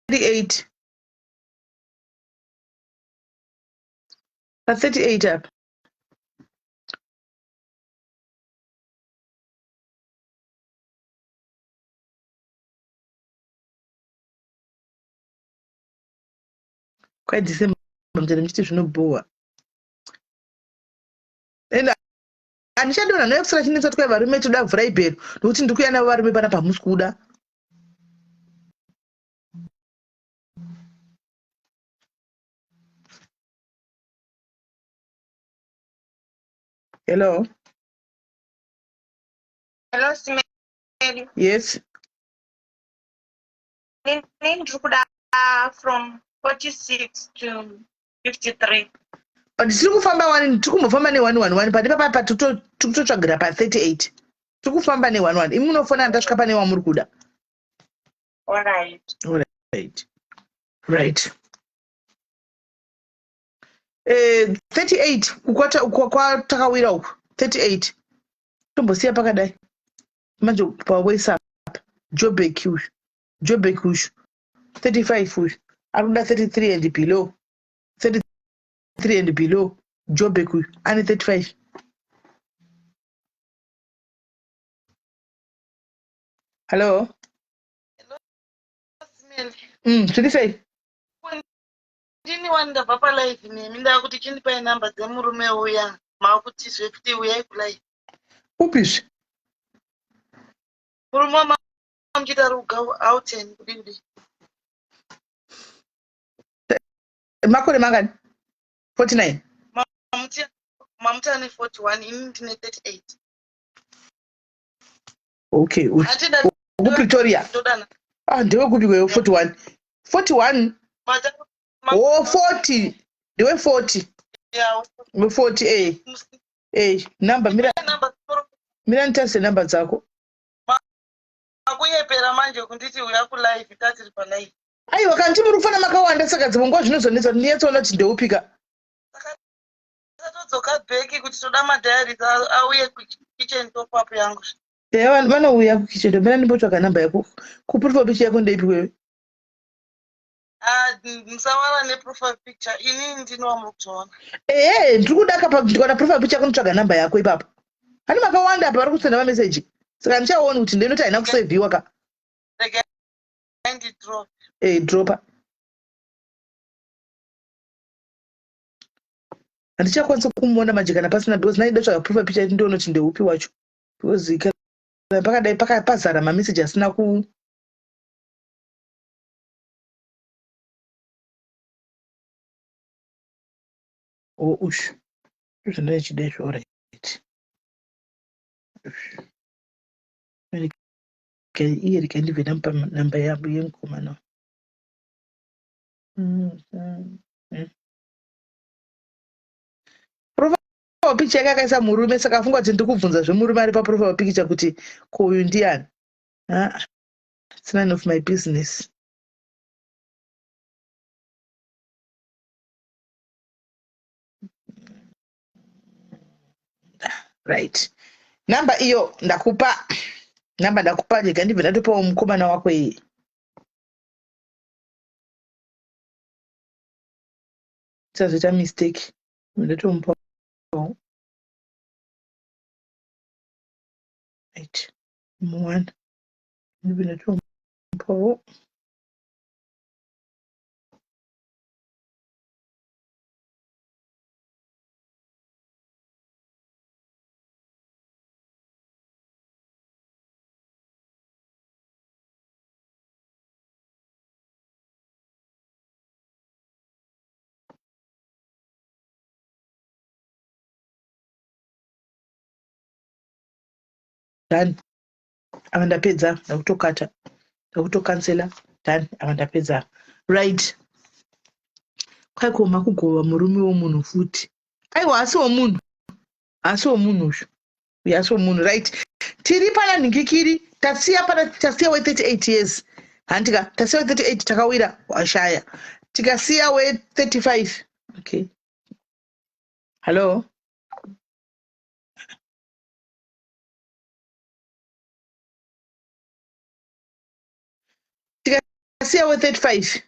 38 pa 38 apa kwai December muchati muchiti zvinobhowa and handichadonha nayo kusara chinetsa kuti kwai varume toda vhurai bhero nokuti ndiri kuuya navo varume pana pamusi kuda hello Hello, Simeli. Yes. Ini ndiri kuda from 46 to 53. But tiri kufamba wani tiri kumbofamba ne 111 but ipapa pa tiri kutotsvagira pa 38. Tiri kufamba ne 11. Imi munofona ndasvika pane wamuri kuda. All right. All right. Right. Eh, 38 kukwata kwatakawira uku 38 tombosiya pakadai manje pawaisa apa jobek uyu jobek uyu 35 uyu ari kuda 33 and below 33 and below jobek uyu ane 35 hallo zviri sei Ndini wani ndabva palive nemi ndakuti chindipai number dzemurume uya makuti zvekuti uyai kulive. Upizve? Murume wama muchiita ari kuGauteng kudii kudii. Makore mangani? 49. Mamuti mamuti ane 41 ini ndine 38. Okay. KuPretoria. Ah, ndewekupi kwewe 41? 41 oh 40 ndiwe 40 we 40 eh eh number mira mira nditase number dzako makunyepera manje kunditi uya kulive tatiri palive aiwa kanti muri kufana makawanda saka dzimwe nguva zvinozonetsa kuti ndinyatsoona kuti ndeupika tatodzoka back kuti toda madiaries auye kukitchen top up yangu eya vanouya kukitchen top mira ndimbotsvaga number yako kuprofile picture yako ndeipi wewe Ah, musawara neprofile picture ini ndini wamuri kutoona ehe ndiri kuda kapa ndikaona profile picture yako nditsvaga namba yako ipapo hani makawanda apa vari kusenda mameseji saka handichaoni kuti ndinoti haina kusevhiwa ka regai ndidrop e dropa handichakwanisa kumuona manje kana pasina because naida tsvaga profile picture ndione kuti ndeupi wacho because kana pakadai pazara mameseji asina ku Oh, ushu ndozvandaichida izvo orit iye rega ndibve ndamupa namba yavo yemukomana profile picture yake akaisa murume saka afunga kuti ndiri kubvunza zvemurume ari paprofile picture kuti ko uyu ndiyani ah, it's none of my business right Namba iyo ndakupa. Namba ndakupa rega ndibve ndatopawo mukomana wako iye. Tisazoita mistake. Ndatomupawo. Right. Muwana. Ndibve ndatomupawo. Done. Ava ndapedza ndakutokata ndakutokansela done ava ndapedza right kwaikoma kugova murume womunhu futi aiwa asi womunhu asi womunhu uyu uyu asi womunhu right tiri pana nhingikiri tasiya pana tasiya we38 years handika tasiya we38 takawira washaya tikasiya we35 okay hallo tikasiya we35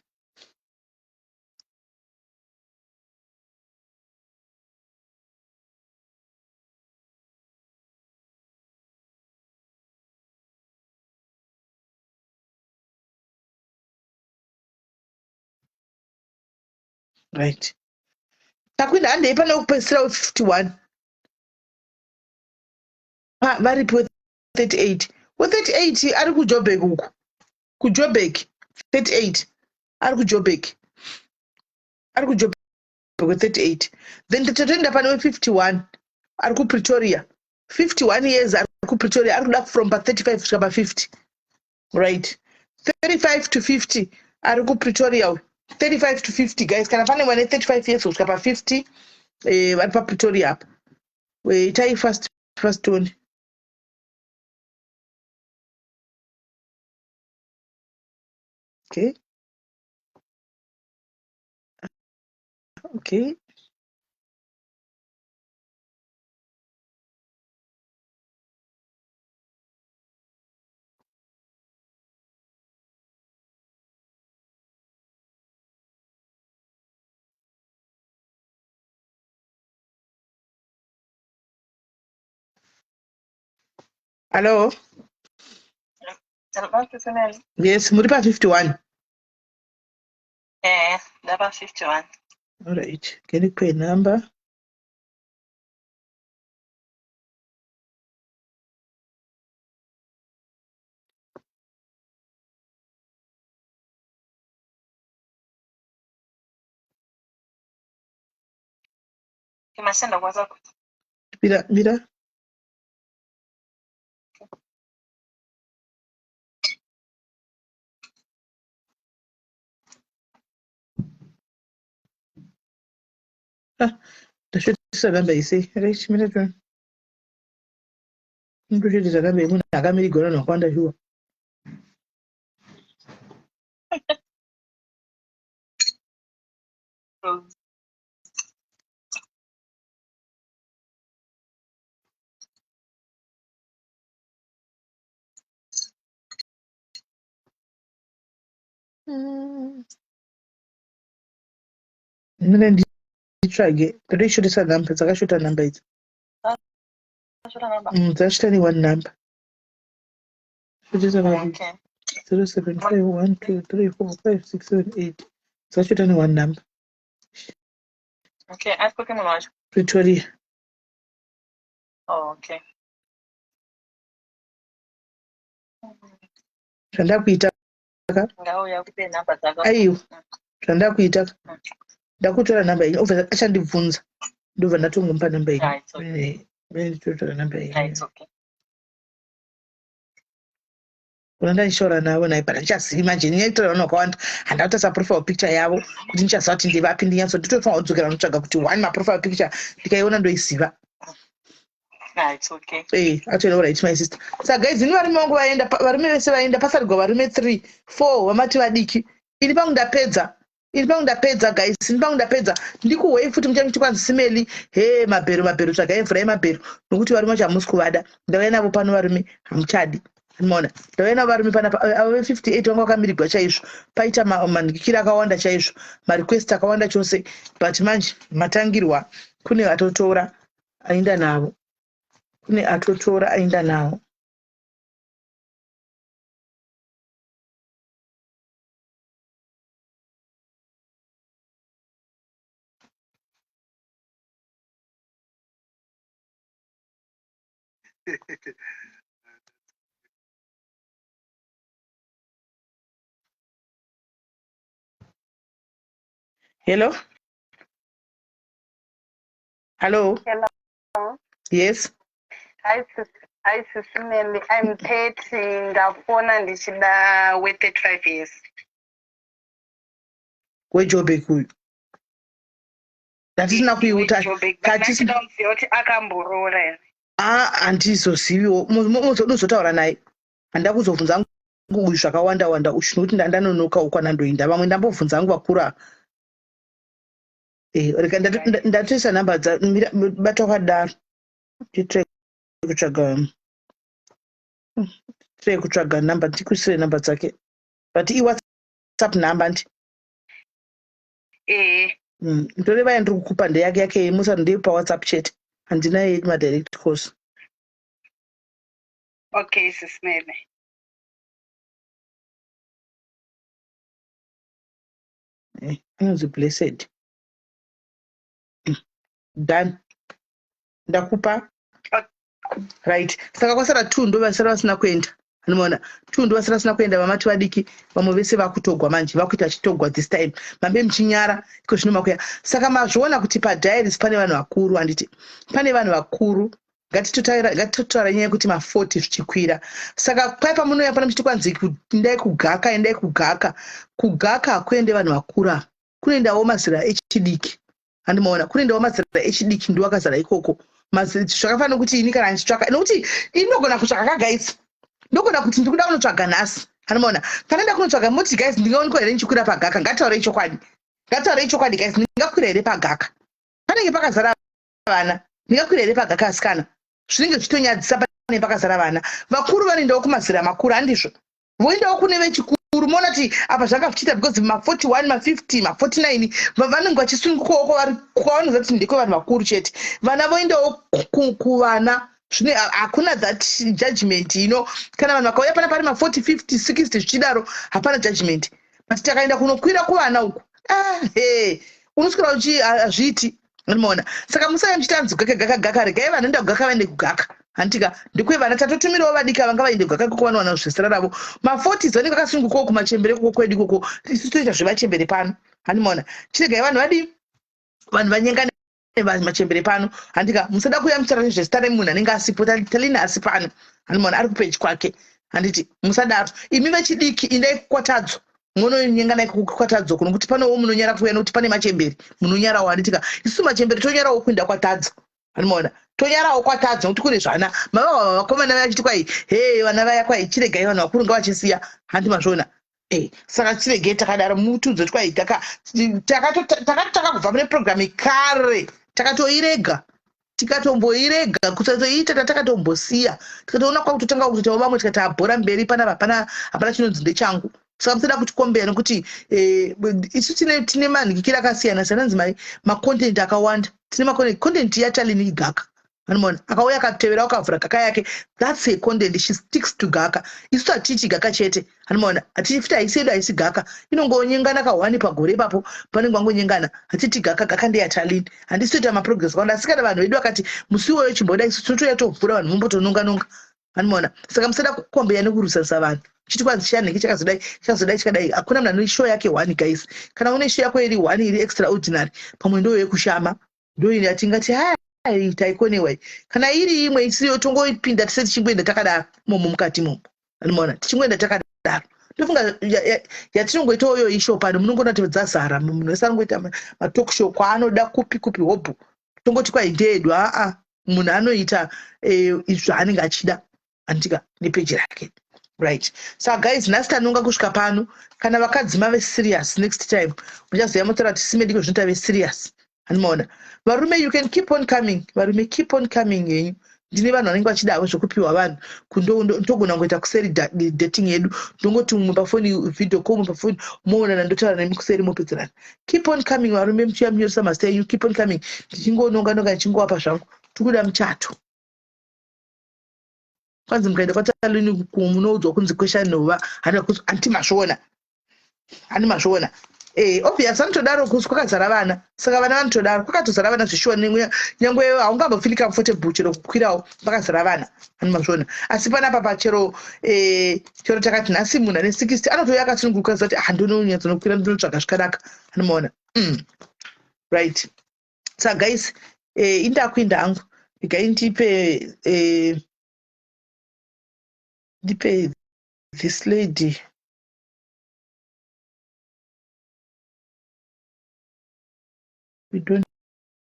right takwinda handei pane wekupedzisira we51 varipi we38 we38 ari kujobek uku kujobek 38 ari kujobek ari kujobek we38 then tatoenda pane we51 ari kupretoria 51 years ari kupretoria ari kuda from pa35 kusvika pa50 right 35 to 50 ari kupretoria uyu 35 to 50 guys kana pane vane 35 years kusvika pa50 eh, vari papretoria apa eh, itai fast fast one okay okay Hello. Yes, muri pa 51. Eh, ndapa 51. All right. Can you pay number? Masenda WhatsApp. Mira, mira. Ah, ndasvotesa namba isei. Right, mira tuone. Ndosvotesa namba yemunhu akamirigwa vanhu vakawanda shuwa. Mune nditsvage ndotoishotesa number dzakashota number idzi dzakashota ne one number shotesa Okay. 0751234567 dzakashota ne one number Okay, ari kupi munhu wacho? Pretoria Oh, okay. Zvandakuita ka Ngauya kupe number dzako. Aiwa zvandakuita ka ndakutora number yenyu obva achandibvunza ndobva ndatongomupa number yenyu. Yeah, it's okay. Eh, nditotora number yenyu. Yeah, it's okay. Kuna ndandishaura navo naye but handichazivi manje nyaya yekutora vanhu vakawanda handina kutarisa profile picture yavo kuti ndichaziva kuti ndevapi ndinyatso nditofanira kudzokera notsvaga kuti one maprofile picture ndikaiona ndoiziva. Ah, it's okay. Eh, actually all right my sister. Saka guys, ini varume vangu vaenda, varume vese vaenda pasarigwa varume 3, 4 vamati vadiki. Ini pangu ndapedza. Ini pangu ndapedza guys, ini pangu ndapedza. Ndikuhwei futi muchange muchikwanzi simeli, he mabhero mabhero tsvagai mvura yemabhero nokuti varume vacho hamusi kuvada. Ndauya navo pano varume hamuchadi. Maona, ndauya navo varume panapa avo ve58 vanga vakamirigwa chaizvo. Paita manhikikira akawanda chaizvo, marequest akawanda chose but manje matangirwa kune atotora aenda navo. Kune atotora aenda navo. Hello? Hello? Hello. Yes. Hi, sis. Hi, sis Melly. I'm 30. Ndafona ndichida we 35 years. WeJobek uyu. Tatisina kuiuta. Tatisina kuti akamboroora here. Ah, handizoziviwo. Muzotaura naye. Handida kuzobvunza hangu uyu zvakawanda wanda uyu nokuti ndandanonoka uko anandoinda. Vamwe ndambobvunza hangu vakuru ava. Eh, rega ndatoisa nhamba dza bata wakadaro. Nditry kutsvaga try kutsvaga number ndikuisire number dzake. But iWhatsApp number ndi. Eh. Ndoreva yandiri kukupa ndeyake yake musa ndeye paWhatsApp chete. Handina yemadirect calls. Okay, sis Mele. Eh, anonzi Blessed. Done. Ndakupa. Right. Saka kwasara 2 ndo vasara vasina kuenda. Anomaona 2 ndo vasara vasina kuenda vamati vadiki vamwe vese vakutogwa manje vakuita vachitogwa this time. Mambe muchinyara iko zvino makuya. Saka mazviona kuti pa diaries pane vanhu vakuru handiti. Pane vanhu vakuru ngatitotaura ngatitotaura nyaya yekuti ma40 zvichikwira. Saka paya pamunouya pano muchiti kwanzi endai kugaka endai kugaka. Kugaka hakuende vanhu vakuru ava. Kunoendawo mazera echidiki. Handimaona kunoendawo mazera echidiki ndiwo akazara ikoko. Zvakafanana nokuti ini kana ndichitsvaka nokuti ini ndogona kutsvaka ka guys. Ndogona kuti ndikuda kunotsvaga nhasi. Handimaona kana nda kunotsvaga moti guys ndingaonekwa here ndichikwira pagaka. Ngataurei chokwadi. Ngataurei chokwadi guys ndingakwira here pagaka. Panenge pakazara vana. Ndingakwira here pagaka asikana. Zvinenge zvichitonyadzisa panenge pakazara vana. Vakuru vanoendawo kumazera makuru handizvo. Voendawo kune vechikuru moona kuti apa zvanga zvichiita because ma41 ma50 ma49 vanenge vachisunungukawo kwavari kwavanoziva kuti ndekwevanhu vakuru chete. Vana voendawo kuvana zvine hakuna that judgment you know. Kana vanhu vakauya pana pari ma40 50 60 zvichidaro hapana judgment. But takaenda kunokwira kuvana uku ah, hey, unoswera uchi hazviiti. Unoona? Saka musave muchiti anzi gaka gaka gaka regai vanhu enda kugaka vaende kugaka. Handitika ndekwevana tatotumirawo vadiki ava ngavaende kugaka ikoko vanowana zvezera ravo. Ma40s vanenge vakasunungukawo kumachembere ikoko kwedu ikoko. Isu toita zvevachembere pano. Handimaona? Chiregai vanhu vadii? Vanhu vanyengane machembere pano. Handika musada kuuya muchitaura nezvezita remunhu anenge asipo. Talina asi pano. Handimaona? Ari kupeji kwake. Handiti musadaro. Imi vechidiki indai kukwatadzo. Munonyengana ikoko kwatadzo kuno kuti panowo munonyara kuuya nokuti pane machembere munonyarawo handitika isu machembere tonyarawo kuinda kwatadzo anomaona tonyarawo kwatadzo nokuti kune zvana mavava vakomana vaya vachiti kwai hee vana vaya kwai chiregai vanhu vakuru ngavachisiya handi mazviona Eh, saka chiregei takadaro mutiudze kuti kwai takatotanga kubva mune program kare takatoirega tikatomboirega kusatoiita tatakatombosiya tikatoona kwakutotanga kutoitawo vamwe tikati abhora mberi panapa hapana hapana chinonzi ndechangu saka musada kutikombeya nekuti eh, isu tine tine manhikikiro akasiyana siyana anzi mai macontent akawanda tine macontent content yatalini igaka anomaona akauya akatevera akavhura gaka yake that's a content she sticks to gaka isu hatiiti gaka chete Anomaona hatiti futi haisi yedu haisi gaka inongonyengana kahwani pagore ipapo panenge vangonyengana hatiti gaka gaka ndeyatalini handisi toita maprogress akawanda asi kana vanhu vedu vakati musi iwoyo chimboda isu tinotouya tovhura vanhu vombotononga nonga anomaona saka musada kukombeya nekurwisarisa vanhu chiti kwanzi chiyanheke chakazodai chakazodai chikadai hakuna munhu ane show yake one guys kana une show yako iri one iri extraordinary pamwe ndoyo yekushama ndoini yatingati hai taikonewa iyi kana iri imwe isiriyo tongoipinda tise tichingoenda takadaro imomo mukati imomo anomaona tichingoenda takadaro ndofunga yatinongoitawo iyo ishow pano munongoona kuti dzazara munhu wese anongoita matalk show kwaanoda kupi kupi hobho tongoti kwai ndeedu aa munhu anoita eh, zvaanenge achida anditika nepeji rake. Right. Saka guys, nhasi tanonga kusvika pano. Kana vakadzi mave serious next time, muchazoya motaura kuti simediko zvinoita ve serious. Handimaona. Varume you can keep on coming. Varume keep on coming henyu. Ndine vanhu vanenge vachida havo zvekupiwa vanhu. Kundo ndogona kungoita kuseri dating yedu. Ndongoti mumwe pafoni video call mumwe pafoni moonana ndotaura nemi kuseri mopedzerana. Keep on coming varume muchiya munyoresa mazita enyu. Keep on coming. Ndichingononga nonga ndichingowapa zvangu. Tikuda muchato. Kwanzi mukaenda kwaTaluni munoudzwa kunzi kwesha nhova hanti mazviona handi mazviona eh obvious anotodaro kuzi kwakazara vana saka vana vanotodaro kwakatozara vana zveshuwa nyangwe haungambofili comfortable chero kukwirawo pakazara vana handi mazviona asi panapa pachero eh chero takati nhasi munhu ane 60 anotouya akasununguka zati ah ndinonyatsonokwira ndinotsvaga zvikanaka handi maona Right sa guys eh, indakuinda hangu regai ndipe eh, ndipe this lady we don't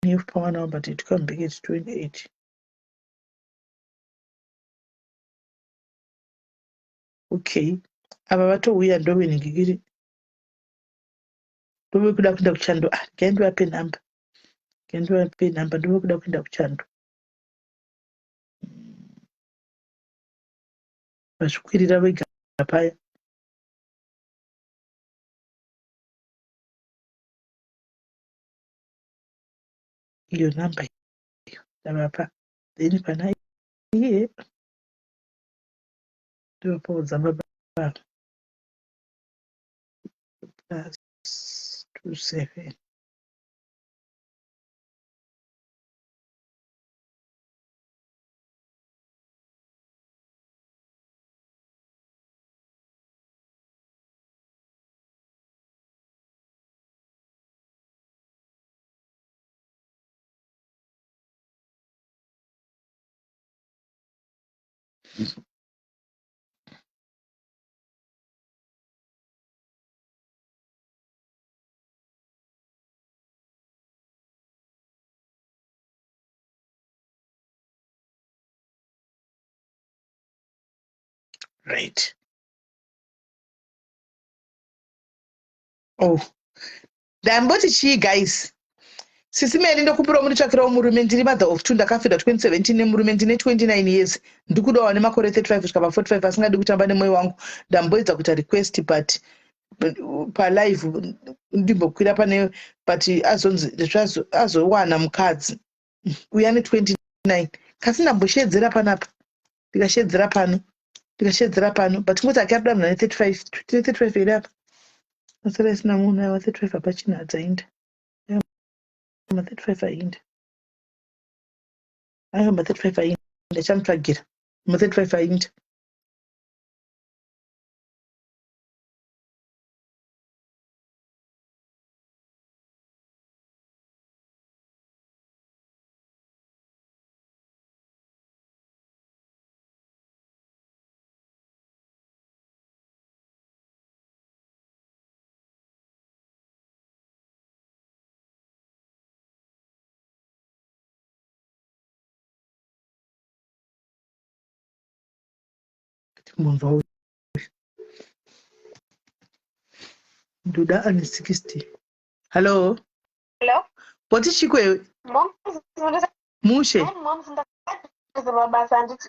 have power now but it come back at 28 okay ava vatouya ndoveningikiri ndovekuda kuenda kuchando ah regai ndivape number regai ndivape number ndovekuda kuenda kuchando vazvikwirira vega paya iyo number iyo ndavapa then pana iye ndovapaudza baba plus 27 Right. Oh. Ndamboti chii guys? Sisi Mary ndokumbirawo munditsvakirawo murume ndiri mother of two ndakafirwa 2017 nemurume ndine 29 years ndikudawo ane makore 35 kusvika pa 45 asingadi kutamba nemoyo wangu ndamboedza kuita request but palive ndimbokwira pane but azonzi azowana mukadzi uya ne 29 kasi ndamboshedzera panapa ndikashedzera pano ndikashedzera pano but ngoti ake abuda munhu ane 35 tine 35 here apa masara isina munhu aiwa 35 hapachina adzainda ma 35 ainda aiwa ma 35 ainda chamutsvagira ma 35 ainda Timbonzwa uyu. Ndoda ane 60. Hello. Hello. Boti chikwewe. Mushe. Mabasa handiti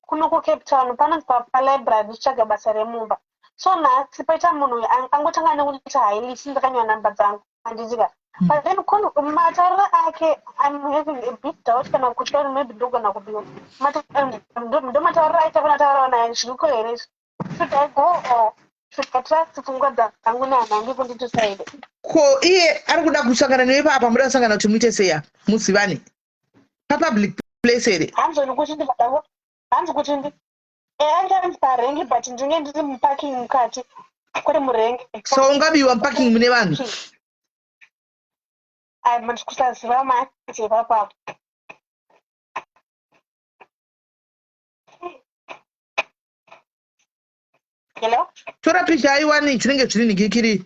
kuno kuCape Town panonzi palibrary ndichitsvaga basa remumba so nhasi paita munhu uyu angotanga nekundiita hailisi ndakanyora namba dzangu handiti ka hmm. but then matauriro ake im having a bit doubt kana kutya kuti maybe ndogona kubiwa ndomatauriro aita kuna taurawo naye zviriko here izvi should i go or should i trust pfungwa dzangu nehana yangu kunditisaide ko iye ari kuda kusangana newe paapa muda kusangana kuti muite sei apa muzivane papublic place here hanzi kuti hanzi kuti ndi eh, anganzi parengi but ndinge ndiri muparking mukati kwete murengi so ungabiwa muparking mune vanhu kusaziva manje ipapapo Hello? Tora picture aiwani zvinenge zviri nigikiri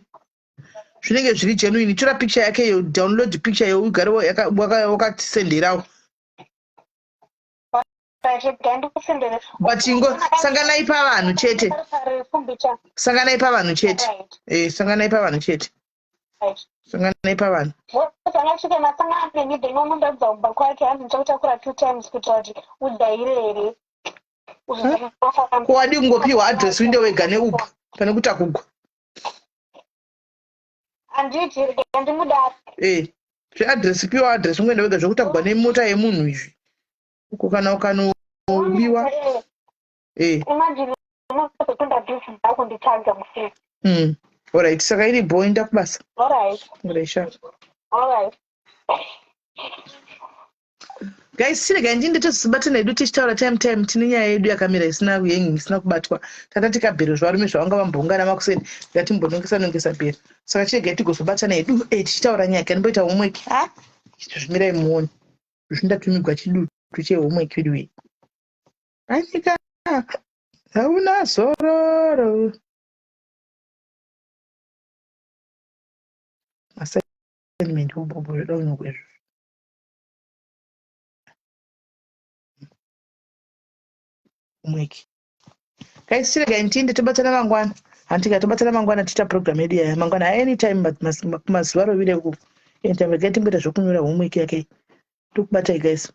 zvinenge zviri genuine tora picture yake iyo download picture iyo ugare wakatisenderawo. Regai ndikusendere. But ingo sanganai pavanhu chete. Parefu mbichana. Sanganai pavanhu chete. Right. Eh, sanganai pavanhu chete. Right. Sanganai pavanhu. Zvanga masangana neni then omundaudza kumba kwake hanzi ndichakutakura two times kuitira kuti ujaire here. Ko wadii kungopiwa address uinde wega neuber pane kutakugwa. Handiti regai ndimudaro. Eh, zveaddress piwa address ungoenda wega zvekutakugwa nemota yemunhu izvi. Uko kana ukanobiwa. Eh. Imagine unozotunda duty dzako nditsvaga musi. Alright, saka iri bho enda kubasa. Alright. Alright, sha. Alright. Guys, chiregai ndinde tozobatana hedu tichitaura time time tine nyaya yedu yakamira isina kuyengi isina kubatwa. Tata tikabhero zvarume zvavanga vamboungana makuseni ngatimbonongesa nongesa bhero. Saka chiregai tigozobatana hedu eh tichitaura nyaya kandimboita homework. Ha? Chitozvimirai muone. Zvindatumigwa chidutu chehomework yedu iyi. Anyika hauna zororo. Assignment hobobo zvoda kunyorwa izvozvo. Homework. Guys, chiregai ndinde tobatana mangwana. Handika tobatana mangwana tiita program yedu yaya mangwana anytime kumazuva rovire uku. Anytime regai timboita zvekunyora homework yake. Tokubatai guys.